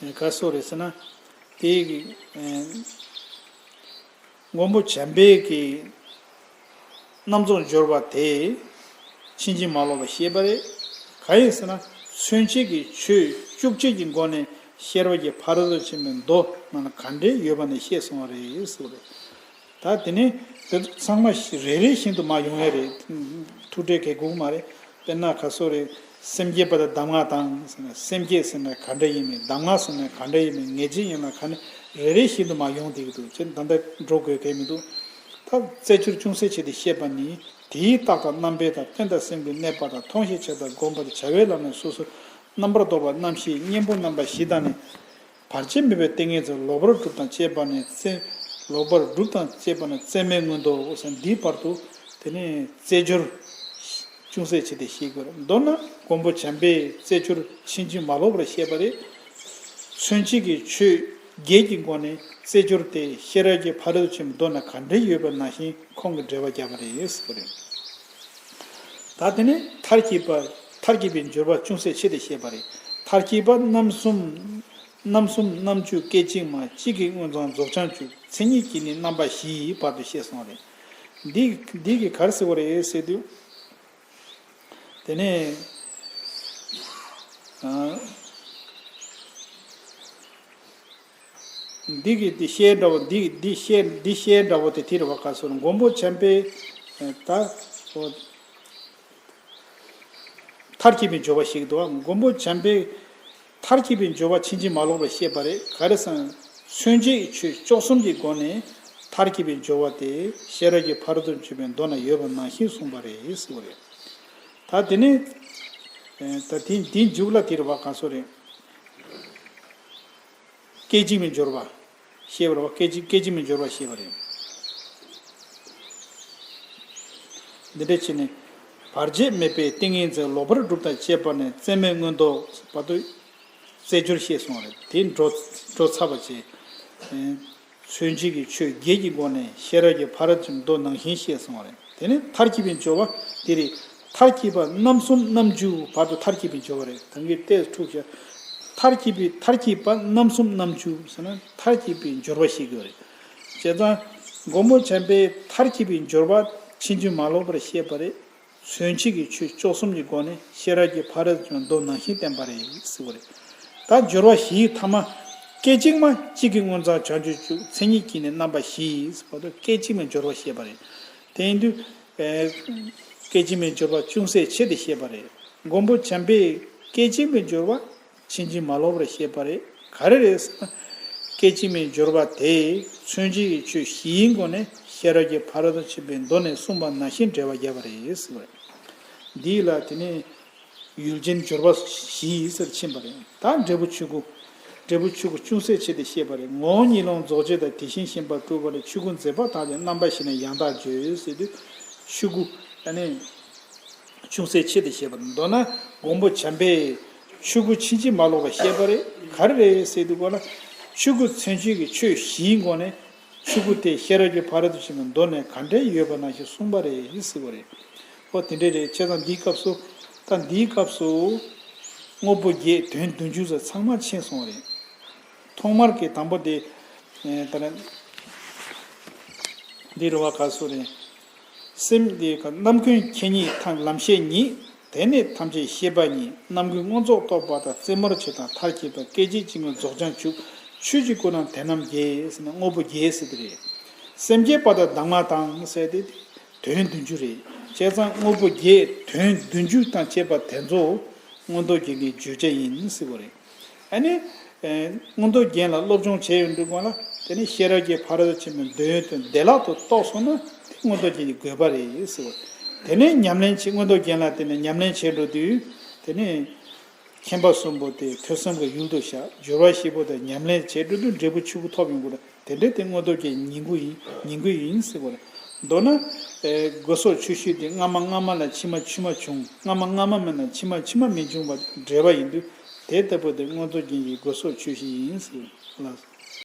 རེད། ག་སོགས་རེད་ཟེར་ན། དེ་གི། མགོན་པོ་བྱམས་པའི་གི་རྣམ་རྫོགས་སྦྱོར་བ་དེ་ཕྱིན་ཅི་མ་ལོག་པར་བཤད་པ་རེད། གང་ཡིན་ཟེར་ན། མཚོན་བྱེད་ཀྱི་ཆོས་བཅུ་གཅིག་གི་སྒོ་ནས་ཤེས་རབ་ཀྱི་ཕ་རོལ་ཏུ་ཕྱིན་པའི་མདོ་ནང་ལ་ག་འདྲས་ཡོད་པ་ནས་བཤད་སོང་བ་རེད་ཟེར་བ་རེད། ད་དེ་ནས་དེ་ཚོ་ཚང་མ་རེ་རེ་བཞིན་དུ་མར་ཡོང་ཡ་རེད། ཐུགས་ཁྲལ་གལ་དགོས་མ་རེད། དཔེར་ན་ག་སོགས་རེད། སེམས་བསྐྱེད་པ་དང་གདམས་ངག་དང་ཟེར་ན། སེམས་བསྐྱེད་ཟེར་ན་ག་འདྲ་ཡིན་མིན། གདམས་ངག་ཟེར་ན་ག་འདྲ་ཡིན་མིན། ངེས་འབྱིན་ཡིན་ན་ག་ནས་རེ་རེ་བཞིན་དུ་མར་ཡོང་བསྡད་ཀྱི་འདུག་ཅེས་ད་ལྟ་འགྲོ་དགོས་གལ་མི་འདུག་ད་རྩེ་སྦྱོར་ཅུང་ཟད་བྱས་ཏེ་བཤད་པ་ནི། དེའི་རྟགས་དང་རྣམ་པའི་དང་། རྟེན་དང་སེམས་ཀྱི་གནས་པ་དང་། མཐོང་ཞིང་བྱེད་དང་སྒོམ་པ་དང་། བྱ་བའི་ལམ་ནི་སོ་སོར་རྣམ་པར་རྟོག་པ་རྣམ་བཞིའི་གཉེན་པོ་རྣམ་པ་བཞི་དང་ནི། བར་ཆད་མེད་པའི་ཏིང་ངེ་འཛིན། ལོག་པར་སྒྲུབ་དང་བཅས་པ་ནི་རྩེ། ལོག་པར་སྒྲུབ་དང་བཅས་པ་ནི་རྩེ་མོའི་མངོན་རྟོགས་ཟེར། འདིའི་བར་དུ་དེ་ནས་རྩེ་སྦྱོར་ཅུང་ཟད་བྱས་ཏེ་བཤད་དགོས་རེད། མདོར་ན་མགོན་པོ་བྱམས་པས་རྩེ་སྦྱོར་ཕྱིན་ཅི་མ་ལོག་པར་བཤད་པ་རེད། མཚོན་བྱེད་ཀྱི་ཆོས་ བརྒྱད་ཀྱི་སྒོ་ནས་རྩེ་སྦྱོར་ཏེ་ཤེས་རབ་ཀྱི་ཕ་རོལ་ཏུ་ཕྱིན་པའི་མདོ་ན་ག་འདྲ་ཡོད་པ་ནང་བཞིན་ཁོང་གིས་འགྲེལ་པ་བརྒྱབ་པ་རེད་ཟེར་བ་རེད། ད་དེ་ནས་མཐར་གྱིས་པ། མཐར་གྱིས་པའི་འབྱོར་པ་ཅུང་ཟད་ཕྱེ་སྟེ་བཤད་པ་རེད། མཐར་གྱིས་པ་རྣམ་གསུམ། རྣམ་གསུམ་རྣམ་བཅུ་སྐད་ཅིག་མ་གཅིག་གི་མངོན་རྫོགས་རྫོགས་བྱང་བཅུ། མཚན་ཉིད་ཀྱིས་ནི་རྣམ་པ་བཞིའི་བར་དུ་བཤད་སོང་རེད། འདི་འདི་གི་ག་རེ་ཟེར་བ་རེད་ཟེར་དུས། དེ་ནས། ཨ། འདི་གི་འདི་བཤད་འདྲ་བོ་འདི་འདི་བཤད་འདི་བཤད་འདྲ་བོ་དེ་དེ་རེད་བ། ག་སོ་མགོན་པོ་བྱམས་པས་ད་འོ་མཐར་གྱིས་པའི་འབྱོར་བ་ཞིག་འདུག་བ། མགོན་པོ་བྱམས་པས་མཐར་གྱིས་པའི་འབྱོར་བ་ཕྱིན་ཅི་མ་ལོག་པར་བཤད་པ་རེད། ག་རེ་ཟེར་ན། མཚོན་བྱེད་ཆོས་བཅུ་གསུམ་གྱི་སྒོ་ནས་མཐར་གྱིས་པའི་འབྱོར་བ་དེ་ཤེས་རབ་ཀྱི་ཕ་རོལ་ཏུ་ཕྱིན་པའི་མདོ་ན་ཡོད་པ་ནང་བཞིན་གསུངས་པ་རེད་ཟེར་བ་རེད། ད་དེ་ནས་ད་དེ་དེའི་མཇུག་ལ་དེ་རེད་བ། ག་སོ་རེད། སྐད་ཅིག་མའི་འབྱོར་བ་ཞེས་པ་རེད་བ། སྐད་ཅིག་སྐད་ཅིག་མའི་འབྱོར་བ་ཞེས་པ་རེད། འདི་འདྲ་བྱས་ནས། བར་ཆད་མེད་པའི་ཏིང་ངེ་འཛིན་ལོག་པར་སྒྲུབ་དང་བཅས་པ་ནས་རྩེ་མོའི་མངོན་རྟོགས་བར་དུ་རྩེ་སྦྱོར་བཤད་སོང་བ་རེད། དེ་འགྲོ་འགྲོ་ཚར་བ་བྱས། མཚོན་བྱེད་ཀྱི་ཆོས་བརྒྱད་ཀྱི་སྒོ་ནས་ཤེས་རབ་ཀྱི་ཕ་རོལ་ཏུ་མདོ་ནང་བཞིན་བཤད་སོང་བ་རེད། དེ་ནས་མཐར་གྱིས་པའི་འབྱོར་བ་དེ་རེད། མཐར་གྱིས་པ་རྣམ་གསུམ་རྣམ་བཅུ་བར་དུ་མཐར་གྱིས་པའི་འབྱོར་བ་རེད། ད་གིན་ཏོག་ཙམ་འཁྲུགས་ཤག་མཐར་གྱིས་པའི་མཐར་གྱིས་པ་རྣམ་གསུམ་རྣམ་བཅུ་ཟེར་ན་མཐར་གྱིས་པའི་འབྱོར་བ་ཞིག་ཡོད་རེད། བྱས་ཙང་མགོན་པོ་བྱམས་པས་མཐར་གྱིས་པའི་འབྱོར་བ་ཕྱིན་ཅི་མ་ལོག་པར་བཤད་པ་རེད། མཚོན་བྱེད་ཀྱི་ཆོས་བཅུ་གསུམ་གྱི་སྒོ་ནས་ཤེས་རབ་ཀྱི་ཕ་རོལ་ཏུ་ཕྱིན་པའི་མདོ་ནང་བཞིན་བསྟན་པ་རེད་ཟེར་བ་རེད། ད་སྦྱོར་བ་བཞིའི་ཐ་མ། སྐད་ཅིག་མ་གཅིག་གི་མངོན་རྫོགས་བྱང་ཆུབ་བཅུ། མཚན་ཉིད་ཀྱིས་ནི་རྣམ་པ་བཞི་ཟེར་བ་དང་སྐད་ཅིག་མའི་སྦྱོར་བ་བཤད་པ་རེད། དེ་ཡིན་དུས། ཨེ། སྐད་ཅིག་མའི་སྦྱོར་བ་ཅུང་ཟད་ཕྱེ་སྟེ་བཤད་པ་རེད། མགོན་པོ་བྱམས་པས་སྐད་ཅིག་མའི་སྦྱོར་བ་ཕྱིན་ཅི་མ་ལོག་པར་བཤད་པ་རེད། ག་རེ་རེད་ཟེར་ན། སྐད་ཅིག་མའི་སྦྱོར་བ་དེ་མཚོན་བྱེད་ཀྱི་ཆོས་བཞིའི་སྒོ་ནས་ཤེས་རབ་ཀྱི་ཕ་རོལ་ཏུ་ཕྱིན་པའི་མདོ་ནས་གསུངས་པ་ནང་བཞིན་འགྲེལ་པ་བརྒྱབ་པ་རེད་ཟེར་བ་རེད། འདི་ལ་དེ་ནས་ཡུལ་ཅན་སྦྱོར་བ་བཞི་ཟེར་ཕྱིན་པ་རེད། ད་འབྲས་བུ་ཆོས་སྐུ། འབྲས་བུ་ཆོས་སྐུ་ཅུང་ཟད་ཕྱེ་སྟེ་བཤད་པ་རེད། ངོ་བོ་ཉིད་ལོངས་རྫོགས་བྱེད་དང་དེ་བཞིན་གཤེགས་པ་སྤྲུལ་པ་ལས། ཆོས་སྐུ་འཛིན་པ་དག་ཀྱང་རྣམ་པ་བཞི་ནས་ཡང་དག་བརྗོད་ཟེར་དུས། ཆོས་སྐུ་ཨ་ནི་ཅུང་ཟད་ཕྱེ་སྟེ་བཤད་པ་རེད། མདོར་ན་མགོན་པོ་བྱམས་པས་ཆོས་སྐུ་ཕྱིན་ཅི་མ་ལོག་པར་བཤད་པ་རེད། ག་རེ་རེད་ཟེར་དུས་གོ་ལ། ཆོས་སྐུ་མཚོན་བྱེད་ཀྱི་ཆོས་བཞིའི་སྒོ་ནས་ཆོས་སྐུ་དེ་ཤེས་རབ་ཀྱི་ཕ་རོལ་ཏུ་ཕྱིན་པའི་མདོ་ནས་ག་འདྲ་ཡོད་པ་ནང་བཞིན་གསུངས་པ་རེད་ཟེར་བ་རེད། ཨོ་དེ་འདྲ་རེད། བྱས་ཙང་འདིའི་སྐབས་སུ། ད་འདིའི་སྐབས་སུ། དངོས་པོ་བརྒྱད་དོན་བདུན་ཅུ་ཟེར་ཚང་མ་ཕྱིན་སོང་བ་རེད། ཐོག་མར་གྱི་དང་པོ་དེ། ཨེ། ད་ནི། འདི་རུ་བ་ག་སོ་རེད། སེམས་དེ་ག་རྣམ་ཀུན་མཁྱེན་ཉིད་ཐམས་ལམ་ཤེས་ཉིད། དེ་ནི་ཐམས་ཅད་ཤེས་པ་ཉིད། རྣམ་ཀུན་མངོན་རྫོགས་རྟོགས་པ་དང་། རྩེ་མོར་བྱེད་དང་མཐར་གྱིས་པ། སྐད་ཅིག་གཅིག་མའི་རྫོགས་བྱང་བཅུ། ཆོས་ཀྱི་སྐུ་རྣམས་དེ་རྣམས་བརྒྱད་ཟེར་ན་དངོས་པོ་བརྒྱད་ཟེར་དེ་རེད། སེམས་བསྐྱེད་པ་དང་གདམས་ངག་དང་ཟེར་དེ་དོན་བདུན་ཅུ་རེད། བྱས་ཙང་དངོས་པོ་བརྒྱད་དོན་བདུན་ཅུ་དང་བཅས་པ་དེ་ཚོ་མངོན་རྟོགས་རྒྱན་གྱི་བརྗོད་བྱ་ཡིན་ཟེར་བ་རེད། ཨ་ནི། ཨེ། མངོན་རྟོགས་རྒྱན་ལ་སློབ་སྦྱོང་བྱས་ཡོང་དུས་སྒང་ལ་དེ་ནི་ཤེས་རབ་ཀྱི་ཕ་རོལ་ཏུ་ཕྱིན་པའི་འདོད་ཡོན་དེ་བདེ་བླག་ཏུ་རྟོགས་སོང་ན་དེ་མངོན་རྟོགས་རྒྱན་གྱི་དགོས་པ་རེད་ཟེར་བ། དེ་ནས་ཉམས་ལེན་བྱེད། མངོན་རྟོགས་རྒྱན་ལ་དེ་ནས་ཉམས་ལེན་བྱེད་འགྲོ་དུས་དེ་ནི་མཁྱེན་པ་གསུམ་པོ་དེ་ཐོས་བསམ་གྱི་ཡུལ་དུ་བཞག་སྦྱོར་བ་བཞི་པོ་དེ་ཉམས་ལེན་བྱེད་འགྲོ་དུས་འབྲས་བུ་ཆོས་སྐུ་ཐོབ་ཡོང་གི་རེད། དེ་འདྲའི་དེ་མངོན་རྟོགས་རྒྱན་ཉིད་སྐུ་ཡིན། ཉིད་སྐུ་ཡིན་ཟེར་བ་རེད། མདོར་ན། ཨེ། དགོས་སོགས་ཆོས་བཞི་དེ་སྔ་མ་སྔ་མ་ལ་ཕྱི་མ་ཕྱི་མ་བྱུང་། སྔ་མ་སྔ་མ་མིན་ན་ཕྱི་མ་ཕྱི་མ་མི་འབྱུང་བ་འབྲེལ་བ་ཡིན་དུས་དེ་ལྟ་བུ་དེ་མངོན་རྟོགས་རྒྱན་གྱི་དགོས་སོགས་ཆོས་བཞི་ཡིན་ཟེར་ལ།